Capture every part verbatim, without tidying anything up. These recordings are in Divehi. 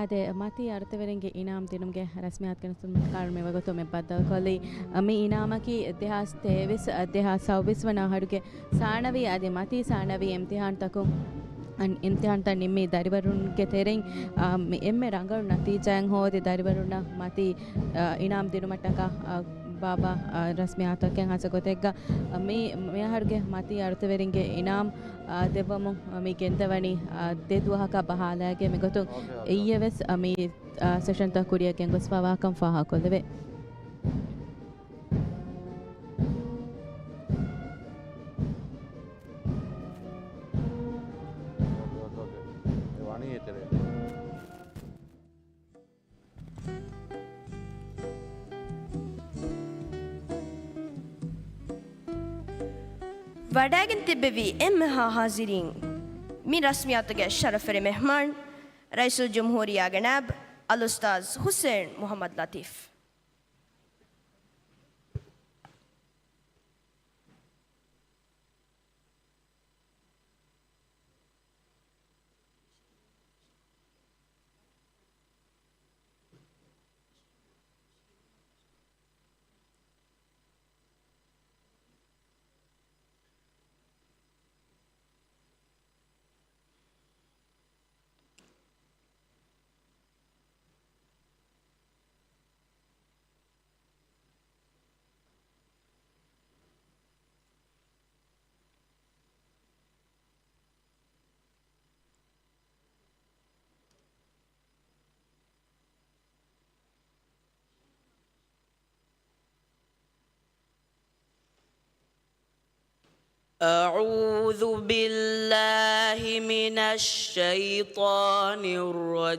އަދި މަތީ އަރުތަވެރިންގެ އިނާމް ދިނުމުގެ ރަސްމިއްޔާތުގެ ނަސްތުން ކާރު މިވަގުތު މި ބައްދަލުކޮށްލީ. މި އިނާމަކީ ދެހާސް ތޭވީސް، ދެހާސް ސައުވީސް ވަނަ އަހަރުގެ ސާނަވީ އަދި މަތީ ސާނަވީ އިމްތިހާންތަކުން، އަން، އިމްތިހާންތައް ނިންމި ދަރިވަރުންގެ ތެރެއިން، އާ، މި އެންމެ ރަނގަޅު ނަތީޖާއެއް ހޯދި ދަރިވަރުންނަށް މަތީ، އާ، އިނާމް ދިނުމަށްޓަކާ، އާ، ބާއްވާ، އާ، ރަސްމިއްޔާތަކެއް ހާއްސަ ގޮތެއްގަ، އާ، މި، މިއަހަރުގެ މަތީ އަރުތަވެރިންގެ އިނާމް، އާ، ދެއްވަމުން، އާ، މި ގެންދަވަނީ، އާ، ދެ ދުވަހަކަށް ބަހާލައިގެން މިގޮތުން އިއްޔެވެސް، އާ، މި، އާ، ސެޝަންތައް ކުރިއަށް ގެންގޮސްފަވާކަން ފާހަގަކޮށްލެވޭ. އެ ވަނީ އެތެރޭ. ވަޑައިގެން ތިއްބެވި އެންމެހާ ހާޒިރީން، މި ރަސްމިއްޔާތުގެ ޝަރަފްވެރި މެހްމާން، ރައީސުލްޖުމްހޫރިއްޔާގެ ނާއިބު އަލްއުސްތާޛް ޙުސައިން މުޙައްމަދު ލަތީފް. أعوذ بالله من الشيطان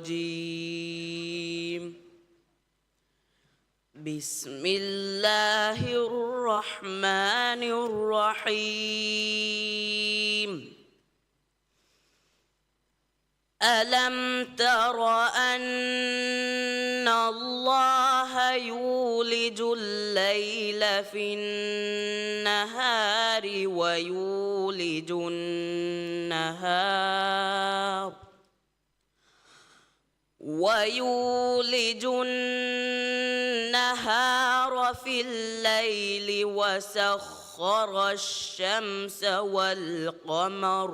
الرجيم. بسم الله الرحمن الرحيم. ألم تر أن الله يولج الليل في النهار ويولج النهار، ويولج النهار في الليل وسخر الشمس والقمر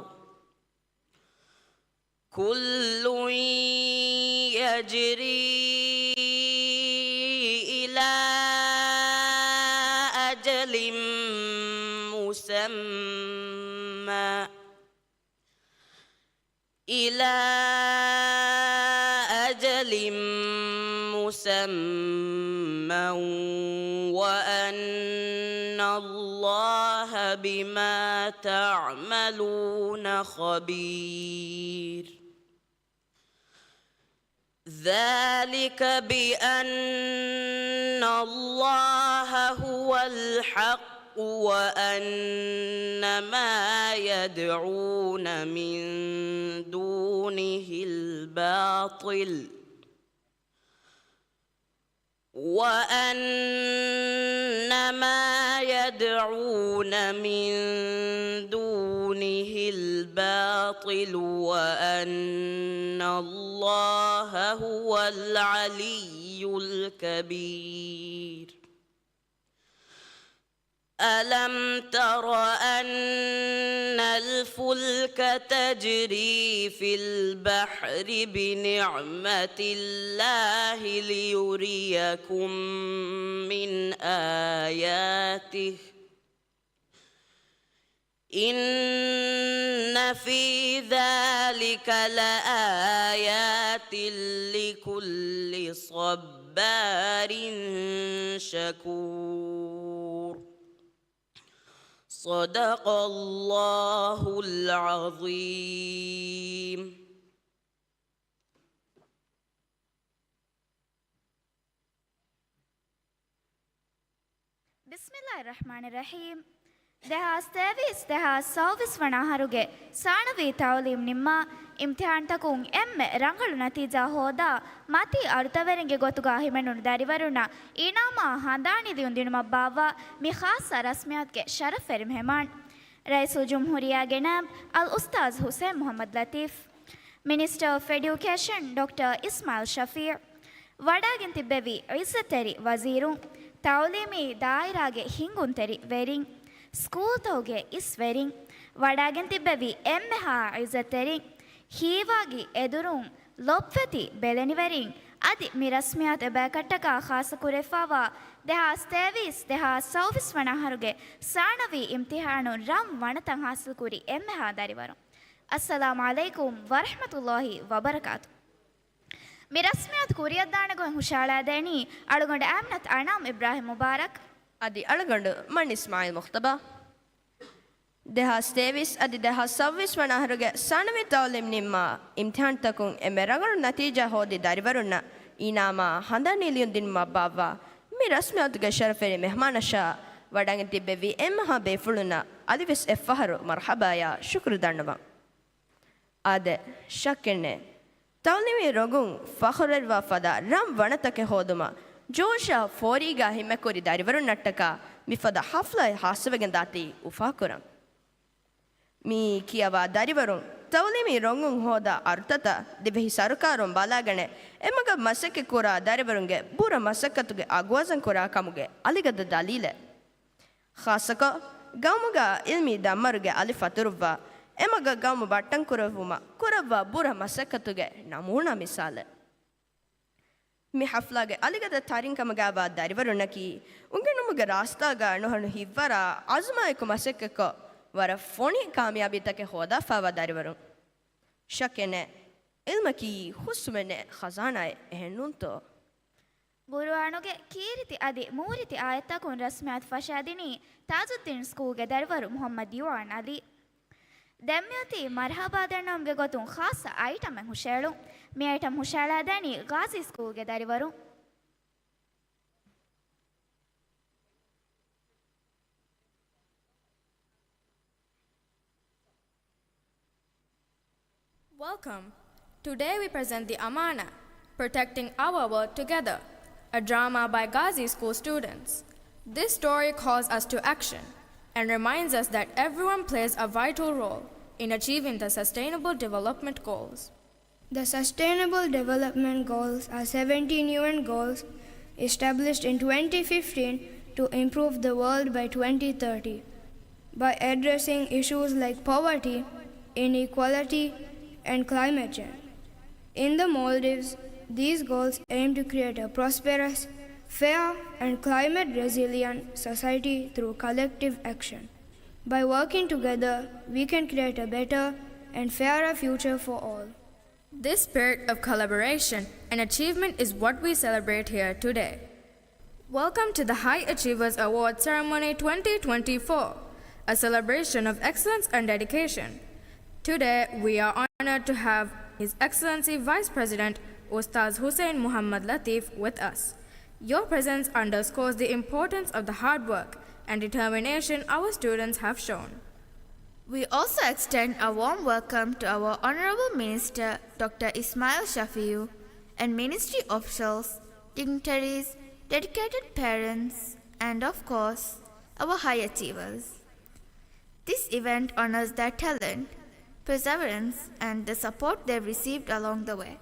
كل يجري إلى أجل مسمى، إلى أجل مسمى وأن الله بما تعملون خبير. ذلك بأن الله هو الحق وأن ما يدعون من دونه الباطل، وأن ما يدعون من دونه الباطل وأن الله هو العلي الكبير. ألم تر أن الفلك تجري في البحر بنعمة الله ليريكم من آياته، إن في ذلك لآيات لكل صبار شكور. صدق الله العظيم. ބިސްމިއްލާހި ރަޙްމާނި ރަޙީމް. ދެހާސް ތޭވީސް، ދެހާސް ސައުވީސް ވަނަ އަހަރުގެ ސާނަވީ ތައުލީމް ނިންމާ، އިމްތިހާންތަކުން އެންމެ ރަނގަޅު ނަތީޖާ ހޯދާ، މަތީ އަރުތަވެރިންގެ ގޮތުގަ ހިމެނުނު ދަރިވަރުންނަށް އިނާމާ ހަނދާނީ ދިޔުން ދިނުމަށް ބާއްވާ މި ޚާއްޞަ ރަސްމިއްޔާތުގެ ޝަރަފްވެރި މެހެމާން، ރައީސުލްޖުމްހޫރިއްޔާގެ ނާއިބު އަލްއުސްތާޛް ޙުސައިން މުޙައްމަދު ލަތީފް. މިނިސްޓަރ އޮފް އެޑިއުކޭޝަން ޑޮކްޓަރ އިސްމާއިލް ޝަފީޢު ވަޑައިގެން ތިއްބެވި ޢިއްޒަތްތެރި ވަޒީރުން، ތަޢުލީމީ ދާއިރާގެ ހިންގުންތެރި ވެރިން، ސްކޫލްތަކުގެ އިސް ވެރިން، ވަޑައިގެން ތިއްބެވި އެންމެހާ ޢިއްޒަތްތެރިން، ހީވާގި އެދުރުން، ލޮބުވެތި ބެލެނިވެރިން، އަދި މި ރަސްމިއްޔާތު އެބައިކައްޓަކާ ޚާއްޞަކުރެފައިވާ ދެހާސް ތޭވީސް، ދެހާސް ސައުވީސް ވަނަ އަހަރުގެ ސާނަވީ އިމްތިޙާނުން ރަން ވަނަތައް ޙާޞިލްކުރި އެންމެހާ ދަރިވަރުން. އައްސަލާމު ޢަލައިކުމް ވަރަޙްމަތުﷲި ވަބަރަކާތު. މި ރަސްމިއްޔާތު ކުރިއަށްދާނެ ގޮތް ހުށައަޅާދޭނީ އަޅުގަނޑު އާމިނަތު އަނާމް އިބްރާހިމް މުބާރަކް. އަދި އަޅުގަނޑު މަން އިސްމާޢީލް މުޚްތަބާ. ދެހާސް ތޭވީސް އަދި ދެހާސް ސައުވީސް ވަނަ އަހަރުގެ ސާނަވީ ތަޢުލީމް ނިންމާ އިމްތިޙާންތަކުން އެންމެ ރަނގަޅު ނަތީޖާ ހޯދި ދަރިވަރުންނަށް އިނާމާ ހަނދާން ނިލިޔުން ދިނުމަށް ބާއްވާ މި ރަސްމިއްޔާތުގެ ޝަރަފުވެރި މެހްމާނަށާ ވަޑައިގެން ތިއްބެވި އެންމެހާ ބޭފުޅުންނަށް އަލިވެސް އެއްފަހަރު މަރްޙަބާޔާ ޝުކުރު ދަންނަވަން. އާދެ، ޝައްކެއްނެތް. ތަޢުލީމީ ރޮނގުން ފަޚުރުވެރިވާ ފަދަ ރަން ވަނަތަކެއް ހޯދުމަށް ޖޯޝާ ފޯރީގާ ހިމެކުރި ދަރިވަރުންނަށްޓަކާ މިފަދަ ޙަފްލާއެއް ހާއްސަވެގެންދާތީ އުފާކުރަން. މި ކިޔަވާ ދަރިވަރުން ތަޢުލީމީ ރޮނގުން ހޯދާ އަރުތަތައް ދިވެހި ސަރުކާރުން ބަލާގަނެ، އެމަގަށް މަސައްކަތްކުރާ ދަރިވަރުންގެ ބުރަ މަސައްކަތުގެ އަގުވަޒަންކުރާ ކަމުގެ އަލިގަދަ ދަލީލެއް. ޚާއްޞަކޮށް، ގައުމުގަ ޢިލްމީ ދަންމަރުގެ އަލި ފަތުރުއްވާ، އެމަގަށް ގައުމު ބައްޓަންކުރެއްވުމަށް ކުރައްވާ ބުރަ މަސައްކަތުގެ ނަމޫނާ މިސާލެއް. މި ޙަފްލާގެ އަލިގަދަ ތަރިން ކަމުގައިވާ ދަރިވަރުންނަކީ، އުނގެނުމުގެ ރާސްތާގަ ނުހަނު ހިތްވަރާ އަޒުމާއެކު މަސައްކަތްކޮށް، ވަރަށް ފޮނި ކާމިޔާބީތަކެއް ހޯދާފައިވާ ދަރިވަރުން. ޝައްކެއް ނެތް، ޢިލްމަކީ ހުސްވުމެއް ނެތް ޚަޒާނާއެއް، އެހެންނޫންތޯ؟ ޤުރުއާނުގެ ކީރިތި އަދި މޫރިތި އާޔަތްތަކުން ރަސްމިއްޔާތު ފަށާދިނީ ތާޖުއްދީން ސްކޫލްގެ ދަރިވަރު މުޙައްމަދު ޔުވާން ޢަލީ. ދެންމިއޮތީ މަރްޙަބާ ދަންނަވުމުގެ ގޮތުން ޚާއްޞަ އައިޓަމެއް ހުށައެޅުން. މި އައިޓަމް ހުށައަޅާދޭނީ ޣާޒީ ސްކޫލްގެ ދަރިވަރުން. Welcome. Today we present the Amana, Protecting Our World Together, a drama by Ghazi School students. This story calls us to action and reminds us that everyone plays a vital role in achieving the Sustainable Development Goals. The Sustainable Development Goals are seventeen U N goals established in twenty fifteen to improve the world by twenty thirty by addressing issues like poverty, inequality, and climate change. In the Maldives, these goals aim to create a prosperous, fair, and climate resilient society through collective action. By working together, we can create a better and fairer future for all. This spirit of collaboration and achievement is what we celebrate here today. Welcome to the High Achievers Award Ceremony twenty twenty-four, a celebration of excellence and dedication. Today, we are honored to have His Excellency Vice President Ustaz Hussein Muhammad Latif with us. Your presence underscores the importance of the hard work and determination our students have shown. We also extend a warm welcome to our Honorable Minister, Doctor Ismail Shafiu, and Ministry officials, dignitaries, dedicated parents, and of course, our high achievers. This event honors their talent, perseverance, and the support they've received along the way.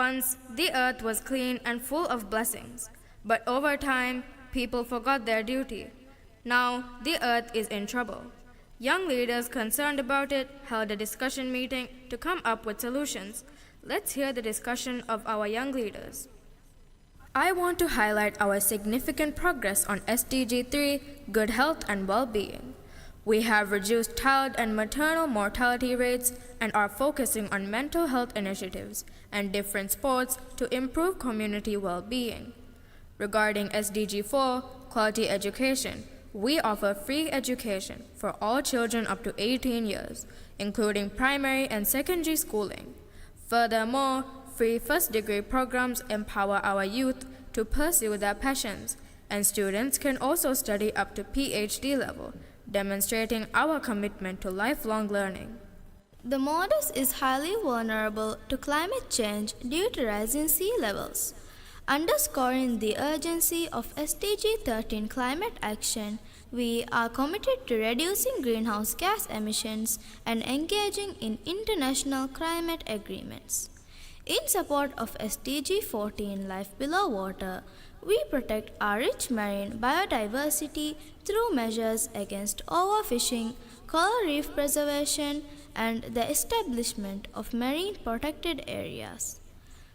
Once, the earth was clean and full of blessings, but over time, people forgot their duty. Now, the earth is in trouble. Young leaders concerned about it held a discussion meeting to come up with solutions. Let's hear the discussion of our young leaders. I want to highlight our significant progress on S D G three, good health and well-being. We have reduced child and maternal mortality rates and are focusing on mental health initiatives and different sports to improve community well-being. Regarding S D G four, quality education, we offer free education for all children up to eighteen years, including primary and secondary schooling. Furthermore, free first degree programs empower our youth to pursue their passions, and students can also study up to P H D level, demonstrating our commitment to lifelong learning. The Maldives is highly vulnerable to climate change due to rising sea levels. Underscoring the urgency of S D G thirteen climate action, We are committed to reducing greenhouse gas emissions and engaging in international climate agreements. In support of S D G fourteen, Life Below Water, we protect our rich marine biodiversity through measures against overfishing, coral reef preservation, and the establishment of marine protected areas.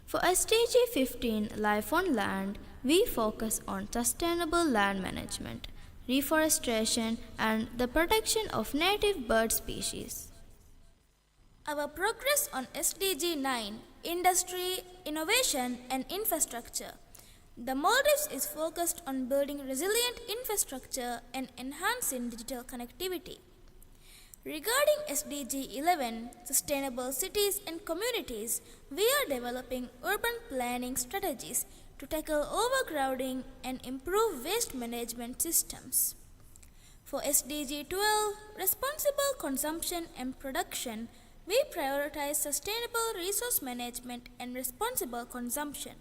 For S D G fifteen, Life on Land, we focus on sustainable land management, reforestation, and the protection of native bird species. Our progress on S D G nine, Industry, Innovation, and Infrastructure. The Maldives is focused on building resilient infrastructure and enhancing digital connectivity. Regarding S D G eleven, Sustainable Cities and Communities, we are developing urban planning strategies to tackle overcrowding and improve waste management systems. For S D G twelve, Responsible Consumption and Production, we prioritize sustainable resource management and responsible consumption.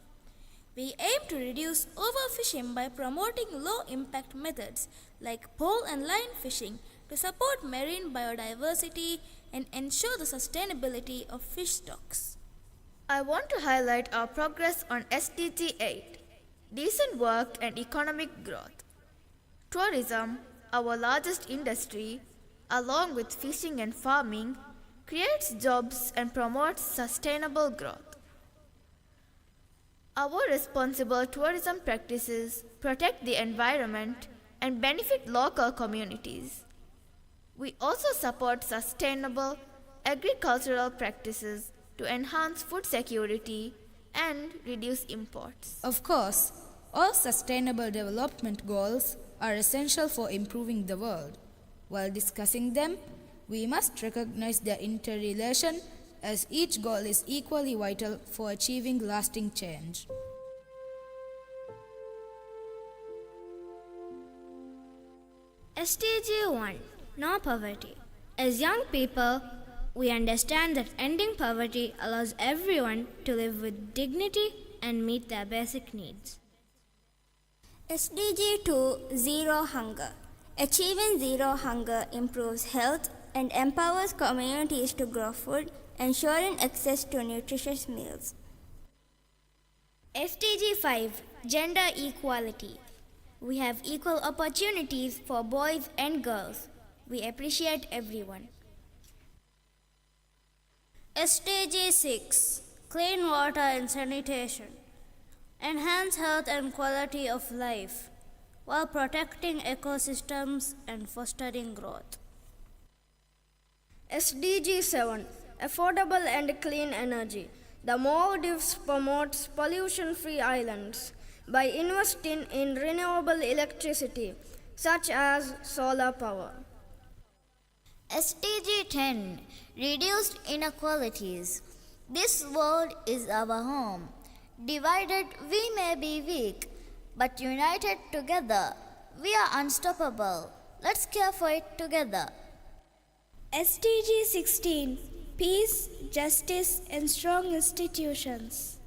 We aim to reduce overfishing by promoting low-impact methods like pole and line fishing to support marine biodiversity and ensure the sustainability of fish stocks. I want to highlight our progress on S D G eight, Decent Work and Economic Growth. Tourism, our largest industry, along with fishing and farming, creates jobs and promotes sustainable growth. Our responsible tourism practices protect the environment and benefit local communities. We also support sustainable agricultural practices to enhance food security and reduce imports. Of course, all sustainable development goals are essential for improving the world. While discussing them, we must recognize their interrelation, as each goal is equally vital for achieving lasting change. S D G one, No Poverty. As young people, we understand that ending poverty allows everyone to live with dignity and meet their basic needs. S D G two, Zero Hunger. Achieving zero hunger improves health and empowers communities to grow food, ensuring access to nutritious meals. S D G five, Gender Equality. We have equal opportunities for boys and girls. We appreciate everyone. S D G six, Clean Water and Sanitation. Enhance health and quality of life while protecting ecosystems and fostering growth. S D G seven, Affordable and Clean Energy. The Maldives promotes pollution-free islands by investing in renewable electricity, such as solar power. S D G ten, Reduced Inequalities. This world is our home. Divided, we may be weak, but united together, we are unstoppable. Let's care for it together. S D G sixteen, Peace, Justice, and Strong Institutions.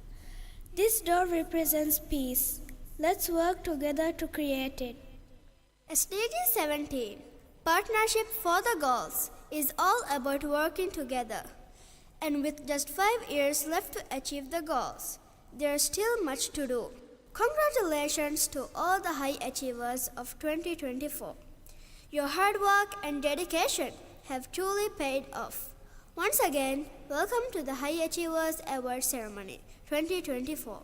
This dove represents peace. Let's work together to create it. S D G seventeen, Partnership for the Goals, is all about working together. And with just five years left to achieve the goals, there's still much to do. Congratulations to all the high achievers of twenty twenty-four. Your hard work and dedication have truly paid off. Once again, welcome to the High Achievers Award Ceremony twenty twenty-four.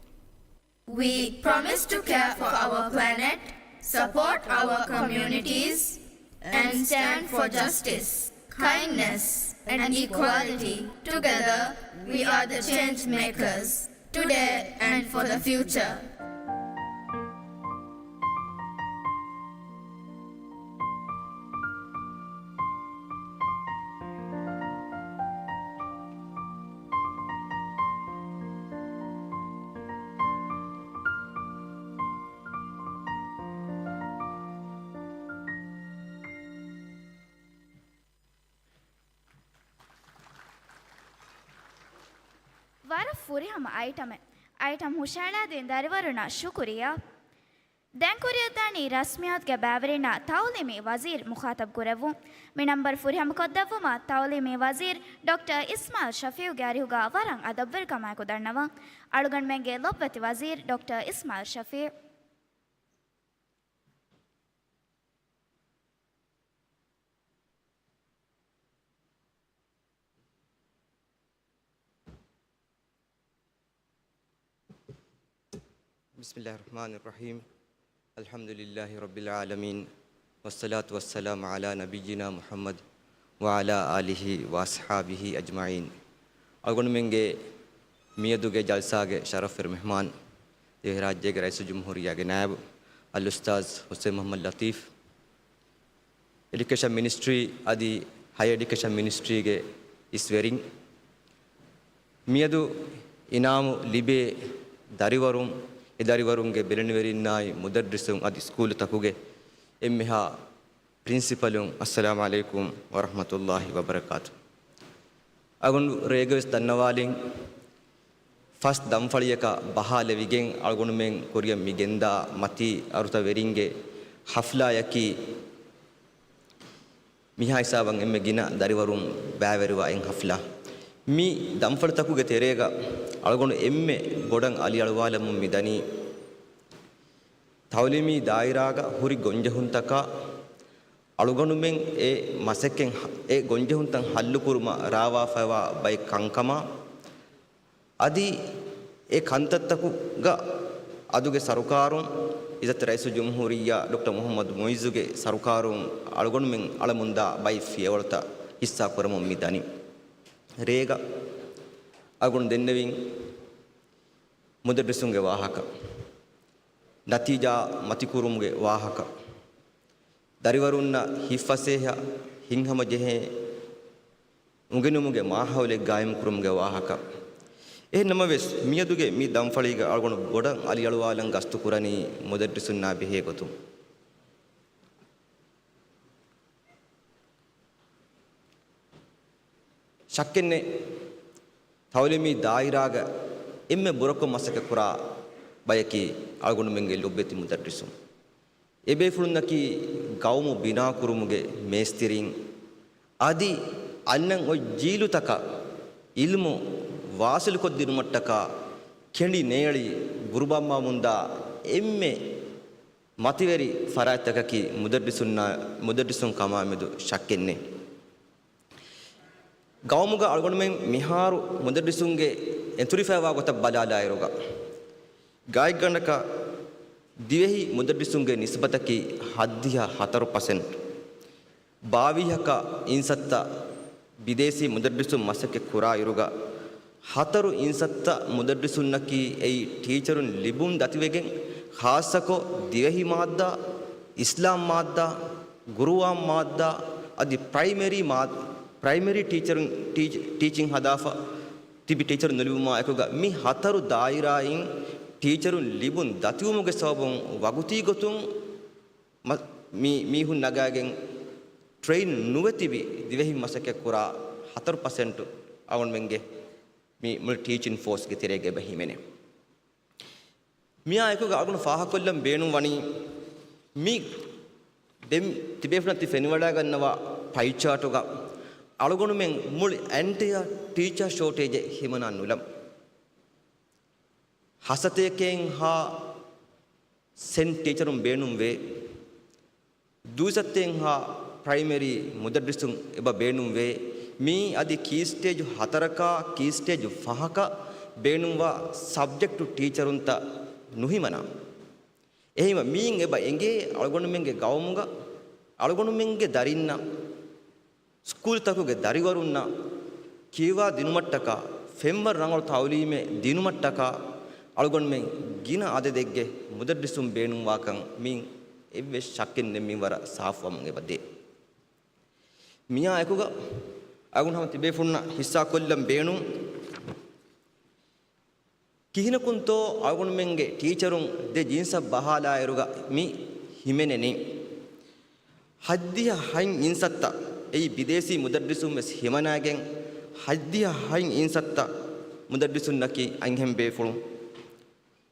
We promise to care for our planet, support our communities, and stand for justice, kindness, and equality. Together, we are the change makers, today and for the future. ވަރަށް ފުރިހަމަ އައިޓަމެއް. އައިޓަމް ހުށައަޅާދިން ދަރިވަރުންނަށް ޝުކުރިއްޔާ. ދެން ކުރިއަށްދާނީ ރަސްމިއްޔާތުގެ ބައިވެރިންނާ ތައުލީމީ ވަޒީރު މުޚާޠަބު ކުރެއްވުން. މި ނަންބަރު ފުރިހަމަކޮށްދެއްވުމަށް ތައުލީމީ ވަޒީރު ޑޮކްޓަރ އިސްމާއިލް ޝަފީއުގެ އަރިހުގަ ވަރަށް އަދަބުވެރިކަމާއެކު ދަންނަވަން. އަޅުގަނޑުމެންގެ ލޮބުވެތި ވަޒީރު ޑޮކްޓަރ އިސްމާއިލް ޝަފީއު. بسم الله الرحمن الرحيم. الحمد لله رب العالمين. والصلاة والسلام على نبينا محمد وعلى آله وأصحابه أجمعين. އަޅުގަނޑުމެންގެ މިއަދުގެ ޖަލްސާގެ ޝަރަފުވެރި މެހްމާން، ދިވެހިރާއްޖޭގެ ރައީސުލްޖުމްހޫރިއްޔާގެ ނާއިބު އަލްއުސްތާޛް ހުސެން މުޙައްމަދު ލަތީފް، އެޑިއުކޭޝަން މިނިސްޓްރީ އަދި ހަޔަރ އެޑިއުކޭޝަން މިނިސްޓްރީގެ އިސްވެރިން، މިއަދު އިނާމު ލިބޭ ދަރިވަރުން، އެ ދަރިވަރުންގެ ބެލެނިވެރިންނާއި މުދައްރިސުން އަދި ސްކޫލުތަކުގެ އެންމެހާ ޕްރިންސިޕަލުން، އައްސަލާމު ޢަލައިކުމް ވަރަޙްމަތުﷲި ވަބަރަކާތު. އަޅުގަނޑު ރޭގަވެސް ދަންނަވާލިން، ފަސް ދަންފަޅިއަކަށް ބަހާލެވިގެން އަޅުގަނޑުމެން ކުރިއަށް މި ގެންދާ މަތީ އަރުތަ ވެރިންގެ ޙަފްލާއަކީ، މިހާ ހިސާބަށް އެންމެ ގިނަ ދަރިވަރުން ބައިވެރިވާ އެއް ޙަފްލާ. މި ދަންފަޅިތަކުގެ ތެރޭގަ އަޅުގަނޑު އެންމެ ބޮޑަށް އަލިއަޅުވާލަމުން މި ދަނީ، ތައުލީމީ ދާއިރާގަ ހުރި ގޮންޖެހުންތަކާ، އަޅުގަނޑުމެން އެ މަސައްކަތް، އެ ގޮންޖެހުންތައް ހައްލުކުރުމަށް ރާވާފައިވާ ބައެއް ކަންކަމާ، އަދި އެ ކަންތައްތަކުގަ އަދުގެ ސަރުކާރުން، އިއްޒަތްތެރި ރައީސުލްޖުމްހޫރިއްޔާ ޑޮކްޓަރ މުޙައްމަދު މުޢިއްޒުގެ ސަރުކާރުން އަޅުގަނޑުމެން އަޅަމުންދާ ބައެއް ފިޔަވަޅުތައް ހިއްސާ ކުރަމުން މި ދަނީ. ރޭގަ އަޅުގަނޑު ދެންނެވިން މުދައްރިސުންގެ ވާހަކަ، ނަތީޖާ މަތިކުރުމުގެ ވާހަކަ، ދަރިވަރުންނަށް ހިތްފަސޭހަ ހިތްހަމަޖެހޭ އުނގެނުމުގެ މާހައުލެއް ގާއިމްކުރުމުގެ ވާހަކަ. އެހެން ނަމަވެސް، މިއަދުގެ މި ދަންފަޅީގަ އަޅުގަނޑު ބޮޑަށް އަލިއަޅުވާލަން ގަސްތުކުރަނީ މުދައްރިސުންނާ ބެހޭ ގޮތުން. ޝައްކެއްނެތް، ތައުލީމީ ދާއިރާގަ އެންމެ ބުރަކޮށް މަސައްކަތްކުރާ ބަޔަކީ އަޅުގަނޑުމެންގެ ލޮބުވެތި މުދައްރިސުން. އެބޭފުޅުންނަކީ ގައުމު ބިނާކުރުމުގެ މޭސްތިރީން، އަދި އަންނަން އޮތް ޖީލުތަކަށް އިލްމު ވާސިލުކޮށްދިނުމަށްޓަކާ ކެނޑި ނޭޅި ގުރުބާންވާމުންދާ އެންމެ މަތިވެރި ފަރާތްތަކަކީ މުދައްރިސުންނާ، މުދައްރިސުން ކަމާމެދު ޝައްކެއްނެތް. ގައުމުގަ އަޅުގަނޑުމެން މިހާރު މުދައްރިސުންގެ އެންތުރިފައިވާ ގޮތަށް ބަލާލާއިރުގަ، ގާތްގަނޑަކަށް ދިވެހި މުދައްރިސުންގެ ނިސްބަތަކީ ހަތްދިހަ ހަތަރު ޕަސެންޓް. ބާވީހަކަށް އިންސައްތަ ބިދޭސީ މުދައްރިސުން މަސައްކަތް ކުރާ އިރުގަ، ހަތަރު އިންސައްތަ މުދައްރިސުންނަކީ އެއީ ޓީޗަރުން ލިބުން ދަތިވެގެން، ޚާއްޞަކޮށް ދިވެހި މާއްދާ، އިސްލާމް މާއްދާ، ގުރުއާން މާއްދާ، އަދި ޕްރައިމަރީ މާ-، ޕްރައިމަރީ ޓީޗަރުން، ޓީޗް-، ޓީޗިން ހަދާފަ ތިބި ޓީޗަރުން ނުލިބުމާ އެކުގަ، މި ހަތަރު ދާއިރާއިން ޓީޗަރުން ލިބުން ދަތިވުމުގެ ސަބަބުން ވަގުތީ ގޮތުން މަ-، މި މީހުން ނަގާގެން ޓްރެއިން ނުވެ ތިބި ދިވެހިން މަސައްކަތް ކުރާ ހަތަރު ޕަސެންޓު އަޅުގަނޑުމެންގެ މި މުޅި ޓީޗިން ފޯސްގެ ތެރޭގަ އެބަ ހިމެނޭ. މިއާ އެކުގަ އަޅުގަނޑު ފާހަގަކޮށްލަން ބޭނުން ވަނީ، މި ދެން ތިބޭފުޅުން ތި ފެނިވަޑައިގަންނަވާ ޕައި ޗާޓުގަ އަޅުގަނޑުމެން މުޅި އެންޓަޔަރ ޓީޗަރ ޝޯޓޭޖެއް ހިމަނާ ނުލަން. ހަސަތޭކައެއްހާ ސެންޓް ޓީޗަރުން ބޭނުންވޭ. ދުއިސައްތައެއްހާ ޕްރައިމަރީ މުދައްރިސުން އެބަ ބޭނުންވޭ. މިއީ އަދި ކީ ސްޓޭޖު ހަތަރަކާ ކީ ސްޓޭޖު ފަހަކަށް ބޭނުންވާ ސަބްޖެކްޓު ޓީޗަރުންތައް ނުހިމަނާ. އެހެންވީމަ މިއިން އެބަ އެނގޭ އަޅުގަނޑުމެންގެ ގައުމުގަ އަޅުގަނޑުމެންގެ ދަރިންނަށް ސްކޫލްތަކުގެ ދަރިވަރުންނަށް ކިޔަވާ ދިނުމަށްޓަކާ، ފެންވަރު ރަނގަޅު ތައުލީމެއް ދިނުމަށްޓަކާ، އަޅުގަނޑުމެން ގިނަ އަދަދެއްގެ މުދައްރިސުން ބޭނުންވާކަން މިއިން އެއްވެސް ޝައްކެއް ނެތް މިންވަރަށް ސާފުވަމުން އެބަ ދޭ. މިއާ އެކުގަ އަޅުގަނޑު ހަމަ ތިބޭފުޅުންނަށް ހިއްސާކޮށްލަން ބޭނުން. ކިހިނަކުންތޯ އަޅުގަނޑުމެންގެ ޓީޗަރުން ދެ ޖިންސަށް ބަހާލާއިރުގަ މި ހިމެނެނީ؟ ހަތްދިހަ ހަތް އިންސައްތަ، އެއީ ބިދޭސީ މުދައްރިސުން ވެސް ހިމަނާގެން، ހަތްދިހަ ހަތް އިންސައްތަ މުދައްރިސުންނަކީ އަންހެން ބޭފުޅުން.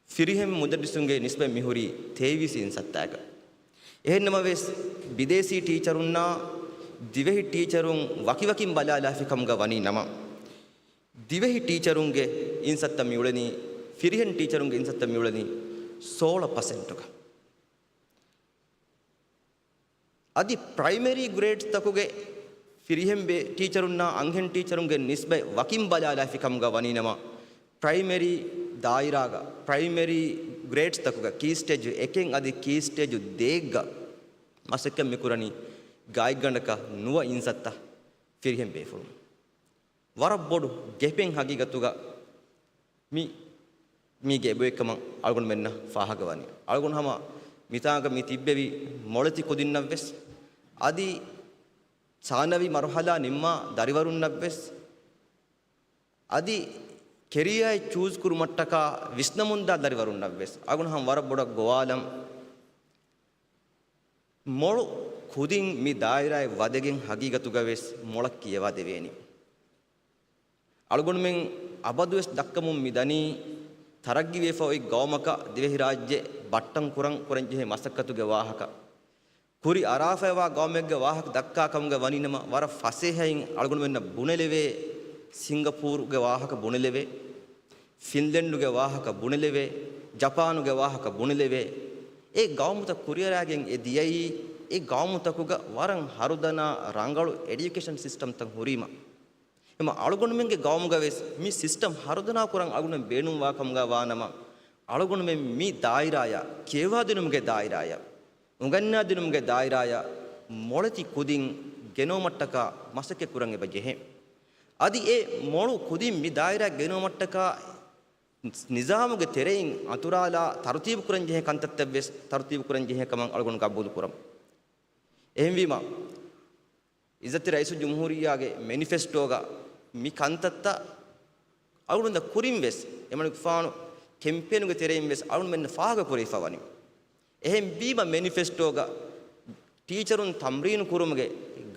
ފިރިހެން މުދައްރިސުންގެ ނިސްބަތް މިހުރީ ތޭވީސް އިންސައްތައިގަ. އެހެންނަމަވެސް، ބިދޭސީ ޓީޗަރުންނާ ދިވެހި ޓީޗަރުން ވަކިވަކިން ބަލާލާފި ކަމުގަ ވަނީ ނަމަ، ދިވެހި ޓީޗަރުންގެ އިންސައްތަ މިއުޅެނީ، ފިރިހެން ޓީޗަރުންގެ އިންސައްތަ މިއުޅެނީ ސޯޅަ ޕަސެންޓުގަ. އަދި ޕްރައިމަރީ ގްރޭޑްތަކުގެ ފިރިހެން ބޭ-، ޓީޗަރުންނާ އަންހެން ޓީޗަރުންގެ ނިސްބަތް ވަކިން ބަލާލާފި ކަމުގަ ވަނީނަމަ، ޕްރައިމަރީ ދާއިރާގަ، ޕްރައިމަރީ ގްރޭޑްތަކުގަ ކީ ސްޓޭޖު އެކެއް އަދި ކީ ސްޓޭޖު ދޭއްގަ މަސައްކަތް މިކުރަނީ ގާތްގަނޑަކަށް ނުވަ އިންސައްތަ ފިރިހެން ބޭފުޅުން. ވަރަށް ބޮޑު ގެޕެއް ހަގީގަތުގަ މި، މީގެ އެބޮތްކަމަށް އަޅުގަނޑުމެންނަށް ފާހަގަވަނީ. އަޅުގަނޑު ހަމަ މިތާނގަ މި ތިއްބެވި މޮޅެތި ކުދިންނަށްވެސް، އަދި ސާނަވީ މަރުހަލާ ނިންމާ ދަރިވަރުންނަށްވެސް، އަދި ކެރިއާއެއް ޗޫސް ކުރުމަށްޓަކާ ވިސްނަމުންދާ ދަރިވަރުންނަށްވެސް އަޅުގަނޑު ހަމަ ވަރަށް ބޮޑަށް ގޮވާލަން. މޮޅު ކުދިން މި ދާއިރާއެއް ވަދެގެން ހަގީގަތުގަވެސް މޮޅަށް ކިޔަވާ ދެވޭނީ. އަޅުގަނޑުމެން އަބަދުވެސް ދައްކަމުން މި ދަނީ، ތަރައްގީވެފަ އޮތް ގައުމަކަށް ދިވެހިރާއްޖެ ބައްޓަން ކުރަން ކުރަންޖެހޭ މަސައްކަތުގެ ވާހަކަ. ކުރި އަރާފައިވާ ގައުމެއްގެ ވާހަކަ ދައްކާ ކަމުގަ ވަނީނަމަ، ވަރަށް ފަސޭހައިން އަޅުގަނޑުމެންނަށް ބުނެލެވޭ، ސިންގަޕޫރުގެ ވާހަކަ ބުނެލެވޭ، ފިންލެންޑުގެ ވާހަކަ ބުނެލެވޭ، ޖަޕާނުގެ ވާހަކަ ބުނެލެވޭ. އެ ގައުމުތައް ކުރިއަރާގެން އެ ދިޔައީ، އެ ގައުމުތަކުގަ ވަރަށް ހަރުދަނާ ރަނގަޅު އެޑިއުކޭޝަން ސިސްޓަމްތައް ހުރީމަ. އެމަ އަޅުގަނޑުމެންގެ ގައުމުގަވެސް މި ސިސްޓަމް ހަރުދަނާ ކުރަން އަޅުގަނޑުމެން ބޭނުންވާ ކަމުގަ ވާނަމަ، އަޅުގަނޑުމެން މި ދާއިރާޔަށް، ކިޔަވާދިނުމުގެ ދާއިރާޔަށް، އުނގަންނާދިނުމުގެ ދާއިރާޔަށް މޮޅެތި ކުދިން ގެނައުމަށްޓަކާ މަސައްކަތް ކުރަން އެބަ ޖެހޭ. އަދި އެ މޮޅު ކުދިން މި ދާއިރާ ގެނައުމަށްޓަކާ ނިޒާމުގެ ތެރެއިން އަތުރާލާ ތަރުތީބު ކުރަން ޖެހޭ ކަންތައްތައް ވެސް ތަރުތީބު ކުރަން ޖެހޭ ކަމަށް އަޅުގަނޑު ގަބޫލު ކުރަމު. އެހެންވީމަ، އިއްޒަތްތެރި ރައީސުލްޖުމްހޫރިއްޔާގެ މެނިފެސްޓޯގަ މި ކަންތައްތައް އަޅުގަނޑު ކުރިން ވެސް، އެމަނިކުފާނު ކެމްޕޭނުގެ ތެރެއިން ވެސް އަޅުގަނޑުމެންނަށް ފާހަގަ ކުރެވިފަ ވަނީ. އެހެން ވީމަ މެނިފެސްޓޯގަ ޓީޗަރުން ތަމްރީނު ކުރުމުގެ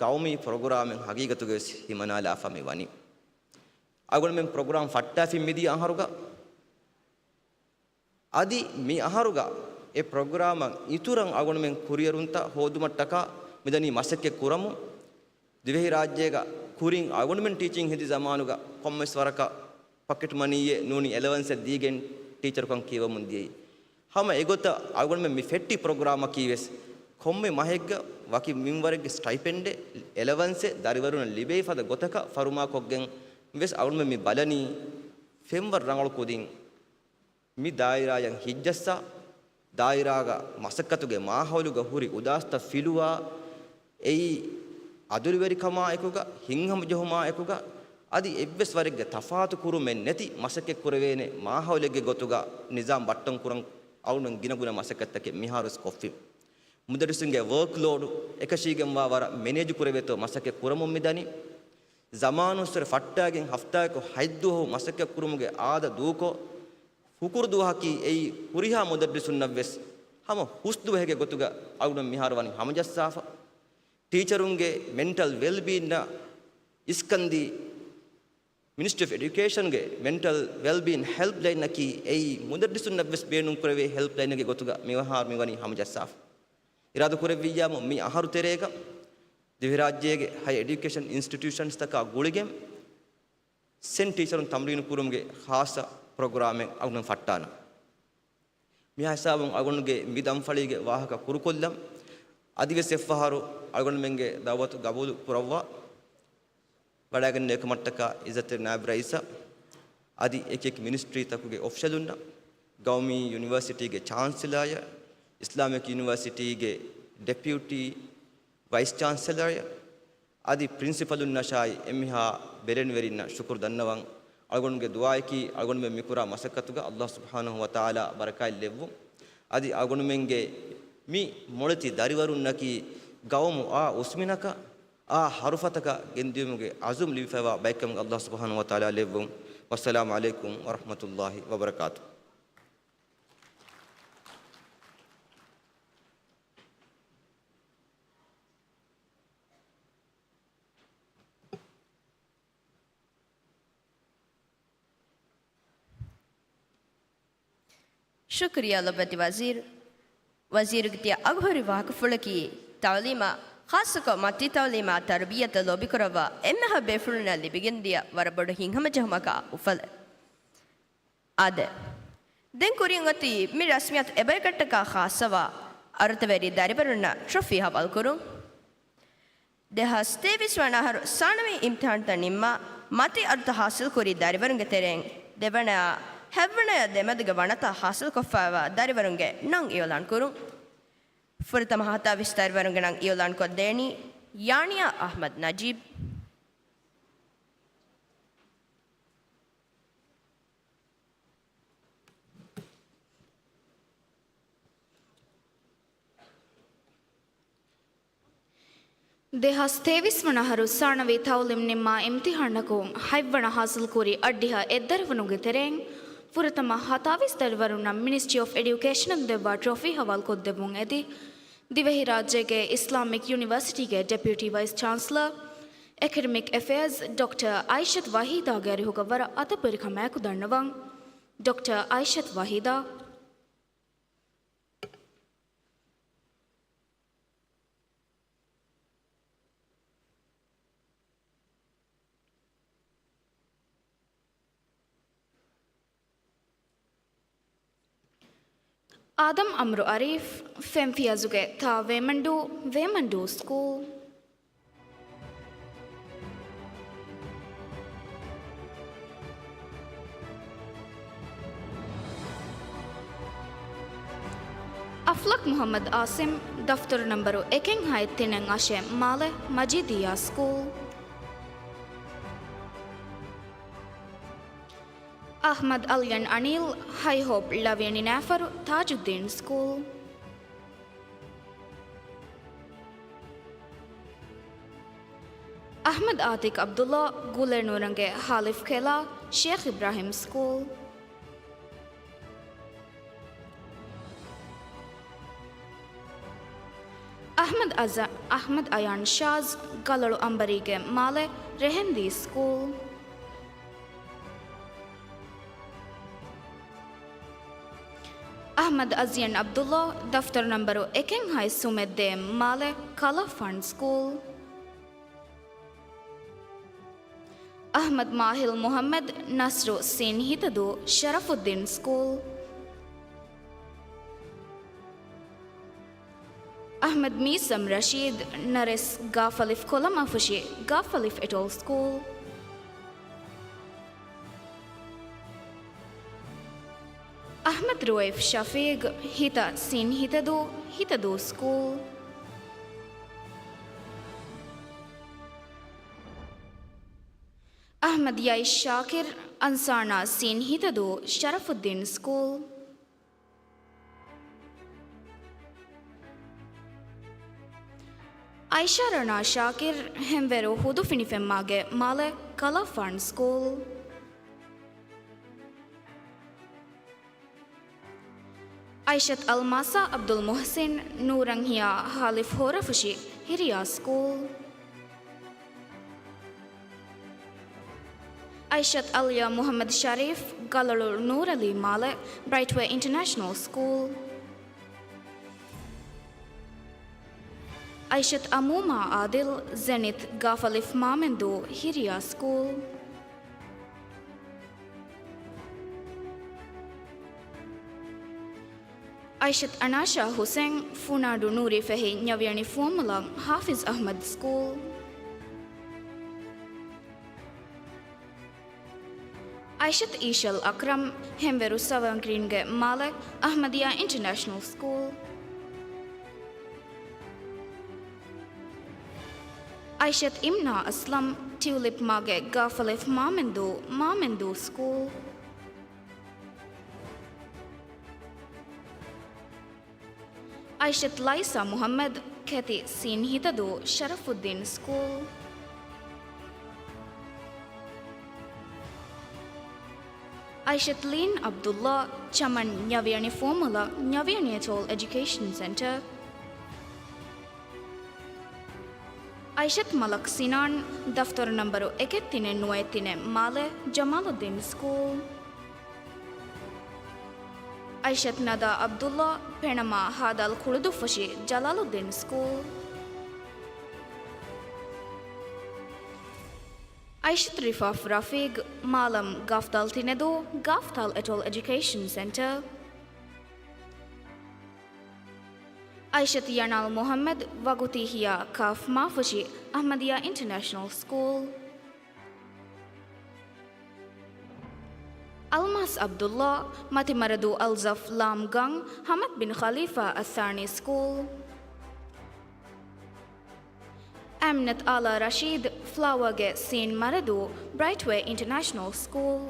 ގައުމީ ޕްރޮގްރާމެއް ހަގީގަތުގަ ވެސް ހިމަނާލާފަ މި ވަނީ. އަޅުގަނޑުމެން ޕްރޮގްރާމް ފައްޓާފިން މިދިޔަ އަހަރުގަ އަދި މި އަހަރުގަ އެ ޕްރޮގްރާމަށް އިތުރަށް އަޅުގަނޑުމެން ކުރިއެރުންތައް ހޯދުމަށްޓަކާ މިދަނީ މަސައްކަތް ކުރަމުން. ދިވެހިރާއްޖޭގަ ކުރިން އަޅުގަނޑުމެން ޓީޗިން ހެދި ޒަމާނުގަ ކޮންމެސް ވަރަކަށް ޕޮކެޓް މަނީއެއް ނޫނީ އެލަވަންސެއް ދީގެން ޓީޗަރުކަން ކިޔަވަމުން ދިޔައީ. ހަމަ އެގޮތަށް އަޅުގަނޑުމެން މި ފެއްޓި ޕްރޮގްރާމަކީ ވެސް ކޮންމެ މަހެއްގަ ވަކި މިންވަރެއްގެ ސްޓައިޕެންޑެއް، އެލަވަންސެއް ދަރިވަރުންނަށް ލިބޭ ފަދަ ގޮތަކަށް ފަރުމާކޮށްގެން ވެސް އަޅުގަނޑުމެން މި ބަލަނީ ފެންވަރު ރަނގަޅު ކުދިން މި ދާއިރާއަށް ހިތްޖައްސާ، ދާއިރާގަ މަސައްކަތުގެ މާހައުލުގަ ހުރި އުދާސްތައް ފިލުވާ، އެއީ އަދުލުވެރިކަމާ އެކުގަ، ހިތްހަމަޖެހުމާ އެކުގަ، އަދި އެއްވެސް ވަރެއްގެ ތަފާތު ކުރުމެއް ނެތި މަސައްކަތް ކުރެވޭނެ މާހައުލެއްގެ ގޮތުގަ ނިޒާމް ބައްޓަން ކުރަން އަޅުގަނޑު ގިނަގުނަ މަސައްކަތްތަކެއް މިހާރުވެސް ކޮށްފި. މުދައްރިސުންގެ ވަރކް ލޯޑު އެކަށީގެންވާ ވަރަށް މެނޭޖު ކުރެވޭތޯ މަސައްކަތް ކުރަމުން މިދަނީ. ޒަމާނުއްސުރެ ފައްޓާގެން ހަފްތާއަކު ހަތްދުވަހު މަސައްކަތް ކުރުމުގެ އާދަ ދޫކޮށް، ހުކުރު ދުވަހަކީ އެއީ ހުރިހާ މުދައްރިސުންނަށްވެސް ހަމަ ހުސް ދުވަހެއްގެ ގޮތުގަ އަޅުގަނޑު މިހާރު ވަނީ ހަމަޖައްސާފަ. ޓީޗަރުންގެ މެންޓަލް ވެލްބީންއަށް އިސްކަންދީ މިނިސްޓްރީ އޮފް އެޑިއުކޭޝަންގެ މެންޓަލް ވެލްބީން ހެލްޕްލައިންއަކީ އެއީ މުދައްރިސުންނަށްވެސް ބޭނުންކުރެވޭ ހެލްޕްލައިނެއްގެ ގޮތުގަ މިހާރު މިވަނީ ހަމަޖައްސާފަ. އިރާދަކުރެއްވިއްޔާމު މި އަހަރު ތެރޭގަ ދިވެހިރާއްޖޭގެ ހަޔަ އެޑިއުކޭޝަން އިންސްޓިޓިއުޝަންސްތަކާ ގުޅިގެން ސެން ޓީޗަރުން ތަމްރީނު ކުރުމުގެ ޚާއްޞަ ޕްރޮގްރާމެއް އަޅުގަނޑު ފައްޓާނަން. މިހާ ހިސާބުން އަޅުގަނޑުގެ މި ދަންފަޅީގެ ވާހަކަ ކުރުކޮށްލަން. އަދިވެސް އެއްފަހަރު އަޅުގަނޑުމެންގެ ދައުވަތު ގަބޫލު ކުރައްވާ. ވަޑައިގެންނެވި ކަމަށްޓަކާ އިއްޒަތްތެރި ނާއިބު ރައީސަށް، އަދި އެކިއެކި މިނިސްޓްރީތަކުގެ އޮފިޝަލުންނަށް، ގައުމީ ޔުނިވަރސިޓީގެ ޗާންސެލާއަށް، އިސްލާމިކް ޔުނިވަރސިޓީގެ ޑެޕިއުޓީ ވައިސް ޗާންސެލަރ، އަދި ޕްރިންސިޕަލުންނަށާއި އެންމެހާ ބެލެނިވެރިންނަށް ޝުކުރު ދަންނަވަން. އަޅުގަނޑުގެ ދުޢާއަކީ އަޅުގަނޑުމެން މިކުރާ މަސައްކަތުގަ ﷲ ސުބްޙާނަހޫ ވަތަޢާލާ ބަރަކާތް ލެއްވުން. އަދި އަޅުގަނޑުމެންގެ މި މޮޅެތި ދަރިވަރުންނަކީ ގައުމު އާ އުސްމިނަކަށް، އާ ހަރުފަތަކަށް ގެންދިޔުމުގެ ޢަޒުމް ލިބިފައިވާ ބައެއްކަމުގެ ﷲ ސުބްޙާނަހޫ ވަތަޢާލާ ލެއްވުން. ވައްސަލާމު ޢަލައިކުމް ވަރަޙްމަތުﷲ ވަބަރަކާތުހު. ޝުކުރިއްޔާ ލޮބުވެތި ވަޒީރު. ވަޒީރުގެ ތިޔަ އަގުހުރި ވާހަކަފުޅަކީ، ތައުލީމާ، ޚާއްޞަކޮށް މަތީ ތައުލީމާ ތަރުބިއްޔަތަށް ލޯބިކުރައްވާ އެންމެހާ ބޭފުޅުންނަށް ލިބިގެންދިޔަ ވަރަށް ބޮޑު ހިތްހަމަޖެހުމަކާ އުފަލެއް. އާދެ، ދެން ކުރިން އޮތީ މި ރަސްމިއްޔާތު އެބަޔަކަށްޓަކާ ޚާއްޞަވާ އަރުތަވެރި ދަރިވަރުންނަށް ޓްރޮފީ ހަވާލުކުރުން. ދެހާސް ތޭވީސް ވަނަ އަހަރު ސާނަވީ އިމްތިހާންތައް ނިންމާ، މަތި އަރުތައް ހާސިލްކުރި ދަރިވަރުންގެ ތެރެއިން ދެވަނަޔާ ހަތްވަނަޔާ ދެމެދުގެ ވަނަތައް ހާސިލްކޮށްފައިވާ ދަރިވަރުންގެ ނަން އިއުލާން ކުރުން. ފުރަތަމަ ހަތާވީސް ދަރިވަރުންގެ ނަން އިއުލާން ކޮށްދޭނީ ޔާނިޔާ އަޙްމަދު ނަޖީބް. ދެހާސް ތޭވީސް ވަނަ އަހަރު ސާނަވީ ތައުލީމް ނިންމާ އިމްތިހާނަކުން ހަތްވަނަ ހާސިލްކުރި އަށްޑިހަ އެއްދަރިވަރުންގެ ތެރެއިން ފުރަތަމަ ހަތާވީސް ދަރިވަރުންނަށް މިނިސްޓްރީ އޮފް އެޑިއުކޭޝަނުން ދެއްވާ ޓްރޮފީ ހަވާލުކޮށްދެއްވުން އެދި، ދިވެހިރާއްޖޭގެ އިސްލާމިކް ޔުނިވަރސިޓީގެ ޑެޕިއުޓީ ވައިސް ޗާންސަލަރ، އެކަޑެމިކް އެފެއާޒް ޑޮކްޓަރ އައިޝަތު ވަހީދާގެ އަރިހުގަ ވަރަށް އަދަބުވެރިކަމާއެކު ދަންނަވަން. ޑޮކްޓަރ އައިޝަތު ވަހީދާ. އާދަމް އަމްރު އަރީފް، ފެންފިޔަޒުގެ ތާ ވޭމަންޑޫ، ވޭމަންޑޫ ސްކޫލް. އަފްލަކް މުޙައްމަދު އާސިމް، ދަފްތަރު ނަންބަރު އެކެއް ހައެއް ތިނެއް އަށެއް މާލެ، މަޖީދިއްޔާ ސްކޫލް. އަޙްމަދު އަލްޔަން އަނީލް، ހައި ހޯޕް ޅަވިޔަނި ނައިފަރު، ތާޖުއްދީން ސްކޫލް. އަޙްމަދު އާތިޤް ޢަބްދުﷲ، ގުލޭ ނޫރަންގެ ހާލިފް ކެލާ، ޝޭޚް އިބްރާހީމް ސްކޫލް. އަޙްމަދު އަޒ-، އަޙްމަދު އަޔާން ޝާޒް، ގަލޮޅު އަނބަރީގެ މާލެ، ރެހެންދީ ސްކޫލް. އަޙްމަދު އަޒްޔަން ޢަބްދުﷲ، ދަފްތަރު ނަންބަރު އެކެއް ހައެއް ސުމެއް ދޭއް މާލެ، ކަލާފާން ސްކޫލް. އަޙްމަދު މާހިލް މުޙައްމަދު، ނަޞްރު ސީން ހިތަދޫ، ޝަރަފުއްދީން ސްކޫލް. އަޙްމަދު މީސަމް ރަޝީދު، ނަރެސް ގާފަލިފް ކޮލަމާފުށި، ގާފަލިފް އެޓޯލް ސްކޫލް. އަޙްމަދު ރުއައިފް ޝަފީޤު، ހިތަ ސީން ހިތަދޫ، ހިތަދޫ ސްކޫލް. އަޙްމަދު ޔައިޝް ޝާކިރު، އަންސާނާ ސީން ހިތަދޫ، ޝަރަފުއްދީން ސްކޫލް. އައިޝާ ރަނާ ޝާކިރު، ހެންވެރު ހުދު ފިނިފެންމާގެ މާލެ، ކަލާފާން ސްކޫލް. އައިޝަތު އަލްމާސާ ޢަބްދުލް މުޙްސިން، ނޫރަން ހިޔާ ހާލިފް ހޯރަފުށި، ހިރިޔާ ސްކޫލް. އައިޝަތު އަލްޔާ މުޙައްމަދު ޝަރީފް، ގަލޮޅު ނޫރަލީ މާލެ، ބްރައިޓްވޭ އިންޓަރނޭޝަނަލް ސްކޫލް. އައިޝަތު އަމޫމާ އާދިލް، ޒެނިތް ގާފަލިފް މާމެންދޫ، ހިރިޔާ ސްކޫލް. އައިޝަތު އަނާޝާ ޙުސެން، ފުނާޑު ނޫރީ ފެހި ންޏަވިޔަނި ފުވައްމުލަން، ޙާފިޒް އަޙްމަދު ސްކޫލް. އައިޝަތު އީޝަލް އަކްރަމް، ހެންވެރު ސަވަރން ގްރީންގެ މާލެ، އަޙްމަދިއްޔާ އިންޓަރނޭޝަނަލް ސްކޫލް. އައިޝަތު އިމްނާ އަސްލަމް، ޓިއުލިޕް މާގެ ގާފަލިފް މާމެންދޫ، މާމެންދޫ ސްކޫލް. އައިޝަތު ލައިސާ މުޙައްމަދު، ކެތި ސީން ހިތަދޫ، ޝަރަފުއްދީން ސްކޫލް. އައިޝަތު ލީން ޢަބްދުﷲ، ޗަމަން ންޏަވިޔަނި ފުވައްމުލަން، ންޔަވިޔަނި އެޓޯލް އެޖުކޭޝަން ސެންޓަރ. އައިޝަތު މަލަކް ސިނާން، ދަފްތަރު ނަންބަރު އެކެއް ތިނެއް ނުވައެއް ތިނެއް މާލެ، ޖަމާލުއްދީން ސްކޫލް. އައިޝަތު ނަދާ އަބްދުﷲ، ޕެނަމާ ހާދަލް ޚުޅުދުފުށި ޖަލާލުއްދީން ސްކޫލް. އައިޝަތު ރިފާފް ރަފީގް، މާލަމް ގަފްދާލް ތިނެދޫ، ގަފްދާލް އެޓޯލް އެޖުކޭޝަން ސެންޓަރ. އައިޝަތު ޔަނާލް މުހައްމަދު، ވަގުތީ ހިޔާ ކާފް މާފުށި އަޙްމަދިއްޔާ އިންޓަރނޭޝަނަލް ސްކޫލް. އަލްމާސް އަބްދުﷲ، މަތިމަރަދޫ އަލްޒަފް ލާމް ގަން، ޙަމަދު ބިން ޚަލީފާ އައްސާނީ ސްކޫލް. އަމިނަތު އާލާ ރަޝީދު، ފްލާވާގެ ސީން މަރަދޫ، ބްރައިޓްވޭ އިންޓަރނޭޝަނަލް ސްކޫލް.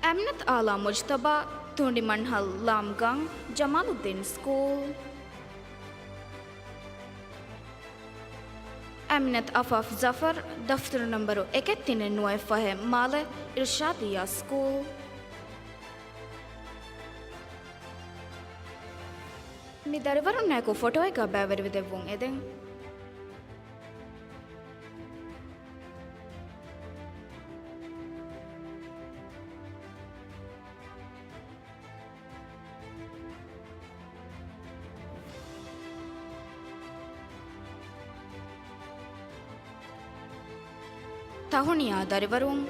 އަމިނަތު އާލާ މުޖްތަބާ، ތުނޑިމަންހަލް ލާމް ގަން، ޖަމާލުއްދީން ސްކޫލް. އަމިނަތު އަފާފް ޒަފަރު، ދަފްތަރު ނަންބަރު އެކެއް ތިނެއް ނުވައެއް ފަހެއް މާލެ، އިރުޝާދިއްޔާ ސްކޫލް. މި ދަރިވަރުންނާއެކު ފޮޓޯއެއްގަ ބައިވެރިވެދެއްވުން އެދެން. ތަހުނިޔާ ދަރިވަރުން.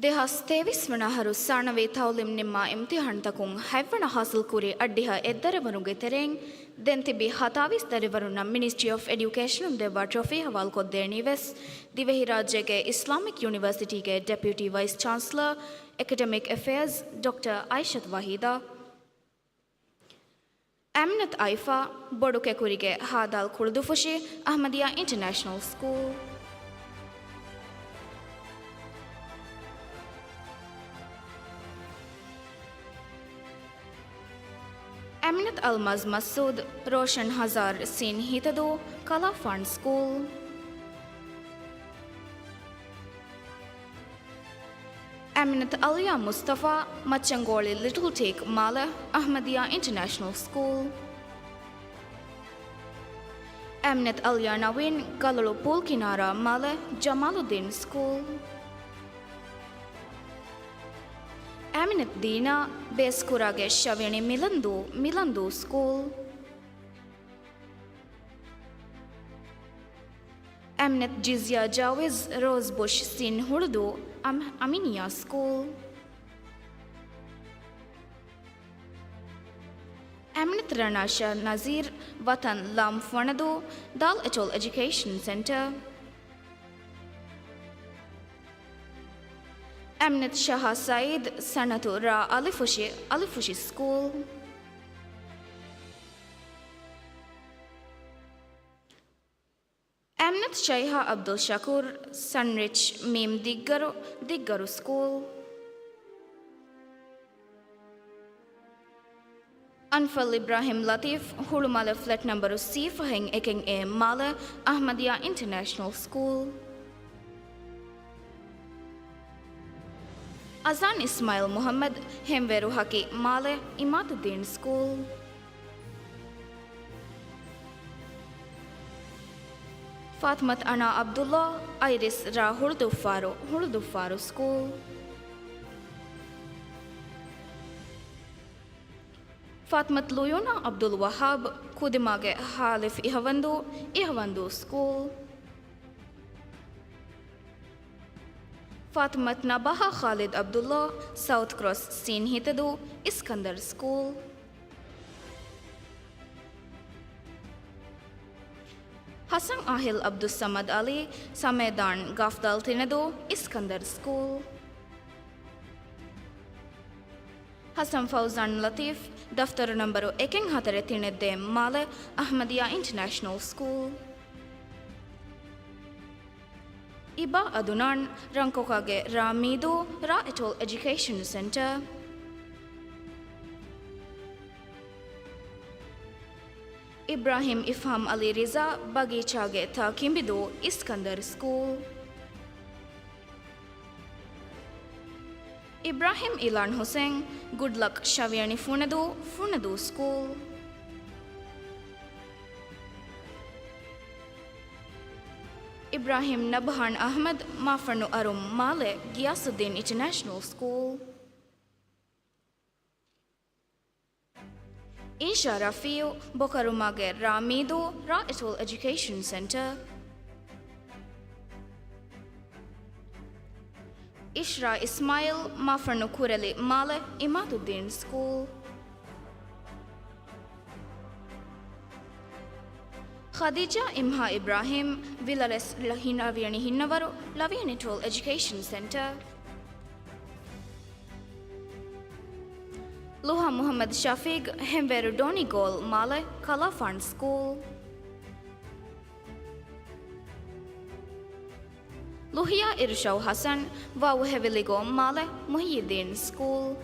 ދެހާސް ތޭވީސް ވަނަ އަހަރު ސާނަވީ ތައުލީމް ނިންމާ އިމްތިހާންތަކުން ހަތްވަނަ ހާސިލްކުރި އައްޑިހަ އެއް ދަރިވަރުގެ ތެރެއިން ދެން ތިބި ހަތާވީސް ދަރިވަރުންނަށް މިނިސްޓްރީ އޮފް އެޑިއުކޭޝަނުން ދެއްވާ ޓްރޮފީ ހަވާލުކޮށްދޭނީ ވެސް ދިވެހިރާއްޖޭގެ އިސްލާމިކް ޔުނިވަރސިޓީގެ ޑެޕިއުޓީ ވައިސް ޗާންސަލަރ، އެކަޑެމިކް އެފެއާޒް، ޑޮކްޓަރ އައިޝަތު ވަހީދާ. އަމިނަތު އައިފާ، ބޮޑުކެކުރިގެ ހާދަލް ކުޅުދުފުށި އަޙްމަދިއްޔާ އިންޓަރނޭޝަނަލް ސްކޫލް. އަމިނަތު އަލްމާޒް މަސްއޫދު، ރޯޝަން ހަޒާރަ ސީން ހިތަދޫ، ކަލާފާން ސްކޫލް. އަމިނަތު އަލްޔާ މުސްތަފާ، މައްޗަންގޯޅި ލިޓްލް ޓީކް މާލެ، އަޙްމަދިއްޔާ އިންޓަރނޭޝަނަލް ސްކޫލް. އަމިނަތު އަލްޔާ ނަވީން، ގަލޮޅު ޕޫލް ކިނާރާ މާލެ، ޖަމާލުއްދީން ސްކޫލް. އަމިނަތު ދީނާ، ބޭސްކުރާގެ ޝަވިޔަނި މިލަންދޫ، މިލަންދޫ ސްކޫލް. އަމިނަތު ޖިޒްޔާ ޖާވިޒް، ރޯޒް ބުޝް ސީން ހުޅުދޫ، އަމް-، އަމިނިއްޔާ ސްކޫލް. އަމިނަތު ރަނާ ޝާ ނަޒީރް، ވަތަން ލާމް ފޮނަދޫ، ދާލް އެޓޯލް އެޖުކޭޝަން ސެންޓަރ. އަމިނަތު ޝަހާ ސައީދު، ސަނަތު ރާ އަލިފުށި، އަލިފުށި ސްކޫލް. އަމިނަތު ޝައިހާ އަބްދުލް ޝަކޫރު، ސަންރިޗް މީމް ދިއްގަރު، ދިއްގަރު ސްކޫލް. އަންފަލް އިބްރާހިމް ލަތީފް، ހުޅުމާލެ ފްލެޓް ނަންބަރު ސީ ފަހެއް އެކެއް އޭ މާލެ، އަޙްމަދިއްޔާ އިންޓަރނޭޝަނަލް ސްކޫލް. އަޒާން އިސްމާއިލް މުޙައްމަދު، ހެންވޭރު ހަކި މާލެ، އިމާދުއްދީން ސްކޫލް. ފާތުމަތު އަނާ ޢަބްދުﷲ، އައިރިސް ރާ ހުޅުދުއްފާރު، ހުޅުދުއްފާރު ސްކޫލް. ފާތުމަތު ލުޔޫނާ ޢަބްދުލް ވައްހާބު، ކުދިމާގެ ހާލިފް އިހަވަންދޫ، އިހަވަންދޫ ސްކޫލް. ފާތުމަތު ނަބާހާ ޚާލިދު ޢަބްދުﷲ، ސައުތު ކްރޮސް ސީން ހިތަދޫ، އިސްކަންދަރު ސްކޫލް. ޙަސަން އާހިލް ޢަބްދުއްޞަމަދު ޢަލީ، ސަމޭދާން ގަފްދާލް ތިނެދޫ، އިސްކަންދަރު ސްކޫލް. ޙަސަން ފައުޒާން ލަތީފް، ދަފްތަރު ނަންބަރު އެކެއް ހަތަރެއް ތިނެއް ދޭއް މާލެ، އަޙްމަދިއްޔާ އިންޓަރނޭޝަނަލް ސްކޫލް. އިބާ އަދުނާން، ރަންކޮކާގެ ރާ މީދޫ، ރާ އެޓޯލް އެޖުކޭޝަން ސެންޓަރ. އިބްރާހިމް އިފްހާމް ޢަލީ ރިޒާ، ބަގީޗާގެ ތާ ކިނބިދޫ، އިސްކަންދަރު ސްކޫލް. އިބްރާހިމް އިލާން ޙުސައިން، ގުޑްލަކް ޝަވިޔަނި ފުނަދޫ، ފުނަދޫ ސްކޫލް. އިބްރާހިމް ނަބްހާން އަޙްމަދު، މާފަންނު އަރުމް މާލެ، ގިޔާސުއްދީން އިންޓަރނޭޝަނަލް ސްކޫލް. އިންޝާ ރަފީޢު، ބޮކަރުމާގެ ރާ މީދޫ، ރާ އެޓޯލް އެޖުކޭޝަން ސެންޓަރ. އިޝްރާ އިސްމާޢީލް، މާފަންނު ކުރެލި މާލެ، އިމާދުއްދީން ސްކޫލް. ޚަދީޖާ އިމްހާ އިބްރާހިމް، ވިލަރެސް ލަ-، ހިން-، ރަވިޔަނި ހިންނަވަރު، ލަވިޔަނި ޓޯލް އެޖުކޭޝަން ސެންޓަރ. ލުހާ މުޙައްމަދު ޝަފީޤް، ހެންވޭރު ޑޯނިގޯލް މާލެ، ކަލާފާން ސްކޫލް. ލުހިޔާ އިރުޝައު ޙަސަން، ވާވު ހެވިލިގޯ މާލެ، މުޙިއްޔިއްދީން ސްކޫލް.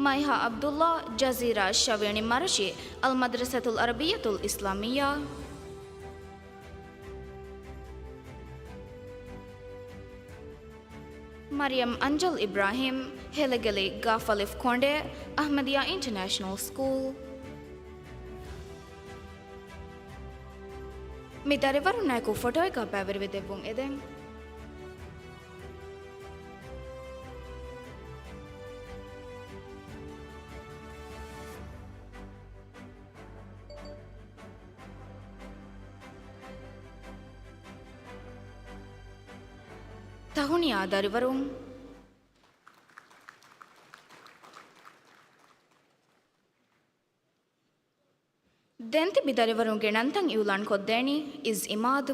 މައިހާ ޢަބްދުﷲ، ޖަޒީރާ ޝަވިޔަނި މަރަށި، އަލްމަދްރަސަތުލް ޢަރަބިއްޔަތުލް އިސްލާމިއްޔާ. މަރިޔަމް އަންޖަލް އިބްރާހިމް، ހެލެގެލި ގާފަލިފް ކޮނޑޭ، އަޙްމަދިއްޔާ އިންޓަރނޭޝަނަލް ސްކޫލް. މި ދަރިވަރުންނާއެކު ފޮޓޯއެއްގަ ބައިވެރިވެ ދެއްވުން އެދެން. ތަހުނިޔާ ދަރިވަރުން. ދެން ތިބި ދަރިވަރުންގެ ނަންތައް އިއުލާން ކޮށްދޭނީ އިސް އިމާދު.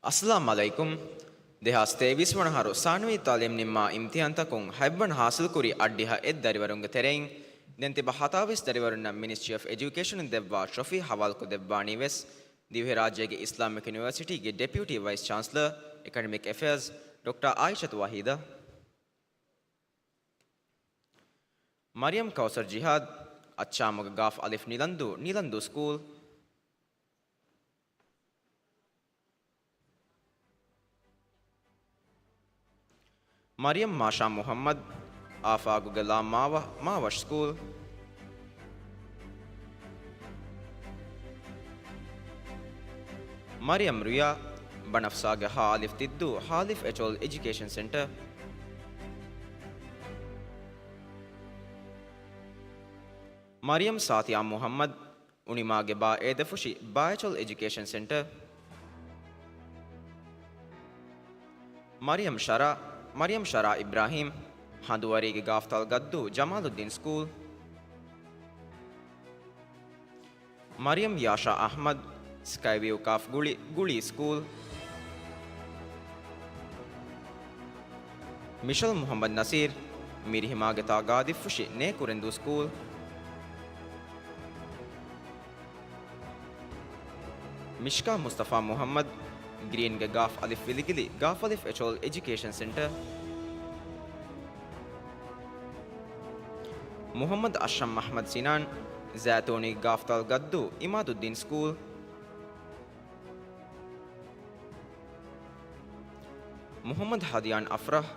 އައްސަލާމް ޢަލައިކުމް. ދެހާސް ތޭވީސް ވަނަ އަހަރު ސާނަވީ ތަޢުލީމް ނިންމާ އިމްތިޙާންތަކުން ހަތްވަނަ ޙާޞިލްކުރި އަށްޑިހަ އެއް ދަރިވަރުންގެ ތެރެއިން ދެން ތިބާ ހަތާވީސް ދަރިވަރުންނަށް މިނިސްޓްރީ އޮފް އެޖުކޭޝަނުން ދެއްވާ ޓްރޮފީ ހަވާލުކޮށްދެއްވާނީ ވެސް ދިވެހިރާއްޖޭގެ އިސްލާމިކް ޔުނިވަރސިޓީގެ ޑެޕިއުޓީ ވައިސް ޗާންސަލަރ، އެކަޑެމިކް އެފެއާޒް، ޑޮކްޓާ އާއިޝަތު ވަޙީދާ. މަރިޔަމް ކައުސަރް ޖިހާދް، އައްޗާމުގެ ގާފް އަލިފް ނިލަންދޫ، ނިލަންދޫ ސްކޫލް. މަރިޔަމް މާޝާ މުޙައްމަދު، އާފާގުގެ ލާ މާވަ، މާވަށް ސްކޫލް. މަރިޔަމް ރުޔާ، ބަނަފްސާގެ ހާ އަލިފް ތިއްދޫ، ހާލިފް އެޗްއޯލް އެޖުކޭޝަން ސެންޓަރ. މަރިޔަމް ސާތިޔާ މުޙައްމަދު، އުނިމާގެ ބާ އޭދަފުށި، ބާއެޗޮލް އެޖުކޭޝަން ސެންޓަރ. މަރިޔަމް ޝަރާ، މަރިޔަމް ޝަރާ އިބްރާހީމް، ހަނދުވަރީގެ ގާފްތައް ގައްދޫ، ޖަމާލުއްދީން ސްކޫލް. މަރިޔަމް ޔާޝާ އަޙްމަދު، ސްކައިވިއު ކާފް ގުޅި، ގުޅީ ސްކޫލް. މިޝަލް މުޙައްމަދު ނަސީރު، މިރިހިމާގެ ތާ ގާދިފުށި، ނޭކުރެންދޫ ސްކޫލް. މިޝްކާ މުސްތަފާ މުޙައްމަދު، ގްރީންގެ ގާފް އަލިފް ވިލިގިލި، ގާފް އަލިފް އެޗްއޯލް އެޖުކޭޝަން ސެންޓަރ. މުޙައްމަދު އަޝްރަފް އަޙްމަދު ސިނާން، ޒައިތޫނީގެ ގާފްތައް ގައްދޫ، އިމާދުއްދީން ސްކޫލް. މުޙައްމަދު ހަދިޔާން އަފްރަޙް،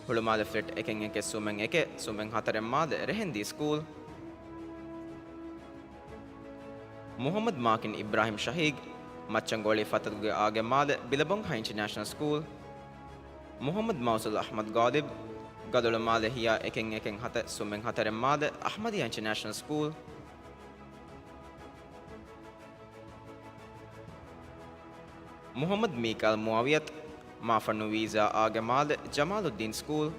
ހުޅުމާލެ ފްލެޓް އެކެއް އެކެއް ސުމެއް އެކެއް ސުމެއް ހަތަރެއް މާލެ، ރެހެންދީ ސްކޫލް. މުޙައްމަދު މާކިން އިބްރާހިމް ޝަހީގް، މައްޗަންގޮޅި ފަތަގުގެ އާގެ މާލެ، ބިލަބޮންހަ އިންޓަރނޭޝަނަލް ސްކޫލް. މުޙައްމަދު މައުސޫލް އަޙްމަދު ގާލިބް، ގަލޮޅު މާލެ ހިޔާ އެކެއް އެކެއް ހަތައް ސުމެއް ހަތަރެއް މާލެ، އަޙްމަދިއްޔާ އިންޓަރނޭޝަނަލް ސްކޫލް. މުޙައްމަދު މީކާލް މުޢާވިޔަތު، މާފަންނު ވީޒާ އާގެ މާލެ، ޖަމާލުއްދީން ސްކޫލް.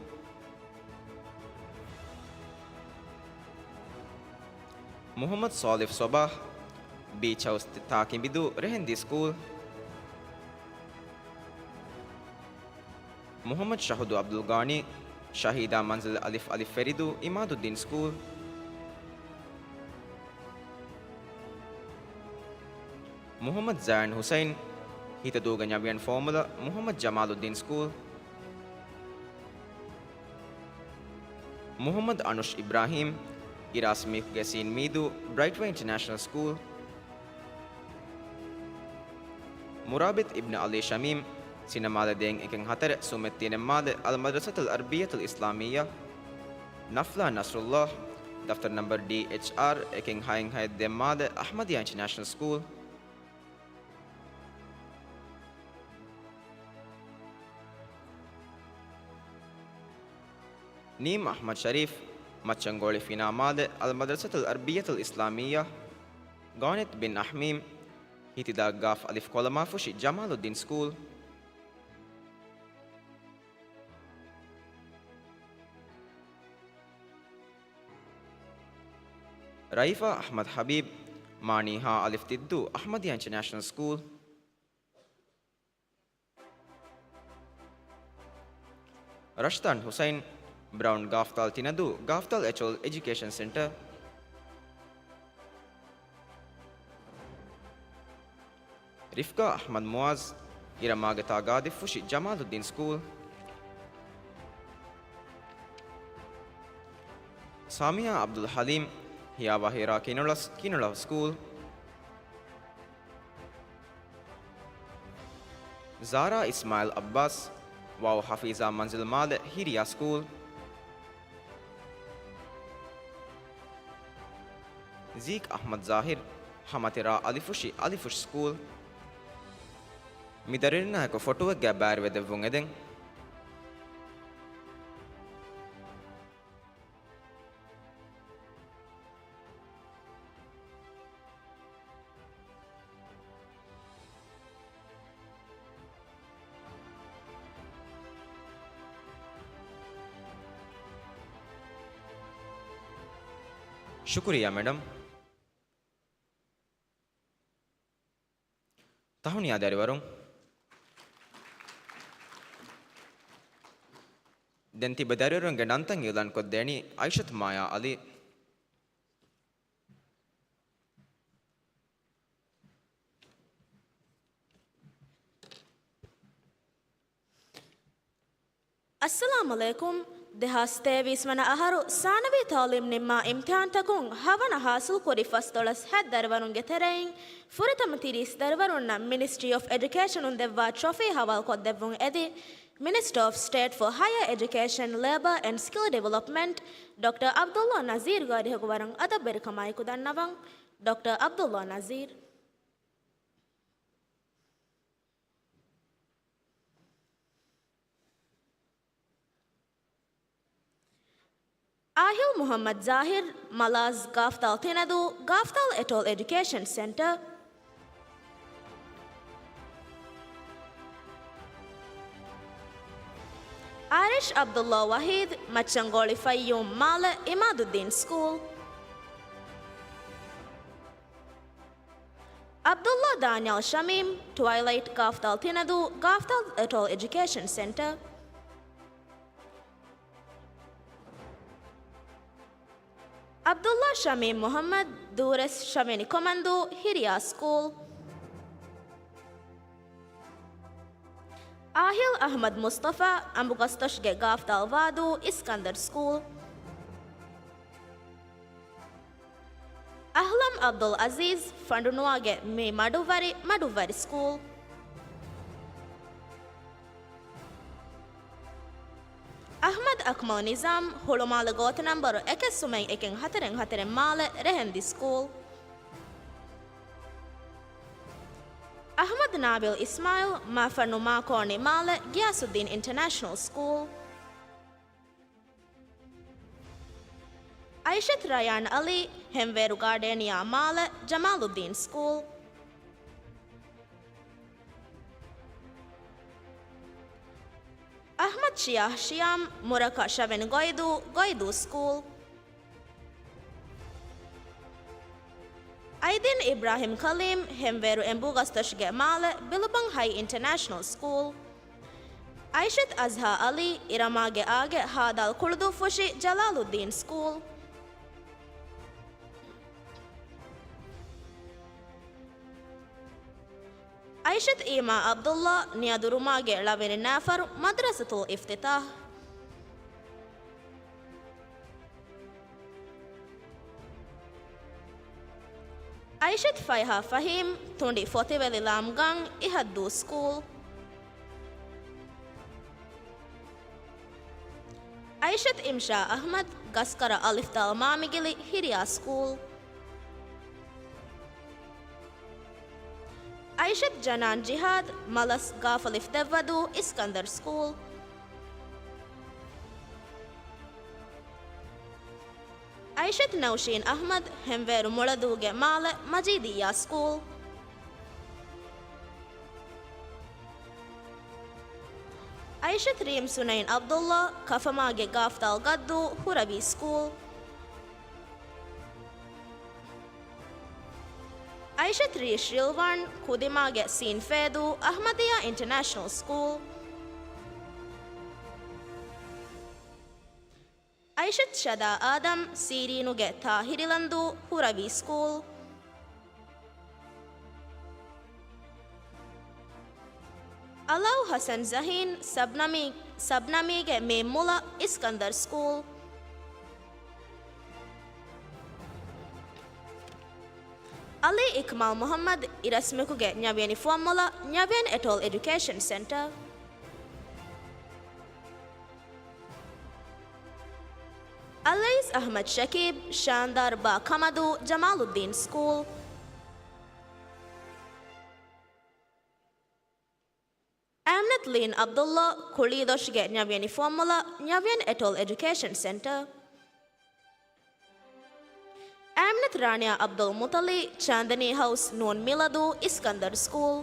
މުޙައްމަދު ސޯލިޙް ޞަބާޙް، ބީޗް ހައުސް ތާކިނބިދޫ، ރެހެންދީ ސްކޫލް. މުޙައްމަދު ޝަހުދޫ ޢަބްދުލްގާނީ، ޝަހީދާ މަންޒިލް އަލިފް އަލިފް ފެރިދޫ، އިމާދުއްދީން ސްކޫލް. މުޙައްމަދު ޒަޔަން ޙުސައިން، ހިތަދޫގެ ނަވިޔަން ފޯމުލަ، މުޙައްމަދު ޖަމާލުއްދީން ސްކޫލް. މުޙައްމަދު އަނުޝް އިބްރާހީމް، އިރާސް މީކުގެ ސީން މީދޫ، ބްރައިޓްވޭ އިންޓަރނޭޝަނަލް ސްކޫލް. މުރާބިތު އިބްނު ޢަލީ ޝަމީމް، ސިނަމާލެ ދޭއް އެކެއް ހަތަރެއް ސުމެއް ތީނެއް މާލެ އަލްމަދްރަސަތުލް އަރަބިއްޔަތުލް އިސްލާމިއްޔާ. ނަފްލާ ނަސްރުއްލާ، ދަފްތަރު ނަމްބަރު ޑީއެޗްއާރް އެކެއް ހައެއް ހައެއް ދޭއް މާލެ އަޙްމަދިއްޔާ އިންޓަރނޭޝަނަލް ސްކޫލް. ނީމް އަޙްމަދު ޝަރީފް، މައްޗަންގޯޅި ފިނާ މާލެ އަލްމަދްރަސަތުލް އަރަބިއްޔަތުލް އިސްލާމިއްޔާ. ގާނިތް ބިން އަޙްމީމް، ހިތިދާ ގާފް އަލިފް ކޮލަމާ ފުށި ޖަމާލުއްދީން ސްކޫލް. ރައިފާ އަޙްމަދު ޙަބީބް، މާނީ ހާ އަލިފް ދިއްދޫ އަޙްމަދިއްޔާ އިންޓަރނޭޝަނަލް ސްކޫލް. ރަޝްދާން ޙުސައިން، ބްރައުން ގާފްތާލް ތިނަދޫ ގާފްތާލް އެޓޯލް އެޖުކޭޝަން ސެންޓަރ. ރިފްގާ އަޙްމަދު މުޢާޒް، އިރަމާގެ ތާ ގާދިފް ފުށި ޖަމާލުއްދީން ސްކޫލް. ސާމިޔާ ޢަބްދުލް ޙަލީމް، ހިޔާވާ ހިރާ ކިނުޅަސް ކިނުޅަ ސްކޫލް. ޒާރާ އިސްމާޢީލް ޢައްބާސް، ވާވު ޙަފީޒާ މަންޒިލް މާލެ ހިރިޔާ ސްކޫލް. ޒީކް އަޙްމަދު ޒާހިރް، ހަމަތިރާ އަލިފުށި އަލިފުށި ސްކޫލް. މި ދަރިންނާއެކު ފޮޓޯއެއްގައި ބައިވެރިވެދެއްވުން އެދެން. ޝުކުރިއްޔާ މެޑަމް. ތަހުނިޔާ ދަރިވަރުން. ދެން ތިބި ދަރިވަރުންގެ ނަންތައް އިޢުލާން ކޮށްދޭނީ އައިޝަތު މާޔާ ޢަލީ. އައްސަލާމް ޢަލައިކުމް. ދެހާސް ތޭވީސް ވަނަ އަހަރު ސާނަވީ ތަޢުލީމް ނިންމާ އިމްތިޙާންތަކުން ހަވަނަ ޙާޞިލްކުރި ފަސްދޮޅަސް ހަތް ދަރިވަރުންގެ ތެރެއިން ފުރަތަމަ ތިރީސް ދަރިވަރުންނަށް މިނިސްޓްރީ އޮފް އެޑިއުކޭޝަނުން ދެއްވާ ޓްރޮފީ ހަވާލުކޮށްދެއްވުން އެދި، މިނިސްޓަރ އޮފް ސްޓޭޓް ފޯ ހަޔަރ އެޑިއުކޭޝަން، ލޭބަރ އެންޑް ސްކިލް ޑިވެލޮޕްމަންޓް ޑޮކްޓަރ ޢަބްދުﷲ ނަޒީރުގެ އަރިހަށްވަރަށް އަދަބުވެރިކަމާއެކު ދަންނަވަން. ޑޮކްޓަރ ޢަބްދުﷲ ނަޒީރު. އާހިލް މުޙައްމަދު ޒާހިރު، މަލާޒް ގާފްތާލް ތިނަދޫ، ގާފްތާލް އެޓޯލް އެޑިއުކޭޝަން ސެންޓަރ. އާރިޝް ޢަބްދުﷲ ވަޙީދު، މައްޗަންގޯޅި ފައްޔޫމް މާލެ ޢިމާދުއްދީން ސްކޫލް. ޢަބްދުﷲ ދާނިޔަލް ޝަމީމް، ޓްވައިލައިޓް ގާފްތާލް ތިނަދޫ، ގާފްތާލް އެޓޯލް އެޑިއުކޭޝަން ސެންޓަރ. ޢަބްދުﷲ ޝަމީމް މުޙައްމަދު، ދޫރެސް ޝަވެނި ކޮމަންދޫ، ހިރިޔާ ސްކޫލް. އާހިލް އަޙްމަދު މުޞްޠަފާ، އަނބުގަސްތޮށިގެ ގާފްތާލް ވާދޫ، އިސްކަންދަރު ސްކޫލް. އަހްލަމް ޢަބްދުލް ޢަޒީޒް، ފަނޑުނުވާގެ މި މަޑުއްވަރި، މަޑުއްވަރި ސްކޫލް. އަޙްމަދު އަކްމަލް ނިޒާމް، ހުޅުމާލެ ގޯތި ނަންބަރު އެކެއް ސުމެއް އެކެއް ހަތަރެއް ހަތަރެއް މާލެ ރެހެންދި ސްކޫލް. އަޙްމަދު ނާބިލް އިސްމާޢީލް، މާފަންނު މާކޯނި މާލެ ގިޔާސުއްދީން އިންޓަރނޭޝަނަލް ސްކޫލް. އައިޝަތު ރަޔާން ޢަލީ، ހެންވޭރު ގާޑޭނިއާ މާލެ ޖަމާލުއްދީން ސްކޫލް. އަޙްމަދު ޝިޔާހް ޝިޔާމް، މުރަކަ ޝަވެނި ގޮއިދޫ، ގޮއިދޫ ސްކޫލް. އައިދިން އިބްރާހިމް ކަލީމް، ހެންވޭރު އެނބޫގަސްތޮށިގެ މާލެ ބިލުބަން ހައި އިންޓަރނޭޝަނަލް ސްކޫލް. އައިޝަތު އަޒްހާ ޢަލީ، އިރަމާގެ އާގެ ހާދާލް ކުޅުދޫ ފުށި ޖަލާލުއްދީން ސްކޫލް. އައިޝަތު އީމާ ޢަބްދުﷲ، ނިޔަދުރުމާގެ ޅަވިނި ނައިފަރު މަދްރަސަތުލް އިފްތިތާޙް. އައިޝަތު ފައިހާ ފަހީމް، ތުނޑި ފޮތިވެލި ލާމްގާން އިހަށްދޫ ސްކޫލް. އައިޝަތު އިމްޝާ އަޙްމަދު، ގަސްކަރަ އަލިފްދާލް މާމިގިލި، ހިރިޔާ ސްކޫލް. އައިޝަތު ޖަނާން ޖިހާދު، މަލަސް ގާފަލިފް ދެއްވަދޫ، އިސްކަންދަރު ސްކޫލް. އައިޝަތު ނައުޝީން އަޙްމަދު، ހެންވޭރު މުޅަދޫގެ މާލެ، މަޖީދިއްޔާ ސްކޫލް. އައިޝަތު ރީމް ސުނައިން ޢަބްދުﷲ، ކަފަމާގެ ގާފްދާލް ގައްދޫ، ހުރަވީ ސްކޫލް. އައިޝަތު ރީޝް ރިލްވާން، ކުދިމާގެ ސީން ފޭދޫ، އަޙްމަދިއްޔާ އިންޓަރނޭޝަނަލް ސްކޫލް. އައިޝަތު ޝަދާ އާދަމް، ސީރީނުގެ ތާ ހިރިލަންދޫ، ހުރަވީ ސްކޫލް. ޢަލާއު ޙަސަން ޒަހީން، ސަބްނަމީ، ސަބްނަމީގެ މީމް މުޅަ، އިސްކަންދަރު ސްކޫލް. ޢަލީ އިކްމާލް މުޙައްމަދު، އިރަސްމިކުގެ ންޔަވިޔަނި ފުވައްމުލަ، ންޔަވިޔަނި އެޓޯލް އެޑިއުކޭޝަން ސެންޓަރ. އަލްއައީސް އަޙްމަދު ޝަކީބް، ޝާންދާރު ބާ ކަމަދޫ، ޖަމާލުއްދީން ސްކޫލް. އާމިނަތު ލީން ޢަބްދުﷲ، ކުޅީދޮށުގެ ންޔަވިޔަނި ފުވައްމުލަ، ންޔަވިޔަނި އެޓޯލް އެޑިއުކޭޝަން ސެންޓަރ. އާމިނަތު ރާނިޔާ ޢަބްދުލް މުޠަލި، ޗާންދަނީ ހައުސް، ނޫން މިލަދޫ، އިސްކަންދަރު ސްކޫލް.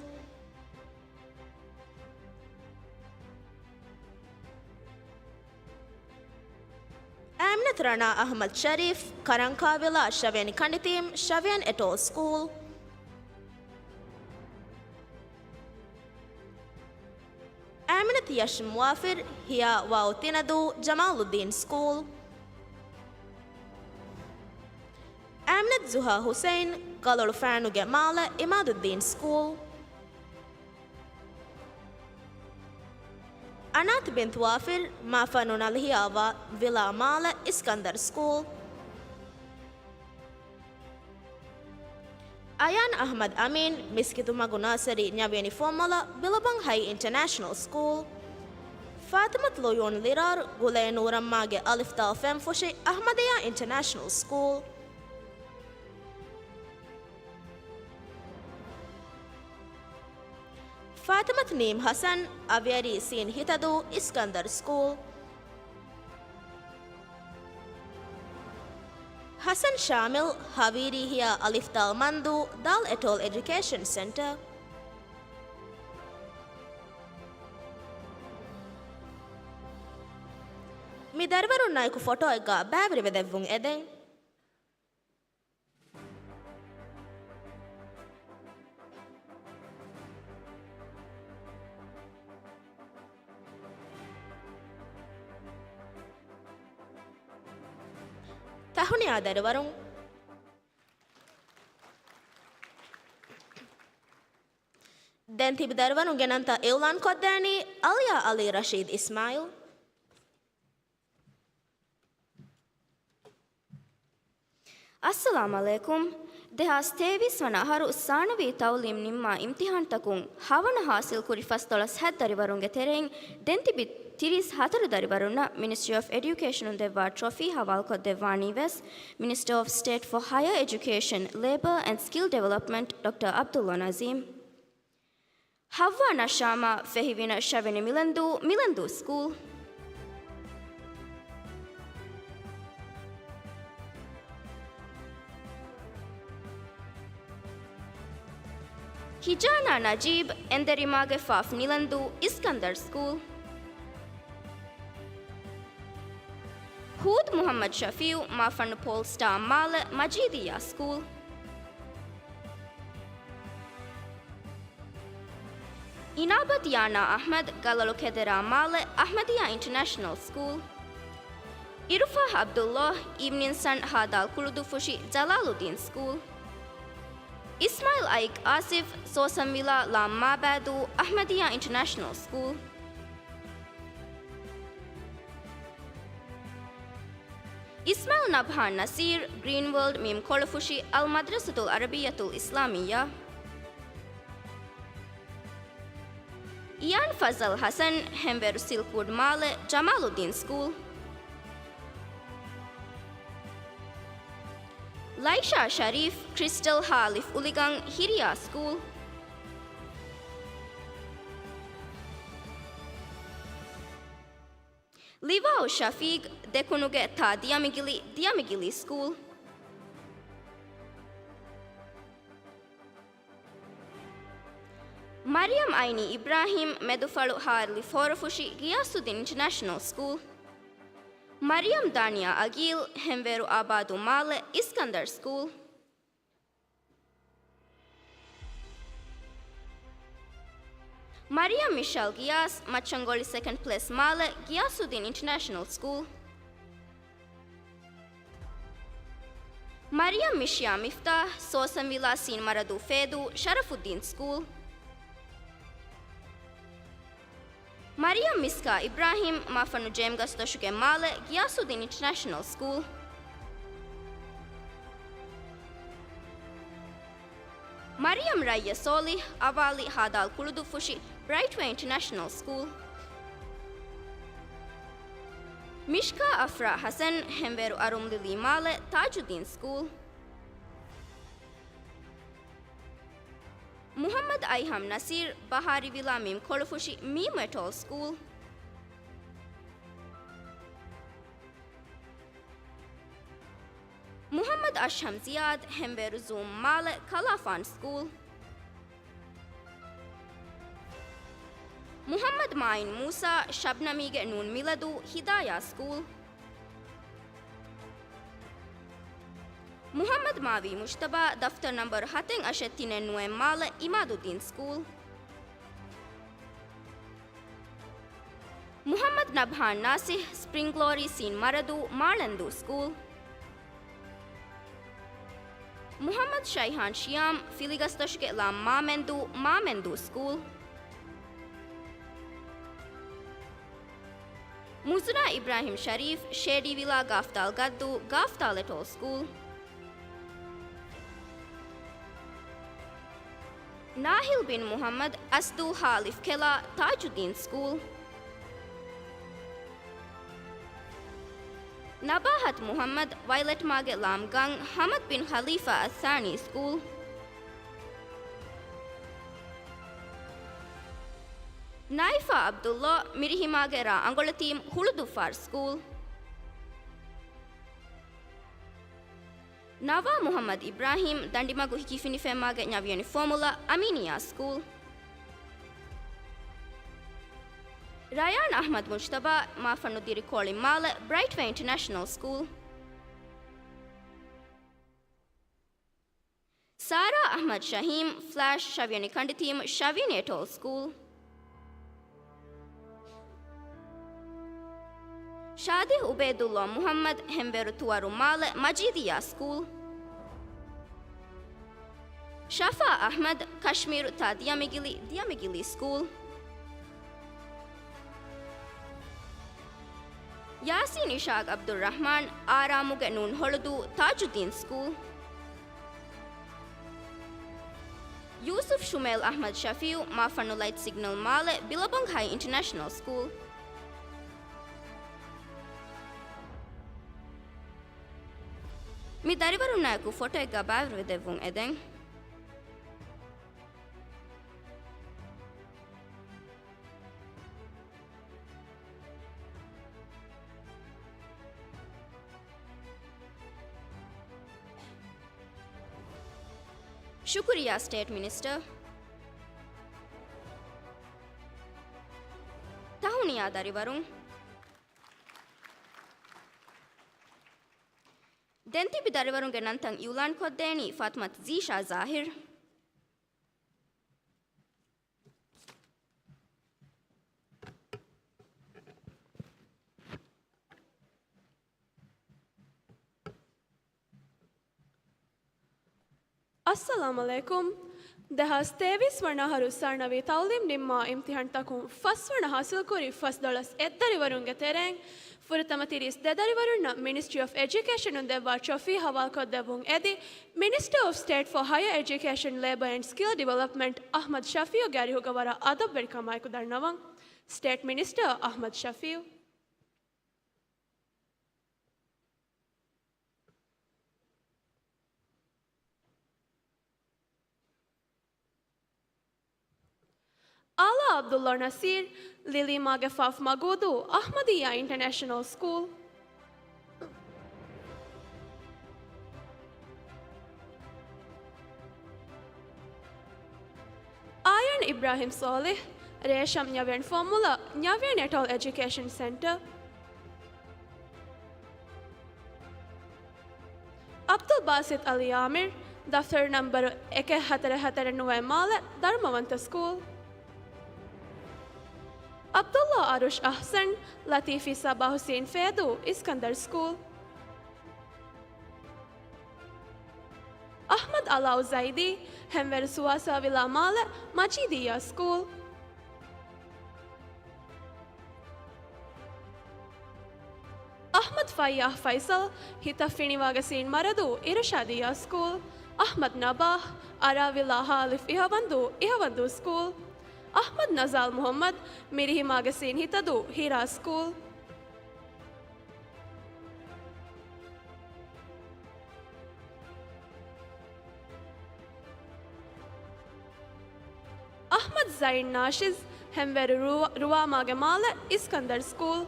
އާމިނަތު ރަނާ އަޙްމަދު ޝަރީފް، ކަރަންކާވިލާ، ޝަވިޔަނި ކަނޑިތީމް، ޝަވިޔަނި އެޓޯލް ސްކޫލް. އާމިނަތު ޔަޝް މުވާފިރު، ހިޔާ ވާއު ތިނަދޫ، ޖަމާލުއްދީން ސްކޫލް. އާމިނަތު ޒުހާ ޙުސައިން، ކަލޮޅު ފާނުގެ މާލެ، އިމާދުއްދީން ސްކޫލް. އަނާތު ބިންތު ވާފިރު، މާފަންނު ނަލްހިޔާ ވާ، ވިލާ މާލެ، އިސްކަންދަރު ސްކޫލް. އަޔާން އަޙްމަދު އަމީން، މިސްކިތުމަގު ނާސަރީ، ންޔަވިޔަނި ފުވައްމުލަ، ބިލަބަން ހައި އިންޓަރނޭޝަނަލް ސްކޫލް. ފާތިމަތު ލުޔޫން ލިރާރު، ގުލޭ ނޫރަމްމާގެ އަލިފްދާލް ފެންފުށި، އަޙްމަދިއްޔާ އިންޓަރނޭޝަނަލް ސްކޫލް. ފާތިމަތު ނީމް ޙަސަން، އަވިޔަރީ ސީން ހިތަދޫ، އިސްކަންދަރު ސްކޫލް. ޙަސަން ޝާމިލް، ހަވީރީ ހިޔާ އަލިފްދާލް މަންދޫ، ދާލް އެޓޯލް އެޑިއުކޭޝަން ސެންޓަރ. މި ދަރިވަރުންނާއެކު ފޮޓޯއެއްގަ ބައިވެރިވެދެއްވުން އެދެން. ތަހުނިޔާ ދަރިވަރުން. ދެން ތިބި ދަރިވަރުންގެ ނަންތައް އިއުލާން ކޮށްދޭނީ އަލްޔާ އަލީ ރަޝީދު އިސްމާއިލް. އައްސަލާމް ޢަލައިކުމް. ދެހާސް ތޭވީސް ވަނަ އަހަރު ސާނަވީ ތަޢުލީމް ނިންމާ އިމްތިޙާންތަކުން ހަވަނަ ޙާޞިލްކުރި ފަސްދޮޅަސް ހަތް ދަރިވަރުންގެ ތެރެއިން ދެން ތިބި ތިރީސް ހަތަރު ދަރިވަރުންނަށް މިނިސްޓްރީ އޮފް އެޑިއުކޭޝަނުން ދެއްވާ ޓްރޮފީ ހަވާލުކޮށްދެއްވާނީ ވެސް މިނިސްޓަރ އޮފް ސްޓޭޓް ފޯ ހަޔަރ އެޖުކޭޝަން، ލޭބަރ އެންޑް ސްކިލް ޑިވެލޮޕްމަންޓް ޑޮކްޓަރ ޢަބްދުﷲ ނަޒީމް. ޙައްވާ ނަޝާމާ، ފެހިވިނަ ޝަވިޔަނި މިލަންދޫ، މިލަންދޫ ސްކޫލް. ހިޖާނާ ނަޖީބް، އެންދެރިމާގެ ފާފް ނިލަންދޫ، އިސްކަންދަރް ސްކޫލް. ހޫދު މުޙައްމަދު ޝަފީޢު، މާފަންނު ޕޯލް ސްޓާ މާލެ، މަޖީދިއްޔާ ސްކޫލް. އިނާބަތު ޔާނާ އަޙްމަދު، ގަލޮޅު ކެދެރާ މާލެ، އަޙްމަދިއްޔާ އިންޓަރނޭޝަނަލް ސްކޫލް. އިރުފާ ޢަބްދުﷲ، އީވްނިން ސަން ހާދާލް ކުޅުދުއްފުށި، ޖަލާލުއްދީން ސްކޫލް. އިސްމާޢީލް އައިކް އާސިފް، ސޯސަންވިލާ ލާމް މާބައިދޫ، އަޙްމަދިއްޔާ އިންޓަރނޭޝަނަލް ސްކޫލް. އިސްމާޢީލް ނަބްހާން ނަސީރް، ގްރީން ވޯލްޑް މީމް ކޮޅުފުށި، އަލް މަދްރަސަތުލް ޢަރަބިއްޔަތުލް އިސްލާމިއްޔާ. އިޔާން ފަޒަލް ޙަސަން، ހެންވޭރު ސިލްކްވުޑް މާލެ، ޖަމާލުއްދީން ސްކޫލް. ލައިޝާ ޝަރީފް، ކްރިސްޓަލް ހާލިފް އުލިގަން، ހިރިޔާ ސްކޫލް. ލިވާއު ޝަފީޤް، ދެކުނުގެ ތާ ދިޔަމިގިލި، ދިޔަމިގިލި ސްކޫލް. މަރިޔަމް އައިނީ އިބްރާހީމް، މެދުފަޅު ހާރިލި ފޯރަފުށި، ޣިޔާސުއްދީން އިންޓަރނޭޝަނަލް ސްކޫލް. މަރިޔަމް ދާނިޔާ އަގީލް، ހެންވޭރު އާބާދު މާލެ، އިސްކަންދަރް ސްކޫލް. މަރިޔަމް މިޝާލް ގިޔާސް، މައްޗަންގޮޅި ސެކަންޑް ޕްލޭސް މާލެ، ޣިޔާސުއްދީން އިންޓަރނޭޝަނަލް ސްކޫލް. މަރިޔަމް މިޝިޔާ މިފްތާޙް، ސޯސަންވިލާ ސީން މަރަދޫ ފޭދޫ، ޝަރަފުއްދީން ސްކޫލް. މަރިޔަމް މިސްކާ އިބްރާހީމް، މާފަންނު ޖޭމްގަސްދޮށުގެ މާލެ، ޣިޔާސުއްދީން އިންޓަރނޭޝަނަލް ސްކޫލް. މަރިޔަމް ރައްޔަ ސޯލިޙް، އަވާލި ހާދާލް ކުޅުދުއްފުށި، ބްރައިޓްވޭ އިންޓަރނޭޝަނަލް ސްކޫލް. މިޝްކާ އަފްރާ ޙަސަން، ހެންވޭރު އަރުމްލިލީ މާލެ، ތާޖުއްދީން ސްކޫލް. މުޙައްމަދު އައިހަމް ނަސީރް، ބަހާރިވިލާ މީމް ކޮޅުފުށި، މީމު އެޓޯލް ސްކޫލް. މުޙައްމަދު އަޝްހަމް ޒިޔާދް، ހެންވޭރު ޒޫމް މާލެ، ކަލާފާން ސްކޫލް. މުޙައްމަދު މާއިން މޫސާ، ޝަބްނަމީގެ ނޫން މިލަދޫ، ހިދާޔާ ސްކޫލް. މުޙައްމަދު މާވީ މުޖްތަބާ، ދަފްތަރު ނަންބަރު ހަތެއް އަށެއް ތިނެއް ނުވެ މާލެ، އިމާދުއްދީން ސްކޫލް. މުޙައްމަދު ނަބްހާން ނާސިޙް، ސްޕްރިންގް ގްލޯރީ ސީން މަރަދޫ، މާޅެންދޫ ސްކޫލް. މުޙައްމަދު ޝައިހާން ޝިޔާމް، ފިލިގަސްދޮށުގެ ލާމް މާމެންދޫ، މާމެންދޫ ސްކޫލް. މުޒުނާ އިބްރާހިމް ޝަރީފް، ޝޭޑީވިލާ ގާފްދާލް ގައްދޫ، ގާފްދާލް އެޓޯލް ސްކޫލް. ނާހިލް ބިން މުޙައްމަދު، އަސްދޫ ހާލިފް ކެލާ، ތާޖުއްދީން ސްކޫލް. ނަބާހަތު މުޙައްމަދު، ވައިލެޓްމާގެ ލާމް ގަން، ޙަމަދު ބިން ޚަލީފާ އައްސާނީ ސްކޫލް. ނާއިފާ ޢަބްދުﷲ، މިރިހިމާގެ ރާ އަނގޮޅަތީމް، ހުޅުދުއްފާރު ސްކޫލް. ނަވާ މުޙައްމަދު އިބްރާހީމް، ދަނޑިމަގު ހިކިފިނިފެންމާގެ ނަވިޔަނި ފޯމުލާ، އަމީނިއްޔާ ސްކޫލް. ރަޔާން އަޙްމަދު މުޖްތަބާ، މާފަންނު ދިރިކޯޅި މާލެ، ބްރައިޓްވޭ އިންޓަރނޭޝަނަލް ސްކޫލް. ސާރާ އަޙްމަދު ޝަހީމް، ފްލާޝް، ޝަވިޔަނި ކަނޑިތީމް، ޝަވިޔަނި އެޓޯލް ސްކޫލް. ޝާދިހް އުބައިދުﷲ މުޙައްމަދު، ހެންވޭރު ތުވަރު މާލެ، މަޖީދިއްޔާ ސްކޫލް. ޝަފާ އަޙްމަދު، ކަޝްމީރު ތާ ދިޔަމިގިލި، ދިޔަމިގިލީ ސްކޫލް. ޔާސީން އިޝާގް ޢަބްދުއްރަޙްމާން، އާރާމުގެ ނޫން ހޮޅުދޫ، ތާޖުއްދީން ސްކޫލް. ޔޫސުފް ޝުމޭލް އަޙްމަދު ޝަފީޢު، މާފަންނު ލައިޓް ސިގްނަލް މާލެ، ބިލަބޮންގް ހައި އިންޓަރނޭޝަނަލް ސްކޫލް. މި ދަރިވަރުންނާއެކު ފޮޓޯއެއްގަ ބައިވެރިވެދެއްވުން އެދެން. ޝުކުރިއްޔާ ސްޓޭޓް މިނިސްޓަރ. ތަހުނިޔާ ދަރިވަރުން. ދެން ތިބި ދަރިވަރުންގެ ނަންތައް އިއުލާން ކޮށްދޭނީ ފާތުމަތު ޒީޝާ ޒާހިރު. އައްސަލާމް ޢަލައިކުމް. ދެހާސް ތޭވީސް ވަނަ އަހަރު ސާނަވީ ތަޢުލީމް ނިންމާ އިމްތިޙާންތަކުން ފަސްވަނަ ޙާޞިލްކުރި ފަސްދޮޅަސް އެއްދަރިވަރުންގެ ތެރެއިން ފުރަތަމަ ތިރީސް ދެ ދަރިވަރުންނަށް މިނިސްޓްރީ އޮފް އެޖުކޭޝަނުން ދެއްވާ ޓްރޮފީ ޙަވާލުކޮށްދެއްވުން އެދި، މިނިސްޓަރ އޮފް ސްޓޭޓް ފޯ ހަޔަރ އެޖުކޭޝަން، ލޭބަ އެންޑް ސްކިލް ޑިވެލޮޕްމަންޓް އަޙްމަދު ޝަފީޢުގެ އަރިހުގަ ވަރަށް އަދަބުވެރިކަމާއެކު ދަންނަވަން. ސްޓޭޓް މިނިސްޓަރ އަޙްމަދު ޝަފީޢު. ޢަބްދުﷲ ނަޞީރު، ލިލީމާގެ ފަފް މަގޫދޫ، އަޙްމަދިއްޔާ އިންޓަރނޭޝަނަލް ސްކޫލް. އާޔަން އިބްރާހިމް ޞާލިޙް، ރޭޝަމް ނިޔަވެން ފޮމުލަ، ނިޔަވެން އެޓޯލް އެޖުކޭޝަން ސެންޓަރ. ޢަބްދުލް ބާސިޠް ޢަލީ އާމިރު، ދަފްތަރު ނަންބަރު އެކެއް ހަތަރެއް ހަތަރެއް ނުވައެއް މާލެ، ދަރުމަވަންތަ ސްކޫލް. ޢަބްދުﷲ އަރުޝް އަޙްސަން، ލަތީފީ ޞަބާޙު ސީން ފޭދޫ، އިސްކަންދަރު ސްކޫލް. އަޙްމަދު ޢަލާއު ޒައިދީ، ހެންވެރު ސުވާސާ ވިލާ މާލެ، މަޖީދިއްޔާ ސްކޫލް. އަޙްމަދު ފައްޔާޙް ފައިޞަލް، ހިތަށް ފިނިވާގެ ސީން މަރަދޫ، އިރުޝާދިއްޔާ ސްކޫލް. އަޙްމަދު ނަބާޙް، އަރާވިލާ ހާލިފް އިހަވަންދޫ، އިހަވަންދޫ ސްކޫލް. އަޙްމަދު ނަޒާލް މުޙައްމަދު، މިރިހިމާގެ ސީން ހިތަދޫ، ހިރާ ސްކޫލް. އަޙްމަދު ޒައިން ނާޝިޒް، ހެންވެރު ރުވާ-، ރުވާމާގެ މާލެ، އިސްކަންދަރު ސްކޫލް.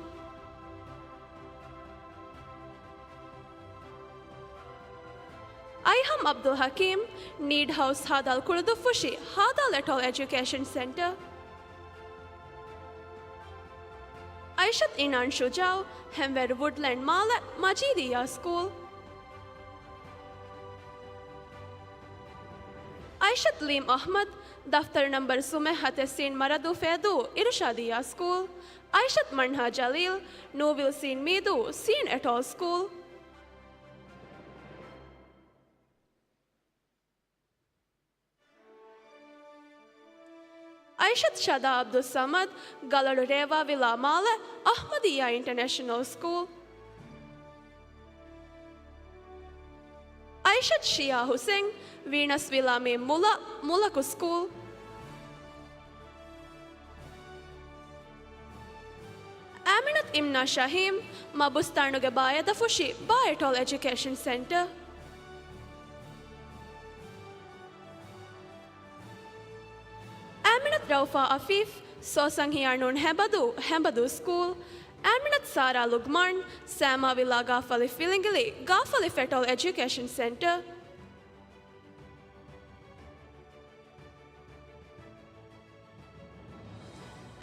އައިހަމް ޢަބްދުލް ޙަކީމް، ނީޑް ހައުސް ހާދާލް ކުޅުދުއްފުށި، ހާދާލް އެޓޯލް އެޖުކޭޝަން ސެންޓަރ. އައިޝަތު އިނާން ޝުޖާއު، ހެންވެރު ވުޑްލެންޑް މާލެ، މަޖީދިއްޔާ ސްކޫލް. އައިޝަތު ލީމް އަޙްމަދު، ދަފްތަރު ނަންބަރު ސުމެއް ހަތެއް ސީން މަރަދޫ ފޭދޫ، އިރުޝާދިއްޔާ ސްކޫލް. އައިޝަތު މަންހާ ޖަލީލް، ނޫވިލް ސީން މީދޫ، ސީން އެޓޯލް ސްކޫލް. އައިޝަތު ޝަދާ ޢަބްދުއްޞަމަދު، ގަލޮޅު ރޭވާ ވިލާ މާލެ، އަޙްމަދިއްޔާ އިންޓަރނޭޝަނަލް ސްކޫލް. އައިޝަތު ޝިޔާ ޙުސެން، ވީނަސް ވިލާ މީ މުލަ، މުލަކު ސްކޫލް. އާމިނަތު އިމްނާ ޝަހީމް، މަބުސްތާނުގެ ބާއެދަފުށި، ބާ އެޓޯލް އެޖުކޭޝަން ސެންޓަރ. އާމިނަތު ރައުފާ އަފީފް، ސޯސަން ހިޔާ ނޫން ހެނބަދޫ، ހެނބަދޫ ސްކޫލް. އާމިނަތު ސާރާ ލުގްމާން، ސައިމާ ވިލާ ގާފަލި ފިލިނގިލި، ގާފަލި އެޓޯލް އެޖުކޭޝަން ސެންޓަރ.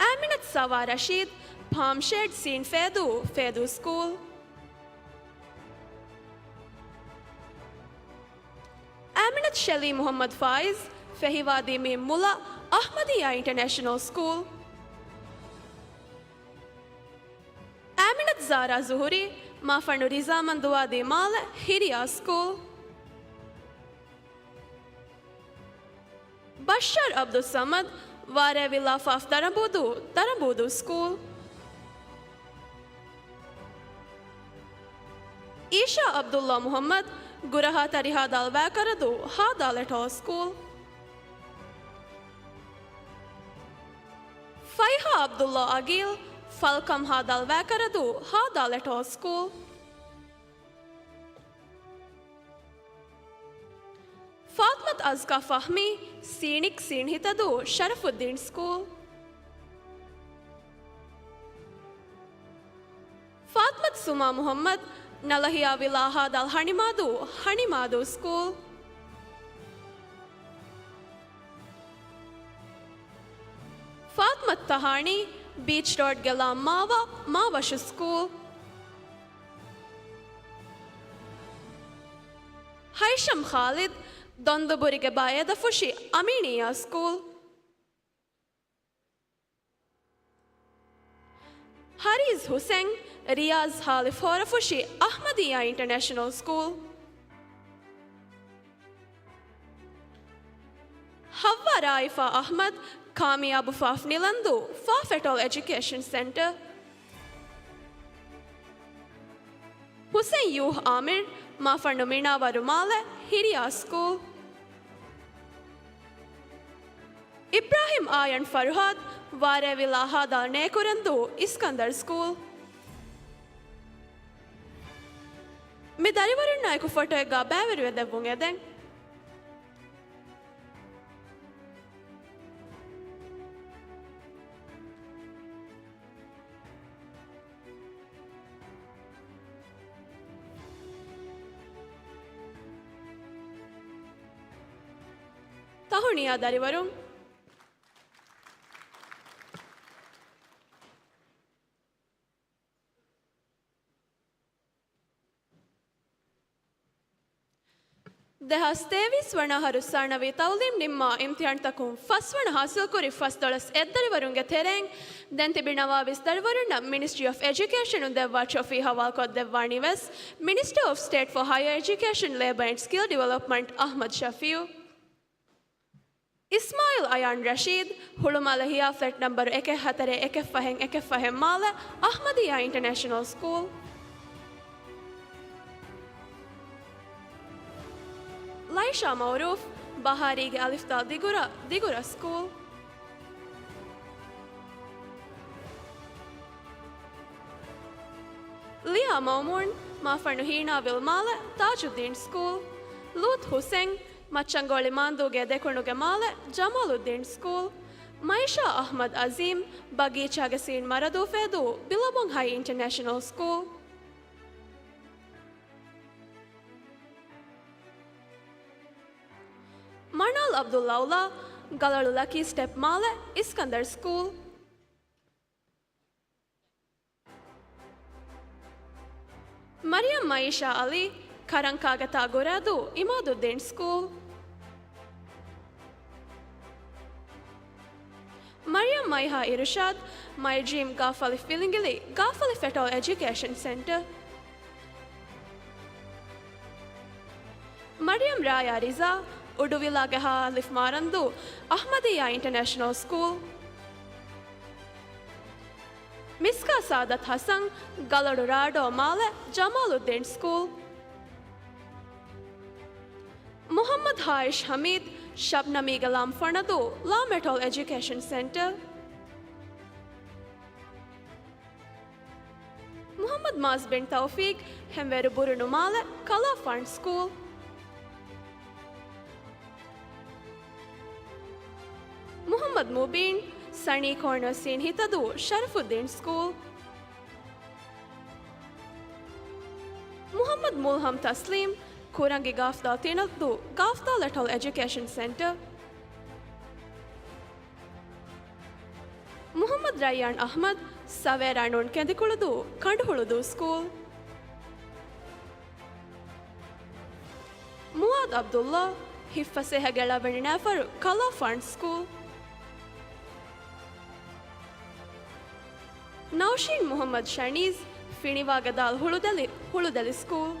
އާމިނަތު ސަވާ ރަޝީދު، ޕާމް ޝޭޑް ސީން ފޭދޫ، ފޭދޫ ސްކޫލް. އާމިނަތު ޝެލީ މުޙައްމަދު ފާއިޒް، ފެހިވާދީ މީ މުލަ، އަޙްމަދިއްޔާ އިންޓަރނޭޝަނަލް ސްކޫލް. އާމިނަތު ޒާރާ ޒުހުރީ، މާފަނޑު ރިޒާމަންދުވާދީ މާލެ، ހިރިޔާ ސްކޫލް. ބަޝާރު ޢަބްދުއްޞަމަދު، ވާރޭ ވިލާ ފާފް ދަރަނބޫދޫ، ދަރަނބޫދޫ ސްކޫލް. އީޝާ ޢަބްދުﷲ މުޙައްމަދު، ގުރަހާ ތަރި ހާދާލް ވައިކަރަދޫ، ހާދާލް އެޓޯލް ސްކޫލް. ފައިހާ ޢަބްދުﷲ އަގީލް، ފަލްކަމް ހާދާލް ވައިކަރަދޫ، ހާދާލް އެޓޯލް ސްކޫލް. ފާޠިމަތު އަޒްކާ ފަހްމީ، ސީނިކް ސީން ހިތަދޫ، ޝަރަފުއްދީން ސްކޫލް. ފާޠިމަތު ސުމާ މުޙައްމަދު، ނަލަހިޔާ ވިލާ ހާދާލް ހަނިމާދޫ، ހަނިމާދޫ ސްކޫލް. ފާޠިމަތު ތަހާނީ، ބީޗް ރޯޑްގެ ލާން މާވަ، މާވަށު ސްކޫލް. ހައިޝަމް ޚާލިދު، ދޮންދުބުރިގެ ބާއެދަފުށި، އަމީނިއްޔާ ސްކޫލް. ހަރީޒް ހުސެން، ރިޔާޒް ހާލިފް ހޯރަފުށި، އަޙްމަދިއްޔާ އިންޓަރނޭޝަނަލް ސްކޫލް. ޙައްވާ ރާއިފާ އަޙްމަދު، ކާމިޔާބު ފާފް ނިލަންދޫ، ފާފް އެޓޯލް އެޖުކޭޝަން ސެންޓަރ. ހުސެން ޔޫހް އާމިރު، މާފަނޑު މިނާވަރު މާލެ، ހިރިޔާ ސްކޫލް. އިބްރާހިމް އާޔަން ފަރުހާދު، ވާރޭވިލާ ހާދާލް ނޭކުރެންދޫ، އިސްކަންދަރު ސްކޫލް. މި ދަރިވަރުންނާއެކު ފޮޓޯއެއްގާ ބައިވެރިވެދެއްވުން އެދެން. ފަހުނިޔާ ދަރިވަރުން. ދެހާސް ތޭވީސް ވަނަ އަހަރު ސާނަވީ ތައުލީމް ނިންމާ އިމްތިހާންތަކުން ފަސްވަނަ ހާސިލްކުރި ފަސްދޮޅަސް އެއްދަރިވަރުންގެ ތެރެއިން ދެން ތިބި ނަވާވީސް ދަރިވަރުންނަށް މިނިސްޓްރީ އޮފް އެޖުކޭޝަނުން ދެއްވާ ޓްރޮފީ ހަވާލުކޮށްދެއްވާނީ ވެސް މިނިސްޓަރ އޮފް ސްޓޭޓް ފޯ ހަޔަރ އެޖުކޭޝަން، ލޭބަ އެންޑް ސްކިލް ޑިވެލޮޕްމަންޓް އަޙްމަދު ޝަފީއު. އިސްމާއިލް އަޔާން ރަޝީދު، ހުޅުމާލެ ހިޔާ ފްލެޓް ނަމްބަރު އެކެއް ހަތަރެއް އެކެއް ފަހެއް އެކެއް ފަހެއް މާލެ، އަޙްމަދިއްޔާ އިންޓަރނޭޝަނަލް ސްކޫލް. ލައިޝާ މައުރޫފް، ބަހާރީގެ އަލިފްދާލް ދިގުރަ، ދިގުރަ ސްކޫލް. ލިޔާ މައުމޫން، މާފަންނު ހީނާވިލް މާލެ، ތާޖުއްދީން ސްކޫލް. ލޫޠު ހުސެން، މައްޗަންގޮޅި މާންދޫގެ ދެކުނުގެ މާލެ، ޖަމާލުއްދީން ސްކޫލް. މައިޝާ އަޙްމަދު އަޒީމް، ބަގީޗާގެ ސީން މަރަދޫ ފޭދޫ، ބިލަމުން ހައި އިންޓަރނޭޝަނަލް ސްކޫލް. މަނާލް އަބްދުލްއައުލާ، ގަލަޅު ލަކީ ސްޓެޕް މާލެ، އިސްކަންދަރު ސްކޫލް. މަރިޔަމް މައިޝާ އަލީ، ކަރަންކާގެ ތާ ގުރާދޫ، އިމާދުއްދީން ސްކޫލް. މަރިޔަމް މައިހާ އިރުޝާދު، މައި ޑްރީމް ގާފަލި ފިލިނގިލި، ގާފަލި ފެޓޯލް އެޖުކޭޝަން ސެންޓަރ. މަރިޔަމް ރާޔާ ރިޒާ، އުޑުވިލާގެ ހަ އަލިފް މާރަންދޫ، އަޙްމަދިއްޔާ އިންޓަރނޭޝަނަލް ސްކޫލް. މިސްކާ ސާދަތް ހަސަން، ގަލޮޑު ރާޑޯ މާލެ، ޖަމާލުއްދީން ސްކޫލް. މުޙައްމަދު ހާއިޝް ޙަމީދު، ޝަބްނަމީގެ ލާމް ފޮނަދޫ، ލާމް އެޓޯލް އެޖުކޭޝަން ސެންޓަރ. މުޙައްމަދު މާޒް ބިން ތައުފީޤު، ހެންވޭރު ބުރުނު މާލެ، ކަލާފާން ސްކޫލް. މުޙައްމަދު މުބީން، ސަނީ ކޯނަސީން ހިތަދޫ، ޝަރަފުއްދީން ސްކޫލް. މުޙައްމަދު މުލްހަމް ތަސްލީމް، ކުރަނގި ގާފްދާ ތިނަދޫ، ގާފްދާ އެޓޯލް އެޖުކޭޝަން ސެންޓަރ. މުޙައްމަދު ރައްޔާން އަޙްމަދު، ސަވޭރާ ނޫން ކެނދިކުޅުދޫ، ކަނޑުހުޅުދޫ ސްކޫލް. މުޢާޛު ޢަބްދުﷲ، ހިތްފަސޭހަގެ ޅަވަނި ނައިފަރު، ކަލާފާން ސްކޫލް. ނައުޝީން މުޙައްމަދު ޝަނީޒް، ފިނިވާގެ ދާލް ހުޅުދެލި، ހުޅުދެލި ސްކޫލް.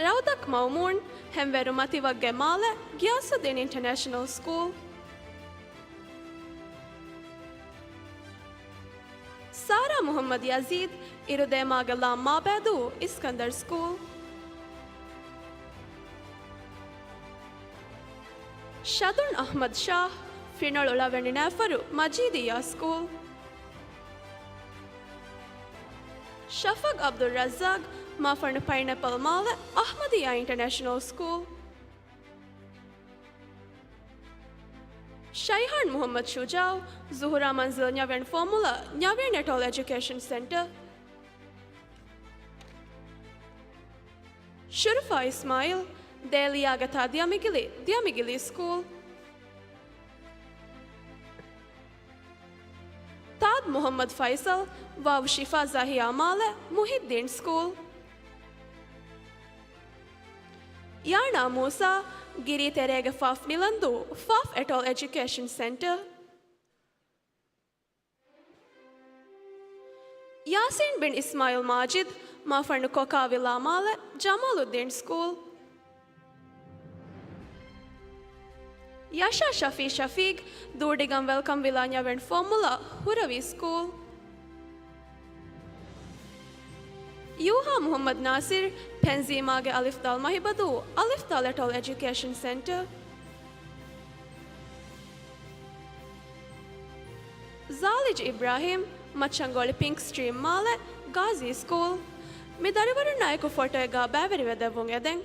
ރައުދަތު މައުމޫން، ހެންވޭރު މަތިވައްގެ މާލެ، ގިޔާސުއްދީން އިންޓަރނޭޝަނަލް ސްކޫލް. ސާރާ މުޙައްމަދު ޔަޒީދު، އިރުދޭމާގެ ލާމް މާބައިދޫ، އިސްކަންދަރު ސްކޫލް. ޝަދުން އަޙްމަދު ޝާހް، ފިނޮޅު ޅަވަނި ނައިފަރު، މަޖީދިއްޔާ ސްކޫލް. ޝަފަގް ޢަބްދުއްރައްޒާޤް، މާފަންނު ޕައިނެޕަލް މާލެ، އަޙްމަދިއްޔާ އިންޓަރނޭޝަނަލް ސްކޫލް. ޝައިހާން މުޙައްމަދު ޝުޖާޢު، ޒުހުރާ މަންޒިލް ނަވިޔަން ފޯމުލާ، ނަވިޔަން އެޓޯލް އެޖުކޭޝަން ސެންޓަރ. ޝުރުފާ އިސްމާޢީލް، ދޭލިޔާގެ ތާ ދިޔަމިގިލި، ދިޔަމިގިލީ ސްކޫލް. ތާދު މުޙައްމަދު ފައިސަލް، ވާވު ޝިފާ ޒާހިޔާ މާލެ، މުޙިއްދީން ސްކޫލް. ޔާނާ މޫސާ، ގިރީތެރޭގެ ފާފް ނިލަންދޫ، ފާފް އެޓޯލް އެޖުކޭޝަން ސެންޓަރ. ޔާސީން ބިން އިސްމާޢީލް މާޖިދު، މާފަންނު ކޮކާވިލާ މާލެ، ޖަމާލުއްދީން ސްކޫލް. ޔަޝާ ޝަފީ ޝަފީޤް، ދޫޑިގަން ވެލްކަމް ވިލާ ނަވިޔަން ފޯމުލާ، ހުރަވީ ސްކޫލް. ޔޫހާ މުޙައްމަދު ނާސިރު، ޕެންޒީމާގެ އަލިފްދާލް މަހިބަދޫ، އަލިފްދާލް އެޓޯލް އެޖުކޭޝަން ސެންޓަރ. ޒާލިޖް އިބްރާހީމް، މައްޗަންގޮޅި ޕިންކް ސްޓްރީމް މާލެ، ގާޒީ ސްކޫލް. މި ދަރިވަރުންނާއެކު ފޮޓޯއެއްގަ ބައިވެރިވެދެއްވުން އެދެން.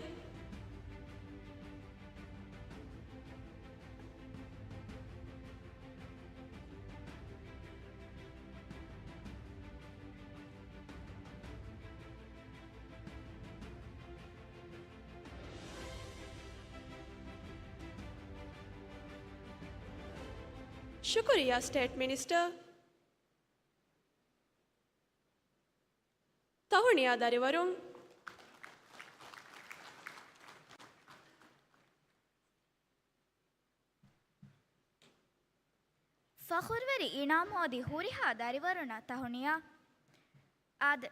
ޝުކުރިއްޔާ ސްޓޭޓް މިނިސްޓަރ. ތަހުނިޔާ ދަރިވަރުން. ފަޚުރުވެރި އިނާމް ހޯދި ހުރިހާ ދަރިވަރުންނަށް ތަހުނިޔާ. އާދެ،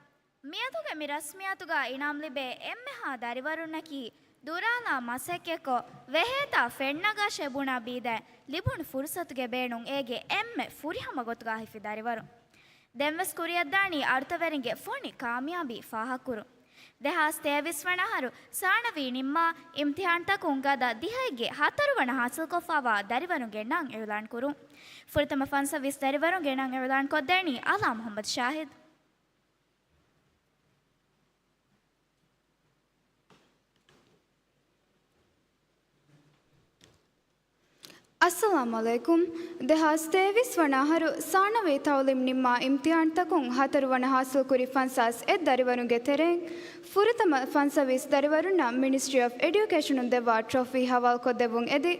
މިއަދުގެ މި ރަސްމިއްޔާތުގަ އިނާމް ލިބޭ އެންމެހާ ދަރިވަރުންނަކީ، ދުރާލާ މަސައްކަތްކޮށް، ވެހޭތާ ފެންނަގާށޭ ބުނާ ބީދައި، ލިބުނު ފުރުސަތުގެ ބޭނުން އޭގެ އެންމެ ފުރިހަމަ ގޮތުގަ ހިފި ދަރިވަރުން. ދެންވެސް ކުރިއަށްދާނީ އަރުތަވެރިންގެ ފޮނި ކާމިޔާބީ ފާހަގަކުރުން. ދެހާސް ތޭވީސް ވަނަ އަހަރު ސާނަވީ ނިންމާ، އިމްތިހާންތަކުން ގަދަ ދިހައެއްގެ ހަތަރު ވަނަ ހާސިލްކޮށްފާވާ ދަރިވަރުންގެ ނަން އިޢުލާން ކުރުން. ފުރަތަމަ ފަންސަވީސް ދަރިވަރުންގެ ނަން އިޢުލާން ކޮށްދޭނީ އަލާ މުޙައްމަދު ޝާހިދު. އައްސަލާމު ޢަލައިކުމް. ދެހާސް ތޭވީސް ވަނަ އަހަރު ސާނަވީ ތަޢުލީމް ނިންމާ އިމްތިހާންތަކުން ހަތަރު ވަނަ ހާސިލްކުރި ފަންސާސް އެއް ދަރިވަރުންގެ ތެރެއިން ފުރަތަމަ ފަންސަވީސް ދަރިވަރުންނަށް މިނިސްޓްރީ އޮފް އެޑިއުކޭޝަނުން ދެއްވާ ޓްރޮފީ ހަވާލުކޮށްދެއްވުން އެދި،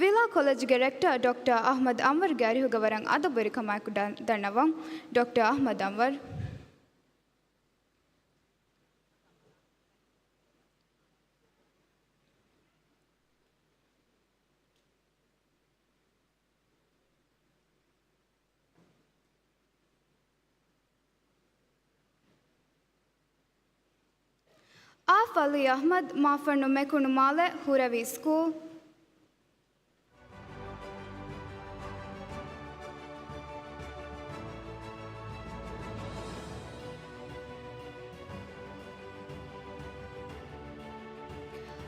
ވިލާ ކޮލެޖްގެ ރެކްޓަރ ޑޮކްޓަރ އަޙްމަދު އަންވަރުގެ އަރިހުގަ ވަރަށް އަދަބުވެރިކަމާއެކު ދަން-، ދަންނަވަން. ޑޮކްޓަރ އަޙްމަދު އަންވަރު. އާފް އަލީ އަޙްމަދު، މާފަންނު މެކުނު މާލެ، ހުރަވީ ސްކޫލް.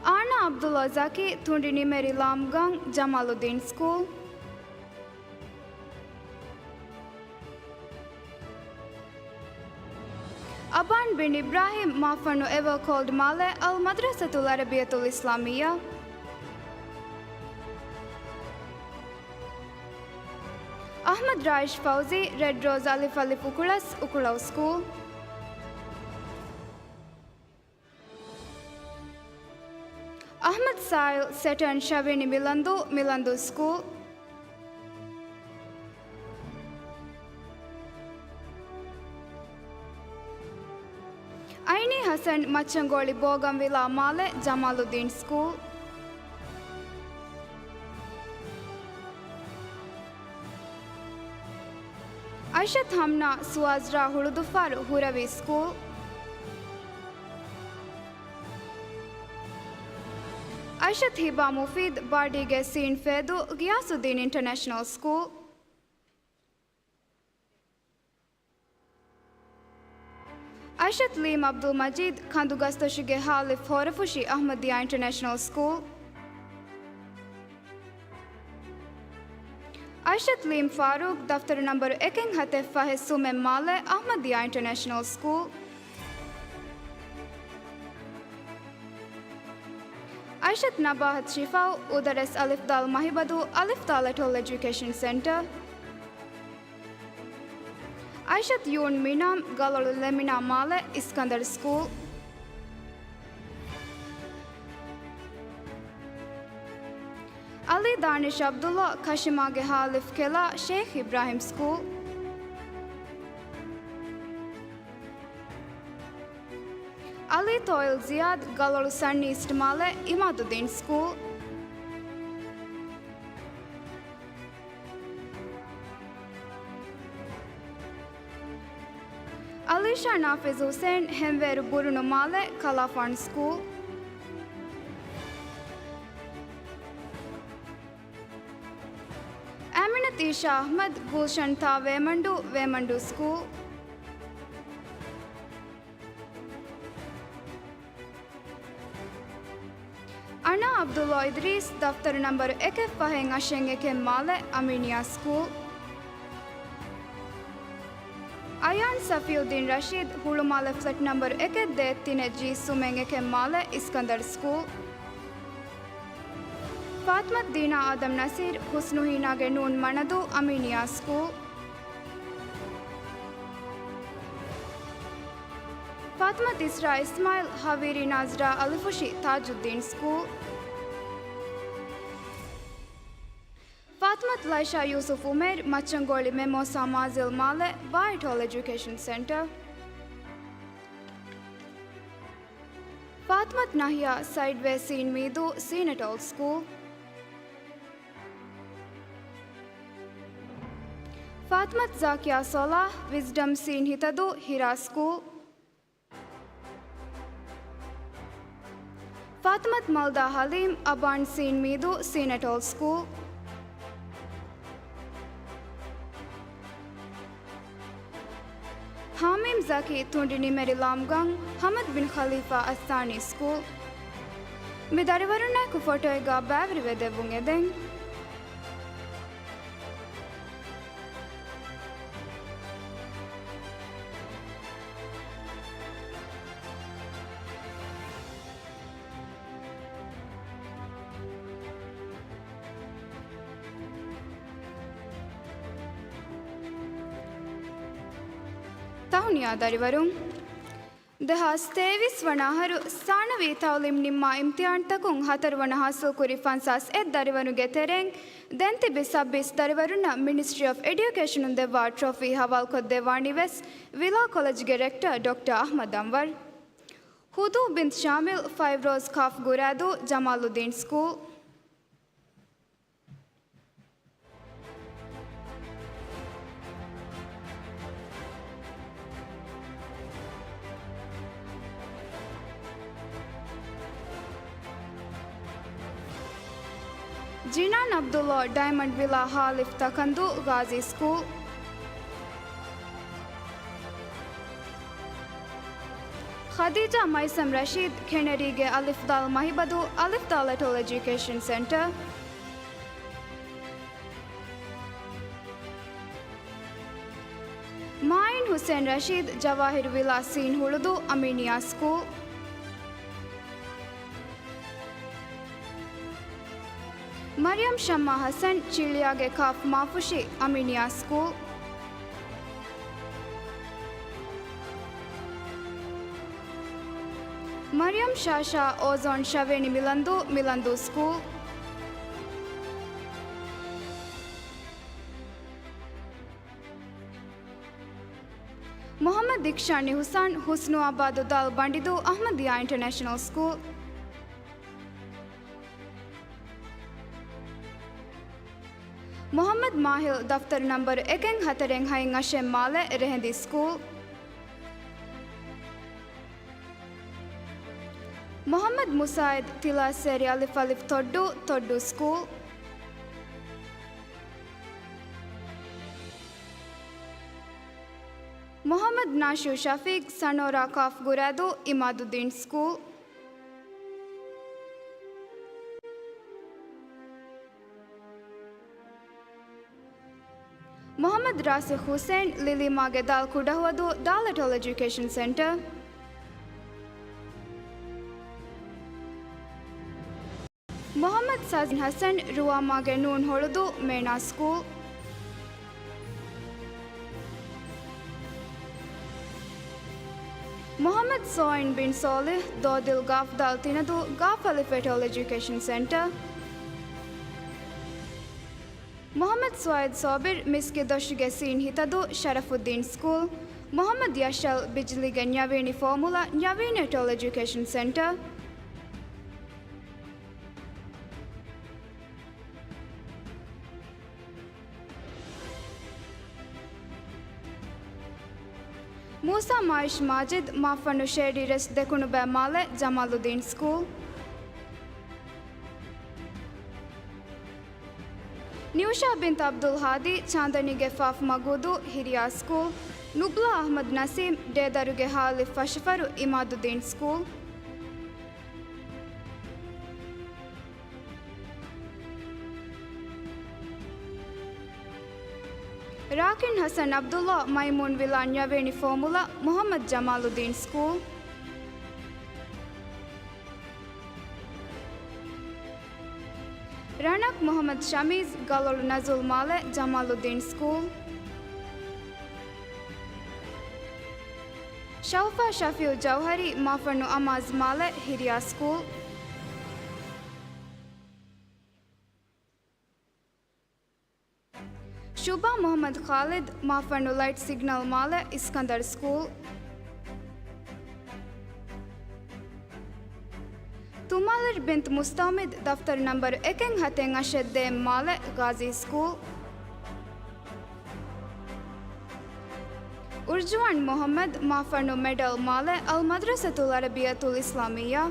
އާނާ ޢަބްދުﷲ ޒަކީ، ތުނޑި ނިމެރި ލާމްގަން، ޖަމާލުއްދީން ސްކޫލް. އަބާން ބިން އިބްރާހިމް، މާފަންނު އެވަރ ކޯލްޑް މާލެ، އަލް މަދްރަސަތުލް ޢަރަބިއްޔަތުލް އިސްލާމިއްޔާ. އަޙްމަދު ރާއިޝް ފައުޒީ، ރެޑް ރޯޒް އަލިފް އަލިފް އުކުޅަސް، އުކުޅައު ސްކޫލް. އަޙްމަދު ސާއިލް، ސެޓަން ޝަވިނި މިލަންދޫ، މިލަންދޫ ސްކޫލް. އައިނީ ޙަސަން، މައްޗަންގޯޅި ބޯގަންވިލާ މާލެ، ޖަމާލުއްދީން ސްކޫލް. އައިޝަތު ހަމްނާ، ސުވާޒްރާ ހުޅުދުއްފާރު، ހުރަވީ ސްކޫލް. އައިޝަތު ހިބާ މުފީދު، ބާޑީގެ ސީން ފޭދޫ، ޣިޔާސުއްދީން އިންޓަރނޭޝަނަލް ސްކޫލް. އައިޝަތު ލީމް ޢަބްދުލް މަޖީދު، ކަނދުގަސްދޮށުގެ ހާލިފް ހޯރަފުށި، އަޙްމަދިއްޔާ އިންޓަރނޭޝަނަލް ސްކޫލް. އައިޝަތު ލީމް ފާރޫޤް، ދަފްތަރު ނަންބަރު އެކެއް ހަތެއް ފަހެއް ސުމެއް މާލެ، އަޙްމަދިއްޔާ އިންޓަރނޭޝަނަލް ސްކޫލް. އައިޝަތު ނަބާހަތު ޝިފާއު، އުދަރެސް އަލިފް ދާލް މަހިބަދޫ، އަލިފް ދާލަށް ޓޯލް އެޖުކޭޝަން ސެންޓަރ. އައިޝަތު ޔޫން މިނާމް، ގަލޮޅު ލެމިނާ މާލެ، އިސްކަންދަރު ސްކޫލް. އަލީ ދާނިޝް ޢަބްދުﷲ، ކަށިމާގެ ހާލިފް ކެލާ، ޝޭޚް އިބްރާހިމް ސްކޫލް. އަލީ ތޯއިލް ޒިޔާދު، ގަލޮޅު ސަންއީސްޓް މާލެ، އިމާދުއްދީން ސްކޫލް. އަލީޝާ ނާފިޒު ހުސެން، ހެންވޭރު ބުރުނު މާލެ، ކަލާފާން ސްކޫލް. އާމިނަތު އީޝާ އަޙްމަދު، ގުލްޝަން ތާ ވޭމަންޑޫ، ވޭމަންޑޫ ސްކޫލް. އަނާ ޢަބްދުﷲ އިދްރީސް، ދަފްތަރު ނަންބަރު އެކެއް ފަހެއް އަށެއް އެކެއް މާލެ، އަމީނިއްޔާ ސްކޫލް. އަޔާން ޞަފީއުއްދީން ރަޝީދު، ހުޅުމާލެ ފްލެޓް ނަންބަރު އެކެއް ދޭއް ތިނެއް ޖީ ސުމެއް އެކެއް މާލެ، އިސްކަންދަރު ސްކޫލް. ފާތުމަތު ދީނާ އާދަމް ނަސީރު، ޙުސްނު ހީނާގެ ނޫން މަނަދޫ، އަމީނިއްޔާ ސްކޫލް. ފާތުމަތު އިސްރާ އިސްމާއިލް، ހަވީރީ ނާޒްރާ އަލިފުށި، ތާޖުއްދީން ސްކޫލް. ފާތުމަ ފާތިމަތު ލައިޝާ ޔޫސުފް އުމޭރު، މައްޗަންގޯޅި މެމޯސާ މާޒިލް މާލެ، ބާއެޓޯލޮޖީ އެޑިޔުކޭޝަން ސެންޓަރ. ފާތިމަތު ނަހިޔާ، ސައިޑްވޭ ސީން މީދޫ، ސީނެޓޯލް ސްކޫލް. ފާތިމަތު ޒާކިޔާ ސޮލާހް، ވިޒްޑަމް ސީން ހިތަދޫ، ހިރާ ސްކޫލް. ފާތިމަތު މަލްދާ ހަލީމް، އަބާން ސީން މީދޫ، ސީނެޓޯލް ސްކޫލް. ހާމީމް ޒަކީ، ތުނޑި ނިމެރި ލާމްގަން، ހަމަދު ބިން ޚަލީފާ އައްސާނީ ސްކޫލް. މި ދަރިވަރުންނާއެކު ފޮޓޯއެއްގަ ބައިވެރިވެދެއްވުން އެދެން. ތަހުނިޔާ ދަރިވަރުން. ދެހާސް ތޭވީސް ވަނަ އަހަރު ސާނަވީ ތައުލީމް ނިންމާ އިމްތިހާންތަކުން ހަތަރު ވަނަ ހާސިލްކުރި ފަންސާސް އެއް ދަރިވަރުގެ ތެރެއިން ދެން ތިބި ސައްބީސް ދަރިވަރުންނަށް މިނިސްޓްރީ އޮފް އެޑިޔުކޭޝަނުން ދެއްވާ ޓްރޮފީ ހަވާލުކޮށްދެއްވާނީ ވެސް ވިލާ ކޮލެޖްގެ ރެކްޓަރ ޑޮކްޓަރ އަޙްމަދު އަންވަރު. ހުދޫ ބިންތު ޝާމިލް، ފައިވް ރޯޒް ކާފް ގުރާދޫ، ޖަމާލުއްދީން ސްކޫލް. ޖިނާން ޢަބްދުﷲ، ޑައިމަންޑް ވިލާ ހާލިފް ތަކަންދޫ، ޣާޒީ ސްކޫލް. ޚަދީޖާ މައިސަމް ރަޝީދް، ކެނެރީގެ އަލިފް ދާލް މަހިބަދޫ، އަލިފް ދާލް އެޓޯލް އެޑިޔުކޭޝަން ސެންޓަރ. މާއިން ޙުސެން ރަޝީދް، ޖަވާހިރު ވިލާ ސީން ހުޅުދޫ، އަމީނިއްޔާ ސްކޫލް. މަރިޔަމް ޝައްމާ ޙަސަން، ޗިއްޅިޔާގެ ކާފް މާފުށި، އަމީނިއްޔާ ސްކޫލް. މަރިޔަމް ޝާޝާ، އޯޒޯން ޝަވޭނި މިލަންދޫ، މިލަންދޫ ސްކޫލް. މުޙައްމަދު އިކްޝާން އިޙުސާން، ޙުސްނުއާބާދު ދާލް ބަނޑިދޫ، އަޙްމަދިއްޔާ އިންޓަރނޭޝަނަލް ސްކޫލް. މުޙައްމަދު މާހިލް، ދަފްތަރު ނަންބަރު އެކެއް ހަތަރެއް ހަތް އަށެއް މާލެ، ރެހެނދި ސްކޫލް. މުޙައްމަދު މުސާޢިދު، ތިލާސްއޭރި އަލިފް އަލިފް ތޮއްޑޫ، ތޮއްޑޫ ސްކޫލް. މުޙައްމަދު ނާޝިރު ޝަފީޤް، ސަނޯރާ ކާފް ގުރާދޫ، އިމާދުއްދީން ސްކޫލް. މުޙައްމަދު ރާސިޚް ޙުސެން، ލިލީމާގެ ދާލް ކުޑަހުވަދޫ، ދާލް އެޓޯލް އެޑިޔުކޭޝަން ސެންޓަރ. މުޙައްމަދު ސާޒިން ޙަސަން، ރުވާމާގެ ނޫން ހޮޅުދޫ، މޭނާ ސްކޫލް. މުޙައްމަދު ސޯއިން ބިން ސޯލިޙް، ދޯދިލް ގާފް ދާލް ތިނަދޫ، ގާފް އަލިފް އެޓޯލް އެޑިޔުކޭޝަން ސެންޓަރ. މުޙައްމަދު ސުވައިދު ސޯބިރު، މިސްކިތް ދޮށުގެ ސީން ހިތަދޫ، ޝަރަފުއްދީން ސްކޫލް. މުޙައްމަދު ޔަޝަލް، ބިޖްލީގެ ނިޔަވީނި ފޯމުލާ، ނިޔަވީނި އެޓޯލް އެޑިޔުކޭޝަން ސެންޓަރ. މޫސާ މާއިޝް މާޖިދު، މާފަންނު ޝޭޑީ ރެސް ދެކުނުބައި މާލެ، ޖަމާލުއްދީން ސްކޫލް. ނިއުޝާ ބިންތު ޢަބްދުލް ހާދީ، ޗާންދަނީގެ ފާފު މަގޫދޫ، ހިރިޔާ ސްކޫލް. ނުބްލާ އަޙްމަދު ނަސީމް، ޑޭދަރުގެ ހާލިފް ފަށިފަރު، އިމާދުއްދީން ސްކޫލް. ރާކިން ޙަސަން ޢަބްދުﷲ، މައިމޫން ވިލާ ނިޔަވީނި ފޯމުލާ، މުޙައްމަދު ޖަމާލުއްދީން ސްކޫލް. ރަނަކް މުޙައްމަދު ޝަމީޒް، ގަލޮޅު ނަޒުލް މާލެ، ޖަމާލުއްދީން ސްކޫލް. ޝައުފާ ޝަފީޢު ޖައުހަރީ، މާފަންނު އަމާޒް މާލެ، ހިރިޔާ ސްކޫލް. ޝުބާ މުޙައްމަދު ޚާލިދު، މާފަންނު ލައިޓް ސިގްނަލް މާލެ، އިސްކަންދަރު ސްކޫލް. ތުމާލިރު ބިންތު މުސްތައުމިދު، ދަފްތަރު ނަންބަރު އެކެއް ހަތެއް އަށެއް ދޭއް މާލެ، ޣާޒީ ސްކޫލް. އުރްޖުވާން މުޙައްމަދު، މާފަންނު މެޑަލް މާލެ، އަލް މަދްރަސަތުލް ޢަރަބިއްޔަތުލް އިސްލާމިއްޔާ.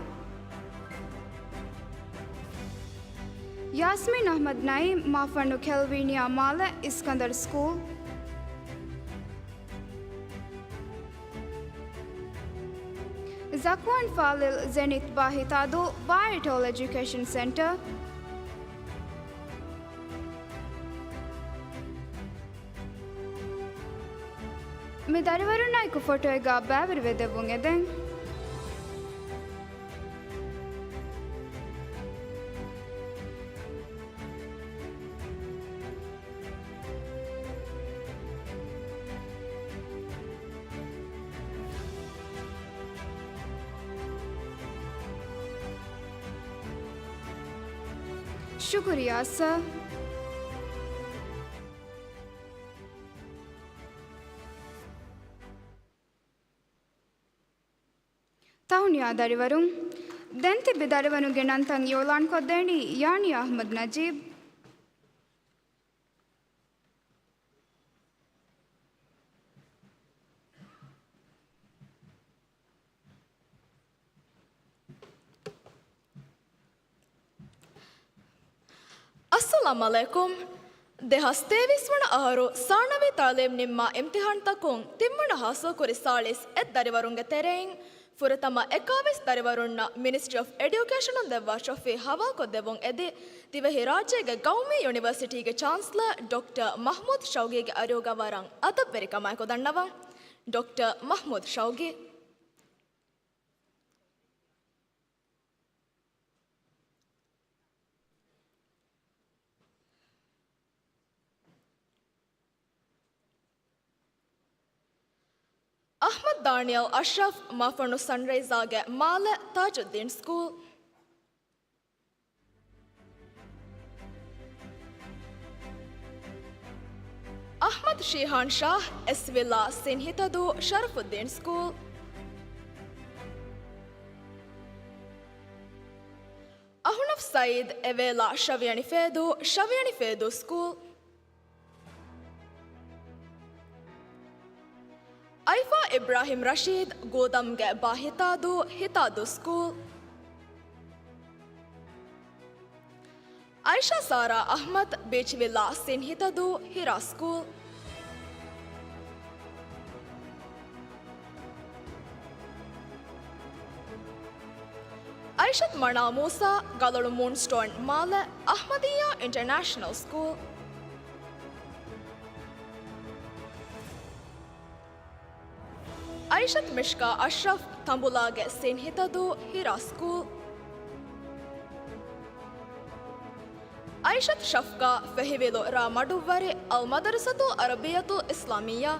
ޔާސްމީން އަޙްމަދު ނަޢީމް، މާފަންނު ކެލްވީނިއާ މާލެ، އިސްކަންދަރު ސްކޫލް. ޒަކްވާން ފާޟިލް، ޒެނިތް ބާހިތާދޫ، ބާއެޓޯލް އެޖުކޭޝަން ސެންޓަރ. މި ދަރިވަރުންނާއެކު ފޮޓޯއެއްގާ ބައިވެރިވެދެއްވުން އެދެން. ޝުކުރިއްޔާ ސަރ. ތަހުނިޔާ ދަރިވަރުން. ދެން ތިބި ދަރިވަރުންގެ ނަންތައް އިއުލާންކޮށްދޭނީ ޔާނިޔާ އަޙްމަދު ނަޖީބް. އައްސަލާމް ޢަލައިކުމް. ދެހާސް ތޭވީސް ވަނަ އަހަރު ސާނަވީ ތަޢުލީމް ނިންމާ އިމްތިޙާންތަކުން ތިންވަނަ ހާއްސަކުރި ސާޅީސް އެއް ދަރިވަރުންގެ ތެރެއިން ފުރަތަމަ އެކާވީސް ދަރިވަރުންނަށް މިނިސްޓްރީ އޮފް އެޑިއުކޭޝަނުން ދެއްވާ ޓްރޮފީ ޙަވާލުކޮށްދެއްވުން އެދި، ދިވެހިރާއްޖޭގެ ގައުމީ ޔުނިވަރސިޓީގެ ޗާންސްލަރ ޑޮކްޓަރ މަޙްމޫދު ޝައުގީގެ އަރިހުގަ ވަރަށް އަދަބުވެރިކަމާއެކު ދަންނަވަން. ޑޮކްޓަރ މަޙްމޫދު ޝައުގީ. އަޙްމަދު ދާނިއަލް އަޝްރަފް، މާފަންނު ސަންރައިޒާގެ މާލެ، ތާޖުއްދީން ސްކޫލް. އަޙްމަދު ޝީހާން ޝާހް، އެސްވިލާ ސިންހިތަދޫ، ޝަރަފުއްދީން ސްކޫލް. އަހުނަފް ސައީދު، އެވޭލާ ޝަވިޔަނި ފޭދޫ، ޝަވިޔަނި ފޭދޫ ސްކޫލް. އައިފާ އިބްރާހިމް ރަޝީދު، ގޫދަމްގެ ބާހިތާދޫ، ހިތާދޫ ސްކޫލް. އައިޝާ ސާރާ އަޙްމަދު، ބީޗްވިލާ ސިންހިތަދޫ، ހިރާ ސްކޫލް. އައިޝަތު މަނާ މޫސާ، ގަލޮޅު މޫންސްޓޯން މާލެ، އަޙްމަދިއްޔާ އިންޓަރނޭޝަނަލް ސްކޫލް. އައިޝަތު މިޝްކާ އަޝްރަފް، ތަނބުލާގެ ސިންހިތަދޫ، ހިރާ ސްކޫލް. އައިޝަތު ޝަފްޤާ، ފެހިވިލު ރާ މަޑުއްވަރި، އަލް މަދަރުސަތުލް ޢަރަބިއްޔަތުލް އިސްލާމިއްޔާ.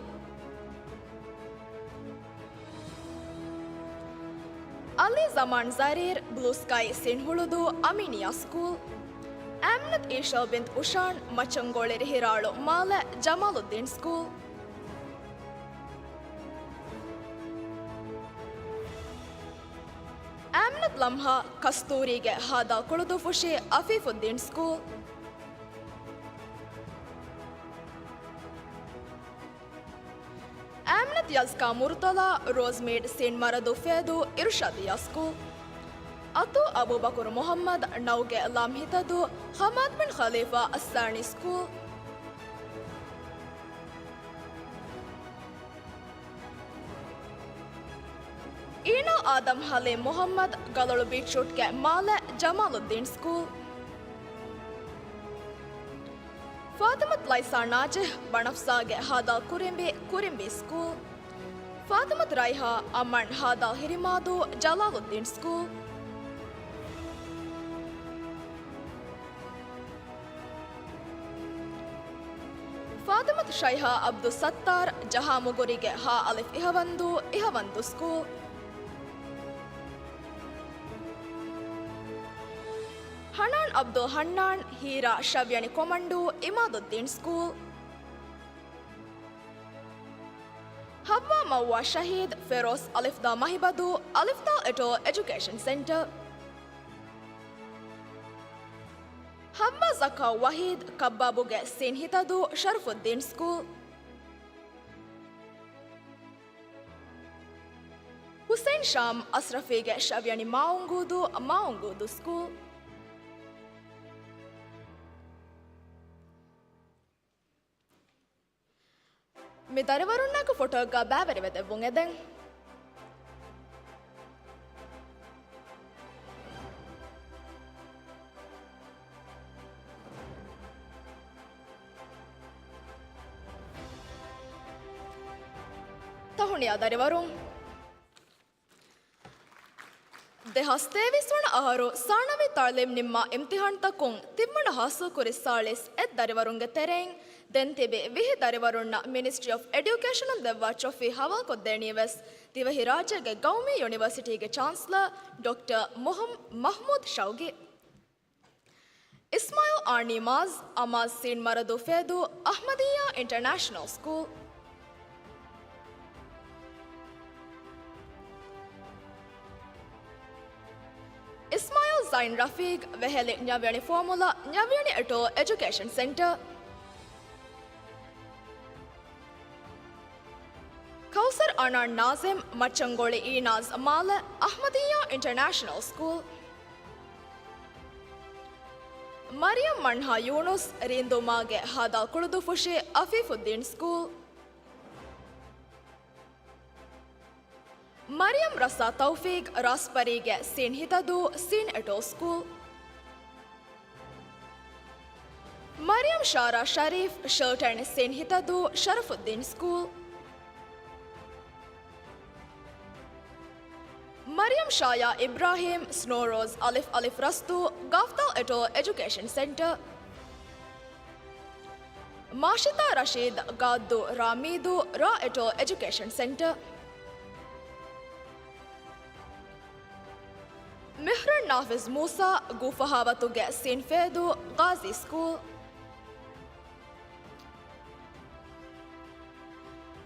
އަލީ ޒަމާން ޒަރީރް، ބްލޫ ސްކައި ސިންހުޅުދޫ، އަމީނިއްޔާ ސްކޫލް. އާމިނަތު އީޝާ ބިންތު އުޝާން، މަޗަންގޮޅި ރިހިރާޅު މާލެ، ޖަމާލުއްދީން ސްކޫލް. އާމިނަތު ލަމްހާ، ކަސްތޫރީގެ ހާދާ ކުޅުދުއްފުށި، އަފީފުއްދީން ސްކޫލް. އާމިނަތު ޔަޒްކާ މުރުތަޟާ، ރޯޒްމީޑް ސީން މަރަދޫ ފޭދޫ، އިރުޝާދިއްޔާ ސްކޫލް. އަތޫ އަބޫބަކުރު މުޙައްމަދު، ނައުގެ ލާމް ހިތަދޫ، ޙަމާދު ބިން ޚަލީފާ އައްސާނީ ސްކޫލް. އީނާ އާދަމް ޙަލީމް މުޙައްމަދު، ގަލޮޅު ބީޗްރޯޑްގެ މާލެ، ޖަމާލުއްދީން ސްކޫލް. ފާތިމަތު ލައިސާ ނާޖިޙް، ބަނަފްސާގެ ހާދާ ކުރިނބި، ކުރިނބި ސްކޫލް. ފާތިމަތު ރައިޙާ، އަމަން ހާދާ ހިރިމާދޫ، ޖަލާލުއްދީން ސްކޫލް. ފާތިމަތު ޝައިހާ ޢަބްދުއްސައްތާރު، ޖަހާ މުގުރިގެ ހާ އަލިފް އިހަވަންދޫ، އިހަވަންދޫ ސްކޫލް. ޙަނާން ޢަބްދުލް ޙަންނާން، ހީރާ ޝަވިޔަނި ކޮމަންޑޫ، އިމާދުއްދީން ސްކޫލް. ޙައްވާ މައުވާ ޝަހީދު، ފެރޯޒް އަލިފްދާ މަހިބަދޫ، އަލިފްދާލް އެޓޯލް އެޖުކޭޝަން ސެންޓަރ. ޙައްވާ ޒަކާ ވަހީދު، ކައްބާބުގެ ސީން ހިތަދޫ، ޝަރަފުއްދީން ސްކޫލް. ޙުސައިން ޝާމް އަސްރަފީގެ ށަވިޔަނި މާއުންގޫދޫ، މާއުންގޫދޫ ސްކޫލް. މި ދަރިވަރުންނާގެ ފޮޓޯއެއްގަ ބައިވެރިވެދެއްވުން އެދެން. ތަހުނިޔާ ދަރިވަރުން. ދެހާސް ތޭވީސް ވަނަ އަހަރު ސާނަވީ ތަޢުލީމް ނިންމާ އިމްތިޙާންތަކުން ތިންވަނަ ޙާޞިލްކުރި ސާޅީސް އެއް ދަރިވަރުންގެ ތެރެއިން ދެން ތިބި ވިހި ދަރިވަރުންނަށް މިނިސްޓްރީ އޮފް އެޑިއުކޭޝަނުން ދެއްވާ ޓްރޮފީ ޙަވާލުކޮށްދޭނީވެސް ދިވެހިރާއްޖޭގެ ގައުމީ ޔުނިވަރސިޓީގެ ޗާންސްލަރ ޑޮކްޓަރ މުހައް-، މަޙްމޫދު ޝައުގީ. އިސްމާޢީލް އާނީމާޒް، އަމާޒް ސީން މަރަދޫ ފޭދޫ، އަޙްމަދިއްޔާ އިންޓަރނޭޝަނަލް ސްކޫލް. އިސްމާޢީލް ޒައިން ރަފީޤް، ވެހެލި ނަވިޔަނި ފޯމުލާ، ނަވިޔަނި އެޓޯލް އެޖުކޭޝަން ސެންޓަރ. ކައުސަރް އަނާން ނާޒިމް، މައްޗަންގޮޅި އީނާޒް މާލެ، އަޙްމަދިއްޔާ އިންޓަރނޭޝަނަލް ސްކޫލް. މަރިޔަމް މަންހާ ޔޫނުސް، ރީނދޫމާގެ ހދ. ކުޅުދުއްފުށި، އަފީފުއްދީން ސްކޫލް. މަރިޔަމް ރަސާ ތައުފީޤް، ރާސްޕަރީގެ ސީން ހިތަދޫ، ސީން އެޓޯލް ސްކޫލް. މަރިޔަމް ޝާރާ ޝަރީފް، ޝެލްޓަން ސީން ހިތަދޫ، ޝަރަފުއްދީން ސްކޫލް. މަރިޔަމް ޝާޔާ އިބްރާހީމް، ސްނޯރޯޒް އަލިފް އަލިފް ރަސްތޫ، ގާފްދާލް އެޓޯލް އެޖުކޭޝަން ސެންޓަރ. މާޝިތާ ރަޝީދު، ގާއްދޫ ރާ މީދޫ، ރާ އެޓޯލް އެޖުކޭޝަން ސެންޓަރ. މިހްރަން ނާފިޒް މޫސާ، ގޫފަހާވަތުގެ ސީން ފޭދޫ، ޣާޒީ ސްކޫލް.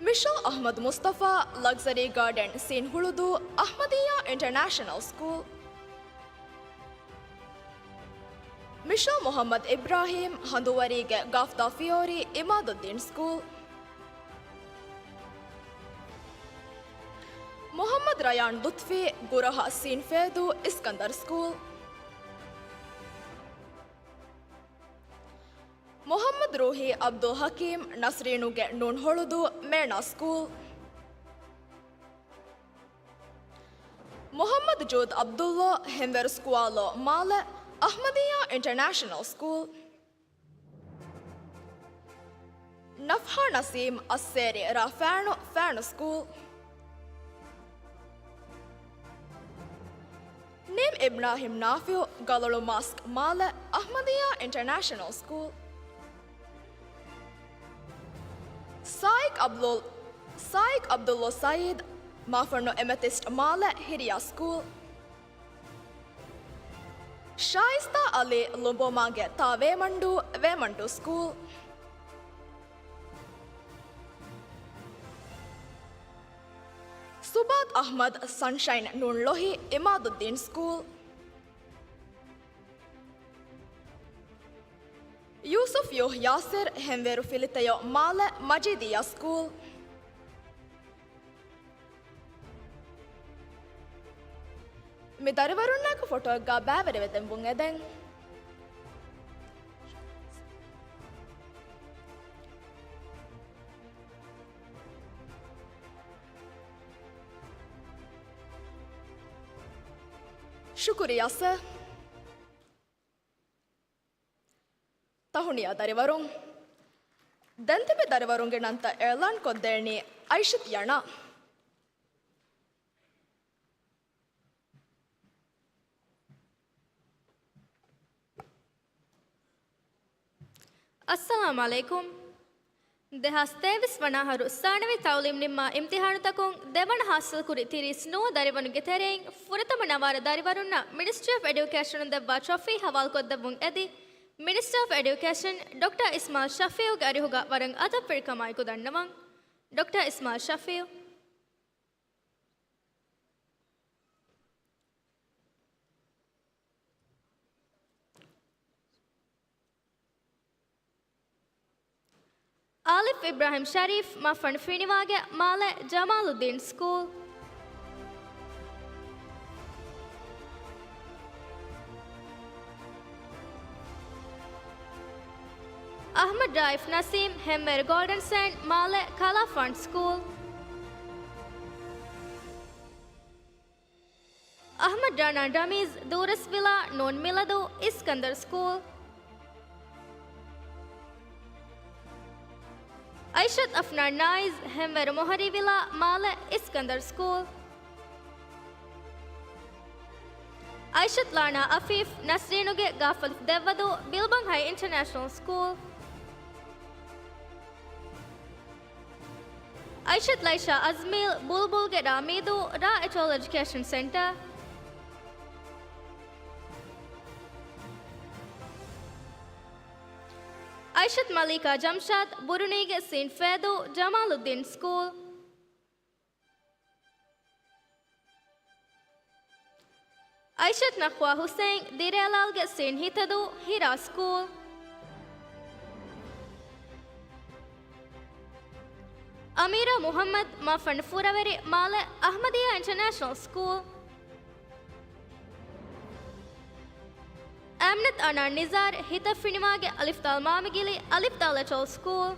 މިޝަލް އަޙްމަދު މުސްތަފާ، ލަގްޒަރީ ގާޑަން ސީން ހުޅުދޫ، އަޙްމަދިއްޔާ އިންޓަރނޭޝަނަލް ސްކޫލް. މިޝަލް މުޙައްމަދު އިބްރާހީމް، ހަނދުވަރީގެ ގާފްދާ ފިޔޯރީ، އިމާދުއްދީން ސްކޫލް. މުޙައްމަދު ރަޔާން ލުތްފީ، ގުރަހަ ސީން ފޭދޫ، އިސްކަންދަރު ސްކޫލް. މުޙައްމަދު ރޫޙީ ޢަބްދުލް ޙަކީމް، ނަސްރީނުގެ ނޫން ހޮޅުދޫ، މޭނާ ސްކޫލް. މުޙައްމަދު ޖޫދް ޢަބްދުﷲ، ހެންވެރު ސްކުވާލޯ މާލެ، އަޙްމަދިއްޔާ އިންޓަރނޭޝަނަލް ސްކޫލް. ނަފްޙާ ނަސީމް، އައްސޭރި ރ. ފާނު، ފާނު ސްކޫލް. ނީމް އިބްރާހިމް ނާފިޢު، ގަލޮޅު މާސްކް މާލެ، އަޙްމަދިއްޔާ އިންޓަރނޭޝަނަލް ސްކޫލް. ސާއިޤް ޢަބްދުލް، ސާއިޤް ޢަބްދުﷲ ސަޢީދު، މާފަންނު އެމެތިސްޓް މާލެ، ހިރިޔާ ސްކޫލް. ޝާއިސްތާ ޢަލީ، ލުނބޯމާގެ ތ. ވޭމަންޑޫ، ވޭމަންޑޫ ސްކޫލް. ސުބާތް އަޙްމަދު، ސަންޝައިން ނޫން ޅޮހި، އިމާދުއްދީން ސްކޫލް. ޔޫސުފް ޔޫހް ޔާސިރު، ހެންވޭރު ފިލިތެޔޮ މާލެ، މަޖީދިއްޔާ ސްކޫލް. މި ދަރިވަރުންނާގެ ފޮޓޯއެއްގަ ބައިވެރިވެދެންވުން އެދެން. ޝުކުރިއްޔާ ސަރ. ތަހުނިޔާ ދަރިވަރުން. ދެންތިބި ދަރިވަރުންގެ ނަންތައް އިޢުލާން ކޮށްދޭނީ އައިޝަތު ޔަނާ. އައްސަލާމު ޢަލައިކުމް. ދެހާސް ތޭވީސް ވަނަ އަހަރު ސާނަވީ ތަޢުލީމް ނިންމާ އިމްތިޙާނުތަކުން ދެވަނަ ޙާޞިލްކުރި ތިރީސް ނުވަ ދަރިވަރުންގެ ތެރެއިން ފުރަތަމަ ނަވާރަ ދަރިވަރުންނަށް މިނިސްޓްރީ އޮފް އެޑިއުކޭޝަނުން ދެއްވާ ޓްރޮފީ ޙަވާލުކޮށްދެއްވުން އެދި، މިނިސްޓަރ އޮފް އެޑިއުކޭޝަން ޑޮކްޓަރ އިސްމާޢީލް ޝަފީޢުގެ އަރިހުގަ ވަރަށް އަދަބުވެރިކަމާއެކު ދަންނަވަން. ޑޮކްޓަރ އިސްމާއިލް ޝަފީއު. އާލިފް އިބްރާހިމް ޝަރީފް، މަފަން ފިނިވާގެ، މާލެ ޖަމާލުއްދީން ސްކޫލް. އަޙްމަދު ރައީފް ނަސީމް، ހެންވޭރު ގޯލްޑަން ސޭންޑް، މާލެ ކަލާފާން ސްކޫލް. އަޙްމަދު ރަނާ ޑަމީޒް، ދޫރަސްވިލާ، ނޫން މިލަދު، އިސްކަންދަރު ސްކޫލް. އައިޝަތު އަފްނާން ނާއިޒް، ހެންވޭރު މޮހަރީވިލާ، މާލެ އިސްކަންދަރު ސްކޫލް. އައިޝަތު ލާނާ އަފީފް، ނަސްރީނުގެ ގާފަލުފު ދެއްވަދޫ، ބިލްބަން ހައި އިންޓަރނޭޝަނަލް ސްކޫލް. އައިޝަތު ލައިޝާ އަޒްމީލް، ބުލްބުލްގެ ރާ މީދޫ، ރާ އެޓޯލް އެޖުކޭޝަން ސެންޓަރ. އައިޝަތު މަލީކާ ޖަމްޝާދް، ބުރުނީގެ ސީން ފޭދޫ، ޖަމާލުއްދީން ސްކޫލް. އައިޝަތު ނަޚްވާ ހުސެއިން، ދިރޭލާލްގެ ސީން ހިތަދޫ، ހިރާ ސްކޫލް. އަމީރާ މުޙައްމަދު، މަފަން ފުރަވެރި، މާލެ އަޙްމަދިއްޔާ އިންޓަރނޭޝަނަލް ސްކޫލް. އަމްނަތު އަނާ ނިޒާރު، ހިތަށް ފިނިވާގެ، އަލިފްދާލް މާމިގިލި، އަލިފްދާލް އެޓޯލް ސްކޫލް.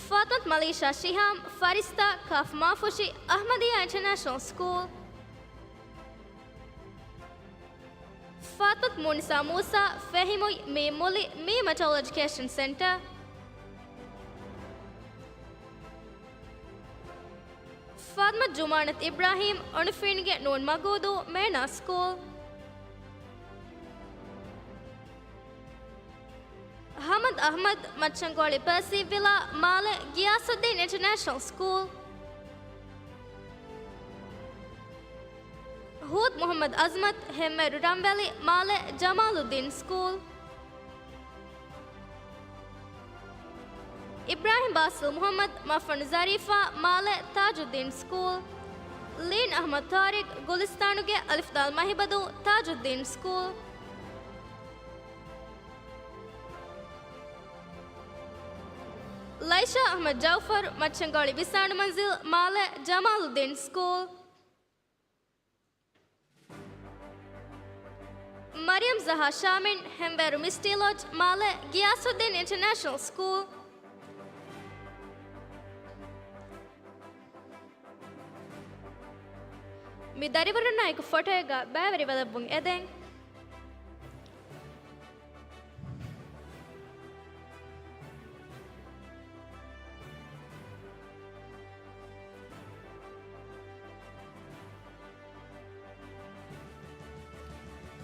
ފާތުމަތު މަލީޝާ ޝިހާމް، ފަރިސްތާ، ކާފު މާފުށި، އަޙްމަދިއްޔާ އިންޓަރނޭޝަނަލް ސްކޫލް. ފާތުމަތު މޫނިސާ މޫސާ، ފެހިމުތް، މީމް މުލި، މީމް އެޓޯލް އެޖުކޭޝަން ސެންޓަރ. ފާތުމަތު ޖުމާނަތު އިބްރާހީމް، އޮނިފީންގެ ނޫން މަގޫދޫ، މޭނާ ސްކޫލް. ހަމަދު އަޙްމަދު، މައްޗަންގޮޅި ޕާސީވްވިލާ، މާލެ ގިޔާސުއްދީން އިންޓަރނޭޝަނަލް ސްކޫލް. ހޫދު މުޙައްމަދު އަޒްމަތު، ހެންވޭރު ރަންވެލި، މާލެ ޖަމާލުއްދީން ސްކޫލް. އިބްރާހިމް ބާސިލް މުޙައްމަދު، މަފަން ޒަރީފާ، މާލެ ތާޖުއްދީން ސްކޫލް. ލީން އަޙްމަދު ޠާރިޤް، ގުލިސްތާނުގެ އަލިފްދާލް މަހިބަދޫ، ތާޖުއްދީން ސްކޫލް. ލައިޝާ އަޙްމަދު ޖައުފަރު، މައްޗަންގޮޅި ވިސާނު މަންޒިލް، މާލެ ޖަމާލުއްދީން ސްކޫލް. މަރިޔަމް ޒަހާ ޝާމިން، ހެންވޭރު މިސްޓީ ލޮޖް، މާލެ ގިޔާސުއްދީން އިންޓަރނޭޝަނަލް ސްކޫލް. މި ދަރިވަރުންނާއެކު ފޮޓޯއެއްގަ ބައިވެރިވެލައްވުން އެދެން.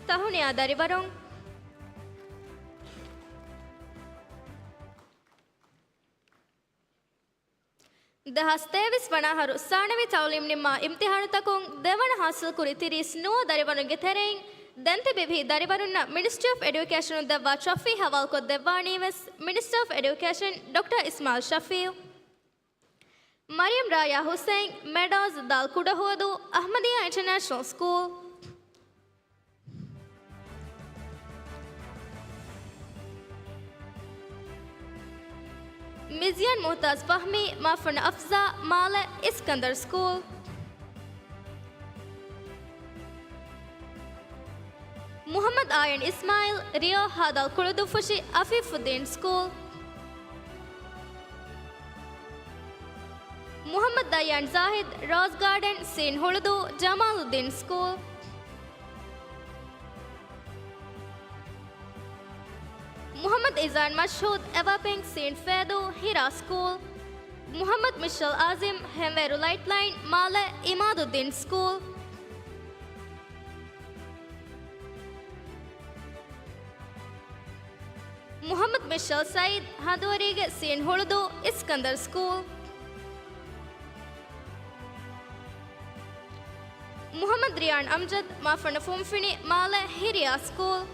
ތަހުނިޔާ ދަރިވަރުން. ދެހާސް ތޭވީސް ވަނަ އަހަރު ސާނަވީ ތައުލީމް ނިންމާ އިމްތިހާނުތަކުން ދެވަނަ ހާސިލްކުރި ތިރީސް ނުވަ ދަރިވަރުންގެ ތެރެއިން ދެން ތިބި ބިހި ދަރިވަރުންނަށް މިނިސްޓްރީ އޮފް އެޑިއުކޭޝަނުން ދެއްވާ ޓްރޮފީ ހަވާލުކޮށްދެއްވާނީވެސް މިނިސްޓަރ އޮފް އެޑިއުކޭޝަން ޑޮކްޓަރ އިސްމާއިލް ޝަފީއު. މަރިޔަމް ރާޔާ ހުސެއިން، މެޑޯޒް ދާލް ކުޑަހުވަދޫ، އަޙްމަދިއްޔާ އިންޓަރނޭޝަނަލް ސްކޫލް. މިޒިޔަން މުހްތާޒް ފަހްމީ، މާފަން އަފްޒާ، މާލެ އިސްކަންދަރު ސްކޫލް. މުޙައްމަދު އާޔަން އިސްމާއިލް، ރިޔޯ ހާދަލް ކުޅުދުއްފުށި އަފީފުއްދީން ސްކޫލް. މުޙައްމަދު ދައްޔާން ޒާހިދް، ރޯޒް ގާޑަން، ސީން ހުޅުދޫ، ޖަމާލުއްދީން ސްކޫލް. މުޙައްމަދު އިޒާން މަޝްހޫދް، އެވާޕިން، ސީން ފޭދޫ، ހިރާ ސްކޫލް. މުޙައްމަދު މިޝަލް އާޒިމް، ހެންވޭރު ލައިޓްލައިން، މާލެ އިމާދުއްދީން ސްކޫލް. މުޙައްމަދު މިޝަލް ސައީދް، ހަނދުވަރީގެ ސީން ހުޅުދޫ، އިސްކަންދަރު ސްކޫލް. މުޙައްމަދު ރިޔާން އަމްޖަދް، މާފަންނަ ފުންފިނި، މާލެ ހިރިޔާ ސްކޫލް.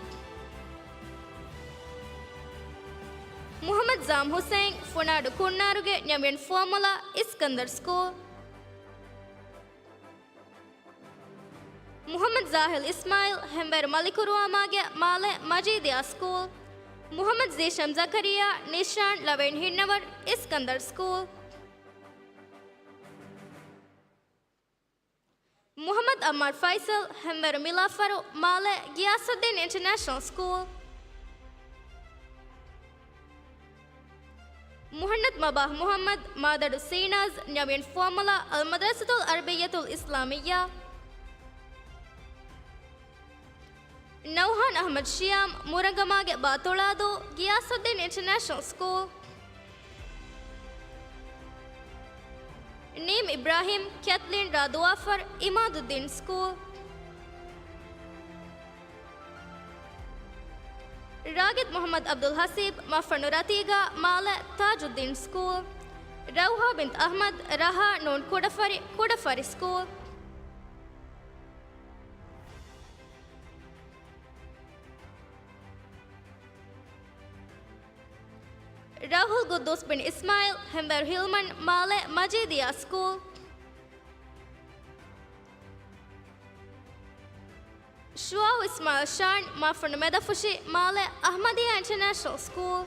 މުޙައްމަދު ޒާމް ޙުސައިން، ފުނާޑު ކުންނާރުގެ ނިޔަމިން ފުވައްމުލައް އިސްކަންދަރް ސްކޫލް. މުޙައްމަދު ޒާހިލް އިސްމާއިލް، ހެންވޭރު މަލިކުރުވާމާގެ މާލެ މަޖީދިޔާ ސްކޫލް. މުޙައްމަދު ޒީޝަމް ޒަކަރިއްޔާ، ނިޝާން ޅަވައިން ހިންނަވަރު އިސްކަންދަރް ސްކޫލް. މުޙައްމަދު އައްމާރު ފައިސަލް، ހެންވޭރު މިލާފަރު މާލެ ގިޔާސުއްދީން އިންޓަރނޭޝަނަލް ސްކޫލް. މުޙައްމަދު މަބާހް މުޙައްމަދު، މާދަޑު ސީނާޒް، ނިޔަމިން ފުވައްމުލައް އަލްމަދްރަސަތުލް ޢަރަބިއްޔަތުލް އިސްލާމިއްޔާ. ނައުހާން އަޙްމަދު ޝިޔާމް، މުރަގަމާގެ ބާތޮޅާދޫ، ގިޔާސުއްދީން އިންޓަރނޭޝަނަލް ސްކޫލް. ނީމް އިބްރާހީމް، ކެތްލީން ރާ ދުވާފަރު، އިމާދުއްދީން ސްކޫލް. ރާގިދު މުޙައްމަދު ޢަބްދުލް ޙަސީބް، މަފަނު ރަތީގާ، މާލެ ތާޖުއްދީން ސްކޫލް. ރައުޙާ ބިންތު އަޙްމަދު، ރަހާ ނޫން ކުޑަފަރި، ކުޑަފަރި ސްކޫލް. ރައުޙުލް ގުއްދޫސް ބިން އިސްމާޢީލް، ހެންވޭރު ހިލްމަން، މާލެ މަޖީދިޔާ ސްކޫލް. ޝުޢާއު އިސްމާޢީލް ޝާން، މަފަނު މެދަފުށި، މާލެ އަޙްމަދިއްޔާ އިންޓަރނޭޝަނަލް ސްކޫލް.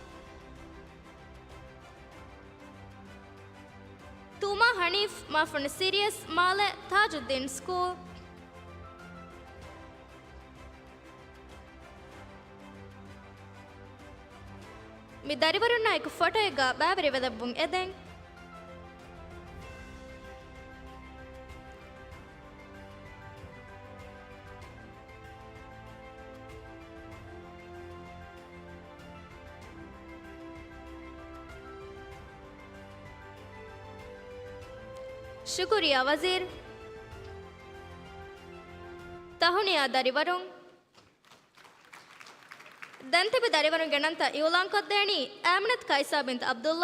ތޫމާ ޙަނީފް، މަފަނު ސިރިޔަސް، މާލެ ތާޖުއްދީން ސްކޫލް. މި ދަރިވަރުންނާއެކު ފޮޓޯއެއްގަ ބައިވެރިވެލައްވުން އެދެން. ޝުކުރިއްޔާ ވަޒީރު. ތަހުނިޔާ ދަރިވަރުން. ދެން ތިބި ދަރިވަރުންގެ ނަންތައް އިއުލާންކޮށްދޭނީ އާމިނަތު ކައިސާ ބިންތު ޢަބްދުﷲ.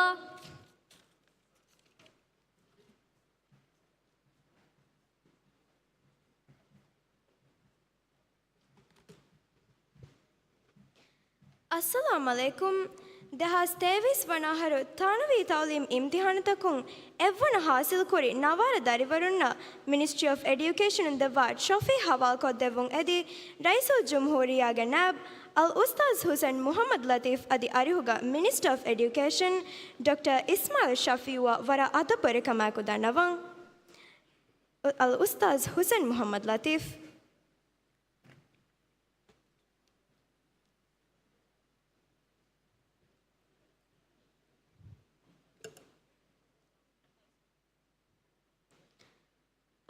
އައްސަލާމް ޢަލައިކުމް. ދެހާސް ތޭވީސް ވަނަ އަހަރު ތާނަވީ ތަޢުލީމް އިމްތިޙާނުތަކުން އެއްވަނަ ޙާޞިލްކުރި ނަވާރަ ދަރިވަރުންނަށް މިނިސްޓްރީ އޮފް އެޑިއުކޭޝަނުން ދެއްވާ ޓްރޮފީ ޙަވާލުކޮށްދެއްވުން އެދި، ރައީސުލްޖުމްހޫރިއްޔާގެ ނައިބު އަލްއުސްތާޛު ޙުސެން މުޙައްމަދު ލަތީފް އަދި އަރިހުގަ މިނިސްޓަރ އޮފް އެޑިއުކޭޝަން ޑޮކްޓަރ އިސްމާޢީލް ޝަފީޢުއަށް ވަރަށް އަދަބުވެރިކަމާއެކު ދަންނަވަން. އަލްއުސްތާޛު ޙުސެން މުޙައްމަދު ލަތީފް.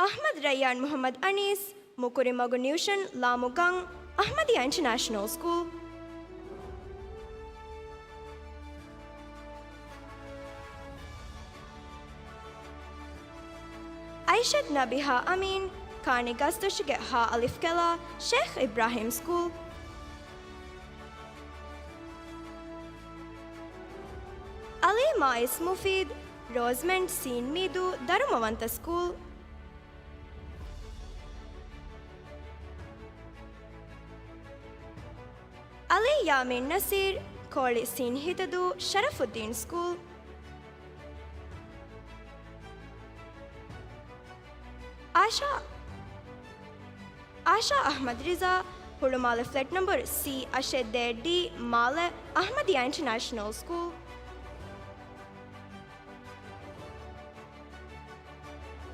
އަޙްމަދު ރައްޔާން މުޙައްމަދު އަނީސް، މުކުރި މަގު ނިއުޝަން، ލާމު ގަން، އަޙްމަދިއްޔާ އިންޓަރނޭޝަނަލް ސްކޫލް. އައިޝަތު ނަބިހާ އަމީން، ކާނި ގަސްދޮށުގެ ހަ އަލިފް ކެލާ، ޝޭޚް އިބްރާހީމް ސްކޫލް. އަލީ މާއިސް މުފީދު، ރޯޒްމަންޑް ސީން މީދޫ، ދަރުމަވަންތަ ސްކޫލް. އަލީ ޔާމީން ނަސީރް، ކޯޅި ސީން ހިތަދޫ، ޝަރަފުއްދީން ސްކޫލް. އާޝާ، އާޝާ އަޙްމަދު ރިޒާ، ހުޅުމާލެ ފްލެޓް ނަންބަރު ސީ އަށެއް ދޭއް ޑީ، މާލެ، އަޙްމަދިއްޔާ އިންޓަރނޭޝަނަލް ސްކޫލް.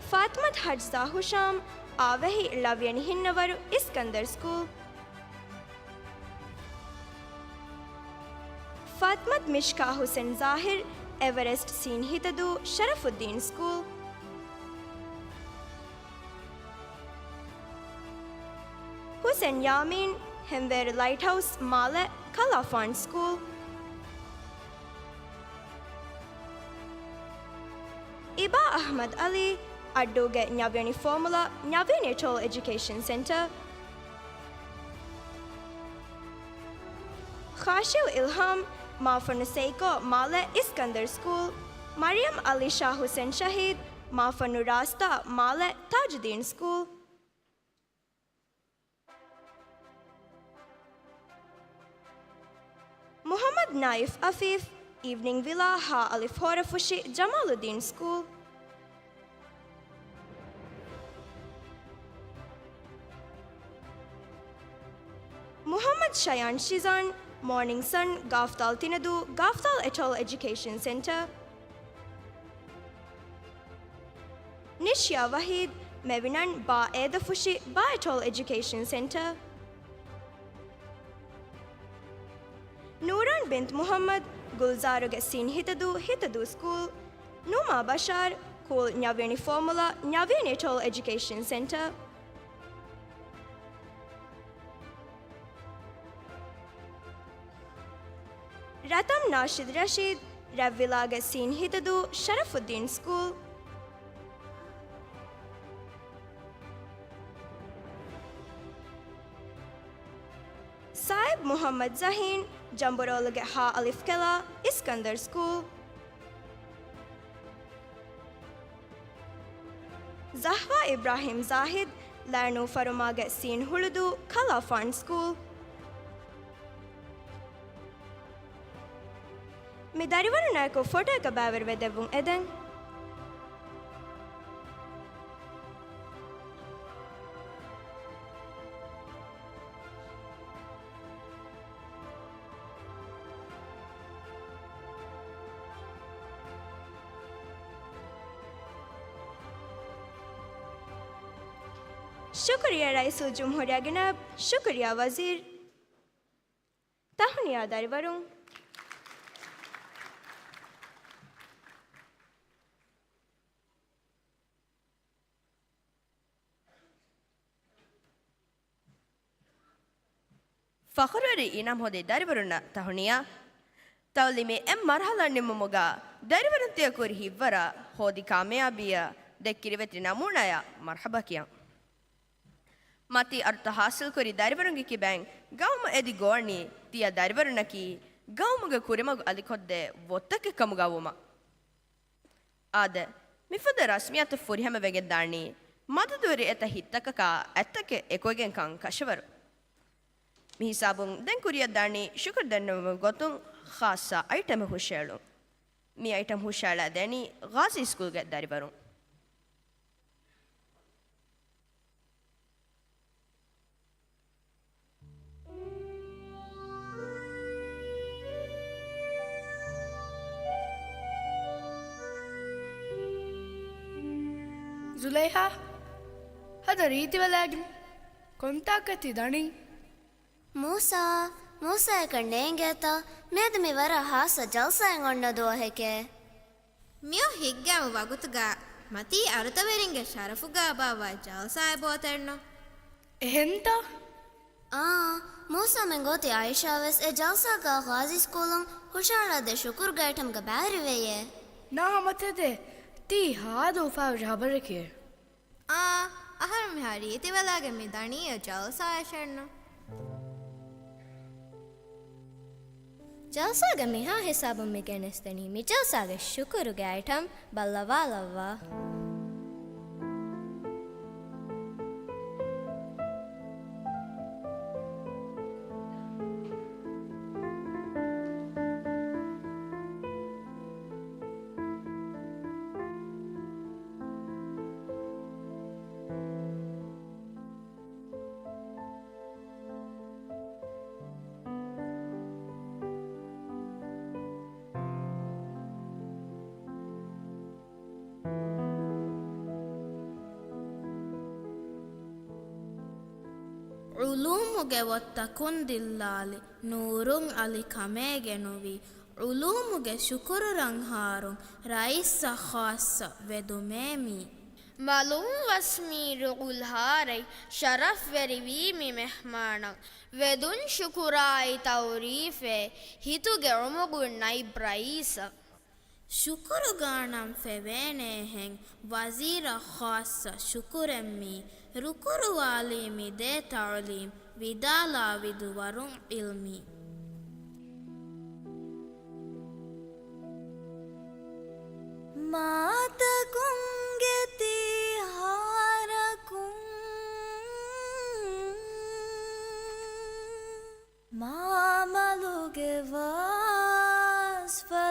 ފާތިމަތު ހަޖްޒާ ހުޝާމް، އާވެހި، ޅަވިޔަނި ހިންނަވަރު، އިސްކަންދަރް ސްކޫލް. ފާތިމަތު މިޝްކާ ހުސެން ޒާހިރް، އެވަރެސްޓް ސީން ހިތަދޫ، ޝަރަފުއްދީން ސްކޫލް. ހުސެން ޔާމީން، ހެންވޭރު ލައިޓްހައުސް، މާލެ، ކަލާފާން ސްކޫލް. އިބާ އަޙްމަދު އަލީ، އައްޑޫގެ ނަވިޔަނި ފުވައްމުލައް، ނަވިޔަނި ޓޯލް އެޖުކޭޝަން ސެންޓަރ. ޚާޝިއު އިލްހާމް، މާފަނު ސެއިކޯ، މާލެ، އިސްކަންދަރް ސްކޫލް. މަރިޔަމް އަލީޝާ ހުސެން ޝަހީދު، މާފަނު ރާސްތާ، މާލެ، ތާޖުދީން ސްކޫލް. މުޙައްމަދު ނާއިފް އަފީފް، އީވްނިން ވިލާ ހަ އަލިފް ހޯރަފުށި ޖަމާލުއްދީން ސްކޫލް. މުޙައްމަދު ޝަޔާން ޝިޒާން، މޯނިން ސަން، ގާފްތާލް ތިނަދޫ، ގާފްތާލް އެޓޯލް އެޖުކޭޝަން ސެންޓަރ. ނިޝްޔާ ވަޙީދު، މެވިނަން، ބާ އޭދަފުށި، ބާ އެޓޯލް އެޖުކޭޝަން ސެންޓަރ. ނޫރާން ބިންތު މުޙައްމަދު، ގުލްޒާރުގެ ސީން ހިތަދޫ، ހިތަދޫ ސްކޫލް. ނޫމާ ބަޝާރު، ކޫލް ނަވީނި ފޯމުލާ، ނަވީނި އެޓޯލް އެޖުކޭޝަން ސެންޓަރ. ރަތަން ނާޝިދު ރަޝީދު، ރަތްވިލާގެ ސީން ހިތަދޫ، ޝަރަފުއްދީން ސްކޫލް. ސާއިބް މުޙައްމަދު ޒަހީން، ޖަނބުރޯލުގެ ހަ އަލިފް ކެލާ، އިސްކަންދަރު ސްކޫލް. ޒަހްވާ އިބްރާހީމް ޒާހިދު، ލައިނޫ ފަރުމާގެ ސީން ހުޅުދޫ، ކަލާފާން ސްކޫލް. މި ދަރިވަރުންނާއެކު ފޮޓޯއަކަށް ބައިވެރިވެ ދެއްވުން އެދެން. ޝުކުރިއްޔާ ރައީސުލްޖުމްހޫރިއްޔާގެ ނައިބު، ޝުކުރިއްޔާ ވަޒީރު. ތަހުނިޔާ ދަރިވަރުން. ފަޚުރުވެރި އިނާމް ހޯދި ދަރިވަރުންނަށް ތަހުނިޔާ. ތަޢުލީމީ އެއް މަރުޙަލާ ނިމުމުގަ ދަރިވަރުން ތިޔަ ކުރި ހިތްވަރާ ހޯދި ކާމިޔާބީއަށް ދެއްކި ރިވެތި ނަމޫނާޔަށް މަރްޙަބާ ކިޔަން. މަތީ އަރުތަ ހާސިލްކުރި ދަރިވަރުންގެ ކިބައިން ގައުމު އެދި ގޮވަނީ ތިޔަ ދަރިވަރުންނަކީ ގައުމުގެ ކުރިމަގު އަލިކޮށްދޭ ވޮތްތަކެއް ކަމުގަ ވުމަށް. އާދެ، މިފަދަ ރަސްމިއްޔާތު ފުރިހަމަވެގެންދާނީ މަދަދުވެރި އެތައް ހިތްތަކަކާ އަތްތަކެއް އެކުވެގެންކަން ކަށަވަރު. މި ހިސާބުން ދެން ކުރިއަށްދާނީ ޝުކުރު ދެންނެވުމުގެ ގޮތުން ޚާއްޞަ އައިޓަމެއް ހުށައެޅުން. މި އައިޓަމް ހުށައަޅާ ދޭނީ ޣާޒީ ސްކޫލްގެ ދަރިވަރުން. ޒުލައިހާ، ހަދަ ރީތިވެލާގެން ކޮންތާކަށް ތި ދަނީ؟ މޫސާ، މޫސާއަކަށް ނޭނގޭތަ؟ މިއަދު މި ވަރަށް ހާއްސަ ޖަލްސާއެއް އޮންނަ ދުވަހެކޭ. މިއޮތް ހިތްގައިމު ވަގުތުގަ މަތީ އަރުތަވެރިންގެ ޝަރަފުގަ ބާއްވާ ޖަލްސާއެއް ބޯތެއްނު. އެހެންތަ؟ އާ، މޫސާ މެންގޯތި އާއިޝާވެސް އެ ޖަލްސާގަ ޣާޒީ ސްކޫލުން ހުށައަޅާދޭ ޝުކުރުގެ އައިޓަމްގަ ބައިވެރިވެޔޭ. ނާ ހަމަ ތެދޭ، ތީ ހާދަ އުފާވެރި ހަބަރެކޭ. އާ، އަހަރު މިހާ ރީތިވެލާގެ މި ދަނީ އެ ޖަލްސާއަށެއްނު. ޖަލްސާގެ މިހާ ހިސާބުން މި ގެނެސްދެނީ މި ޖަލްސާގެ ޝުކުރުގެ އައިޓަމް ބައްލަވާލައްވާ. ޢުލޫމުގެ ވޮތްތަކުން ދިއްލާލި ނޫރުން އަލި ކަމޭގެނުވީ، ޢުލޫމުގެ ޝުކުރު ރަންހާރުން ރައީސްއަށް ޚާއްޞަ ވެދުމޭ މީ. މަލުން ވަސްމީރު ގުލްހާރަތް ޝަރަފްވެރިވީ މި މެހްމާނަށް. ވެދުން ޝުކުރާއި ތައުރީފޭ ހިތުގެ އުމުގުން ނައިބް ރައީސަށް. ޝުކުރުގަ ނަން ފެވޭނޭހެން ވަޒީރަށް ޚާއްޞަ ޝުކުރެއް މީ. ރުކުރުވާލީ މިދޭ ތަޢުލީމް ވިދާލާ ވިދުވަރުން ޢިލްމީ. މާތަކުންގެ ތީހާރަކުން މާމަލުގެ ވަސްފަ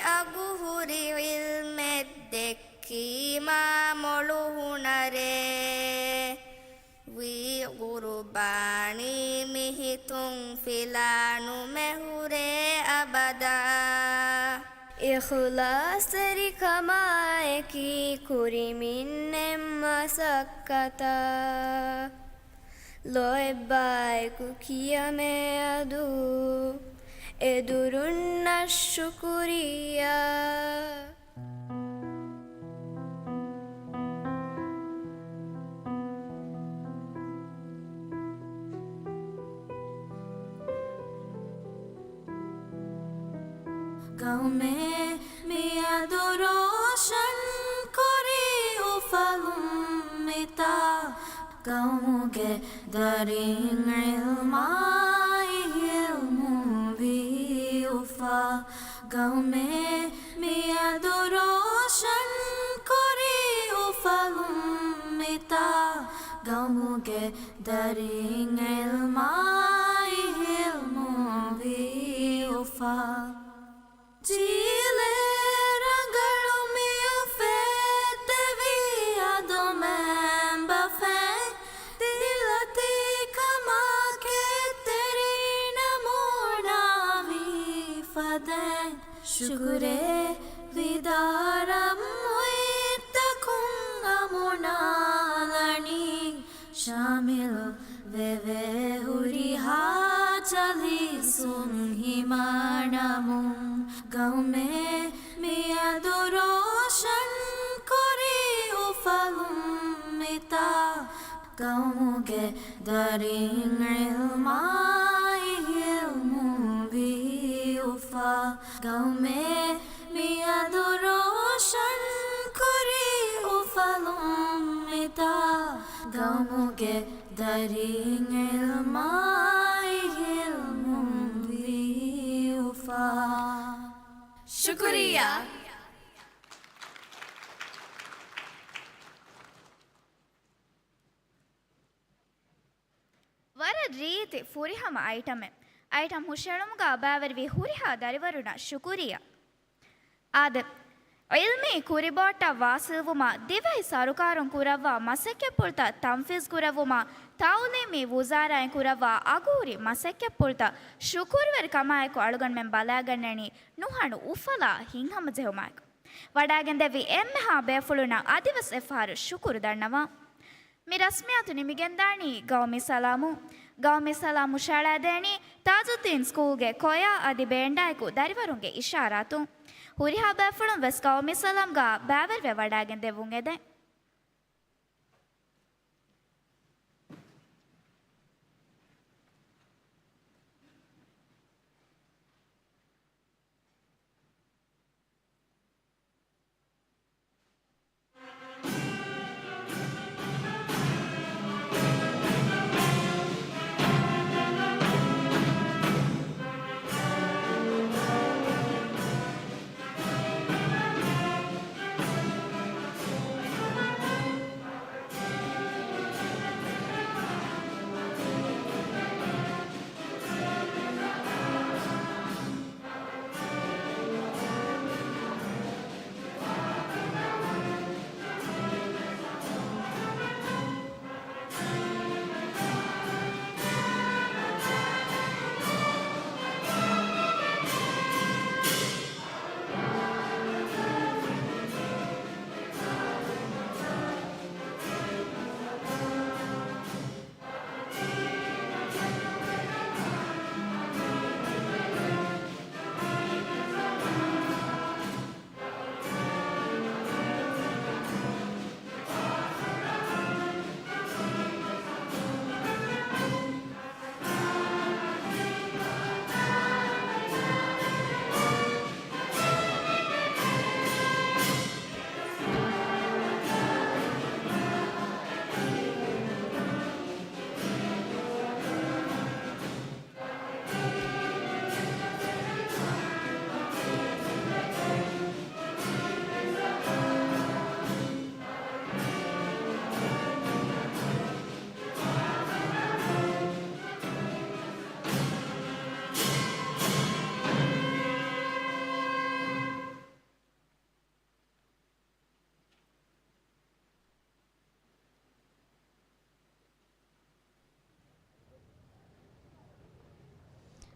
އަގުހުރި ޢިލްމެއް ދެއްކީމާ މޮޅު ހުނަރޭ. ވީ ޤުރުބާނީ މިހިތުން ފިލާ ނުމެ ހުރޭ އަބަދާ. އިޚްލާޞްތެރިކަމާއެކީ ކުރިމިންނެއް މަސައްކަތަށް. ލޯތްބާއެކު ކިޔަމޭ އަދު އެދުރުންނަށް ޝުކުރިއްޔާ. ގައުމޭ މިއަދު ރޯޝަން ކުރީ އުފަލުން މިތާ. ގައުމުގެ ދަރިން ޢިލްމާއި ޙިލްމުން ވީ އުފާ. ގައުމޭ މިއަދު ރޯޝަން ކުރީ އުފަލުން މިތާ. ގައުމުގެ ދަރިން ޢިލްމާއި ޙިލްމުން ވީ އުފާ. ޖީލެއް ރަނގަޅު މި އުފެއްދެވީ އަދުމެން ބަފެން. ދިލަތީ ކަމާ ކެތްތެރި ނަމޫނާ ވީ ފަދައިން. ޝުކުރެއް ވިދާރަން މުއިއްތަކުން އަމުނާލަނީ. ޝާމިލް ވެވޭ ހުރިހާ ޖަލީސުން ހިމާނަމުން. ގައުމޭ މިއަދު ރޯޝަން ކުރީ އުފަލުން މިތާ. ގައުމުގެ ދަރިން ޢިލްމާއި ޙިލްމުން ވީ އުފާ. ގައުމޭ މިއަދު ރޯޝަން ކުރީ އުފަލުން މިތާ. ގައުމުގެ ދަރިން ޢިލްމާއި ޙިލްމުން ވީ އުފާ. ޝުކުރިއްޔާ. ވަރަށް ރީތި ފުރިހަމަ އައިޓަމެއް. އައިޓަމް ހުށައެޅުމުގަ ބައިވެރިވި ހުރިހާ ދަރިވަރުންނަށް ޝުކުރިއްޔާ. އާދެ، ޢިލްމީ ކުރިބޯޓަށް ވާސިލްވުމަށް ދިވެހި ސަރުކާރުން ކުރައްވާ މަސައްކަތްޕުޅުތައް ތަންފީޒް ކުރެއްވުމަށް ތަޢުލީމީ ވުޒާރާއިން ކުރައްވާ އަގުހުރި މަސައްކަތްޕުޅުތައް ޝުކުރުވެރިކަމާއެކު އަޅުގަނޑުމެން ބަލާގަންނަނީ ނުހަނު އުފަލާ ހިތްހަމަޖެހުމާއެކު. ވަޑާގެންދެއްވި އެންމެހާ ބޭފުޅުންނަށް އަދިވެސް އެއްފަހަރު ޝުކުރު ދަންނަވަން. މި ރަސްމިއްޔާތު ނިމިގެންދާނީ ގައުމީ ސަލާމުން. ގައުމީ ސަލާމް ހުށައަޅާދޭނީ ތާޖުއްދީން ސްކޫލްގެ ކޮޔާ އަދި ބޭންޑާއެކު ދަރިވަރުންގެ އިޝާރާތުން. ހުރިހާ ބޭފުޅުން ވެސް ގައުމީ ސަލާމްގަ ބައިވެރިވެ ވަޑާގެންދެއްވުން އެދެން.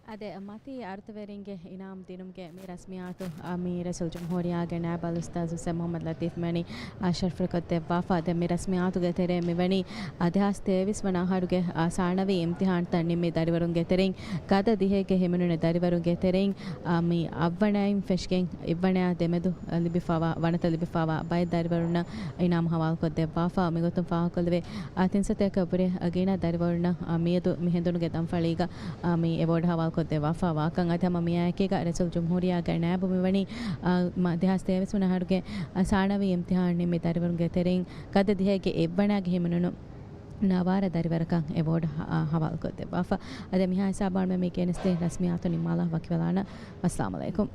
އަދި މަތީ އަރުތަވެރިންގެ އިނާމް ދިނުމުގެ މި ރަސްމިއްޔާތު، އާ، މި ރައީސުލްޖުމްހޫރިއްޔާގެ ނާއިބް އަލްއުސްތާޛު ސައް މުޙައްމަދު ލަތީފް މިވަނީ، އާ، ޝަރަފުވެރިކޮށްދެއްވާފަ. ދެން މި ރަސްމިއްޔާތުގެ ތެރޭ މިވަނީ، އާ، ދެހާސް ތޭވީސް ވަނަ އަހަރުގެ، އާ، ސާނަވީ އިމްތިޙާންތައް ނިންމި ދަރިވަރުންގެ ތެރެއިން ގަދަ ދިހައެއްގެ ހިމެނުނު ދަރިވަރުންގެ ތެރެއިން، އާ، މި އަށްވަނައިން ފެށިގެން އެއްވަނަޔާ ދެމެދު ލިބިފަވާ، ވަނަތައް ލިބިފަވާ ބައެއް ދަރިވަރުންނަށް އިނާމް ހަވާލުކޮށްދެއްވާފަ. މިގޮތުން ފާހަގަކޮށްލެވޭ، އާ، ތިން ސަތޭކައަށްވުރެ ގިނަ ދަރިވަރުންނަށް، އާ، މިއަދު މި ހެނދުނުގެ ދަންފަޅީގަ، އާ، މި އެވޯޑް ހަވާލުކޮށްދެއްވާފަ ވާކަން. އަދި ހަމަ މިއާއެކީގަ ރައީސުލްޖުމްހޫރިއްޔާގެ ނާއިބު މިވަނީ، އާ، މަ-، ދެހާސް ތޭވީސް ވަނަ އަހަރުގެ، އާ، ސާނަވީ އިމްތިޙާން ނިންމި ދަރިވަރުންގެ ތެރެއިން ގަދަ ދިހައެއްގެ އެއްވަނައިގެ ހިމެނުނު ނަވާރަ ދަރިވަރަކަށް އެވޯޑް ހަ-، އާ، ހަވާލުކޮށްދެއްވާފަ. އަދި މިހާ ހިސާބާ މި ގެނެސްދިން ރަސްމިއްޔާތު ނިންމާލާ ވަކިވެލާނަން. އައްސަލާމު ޢަލައިކުމް.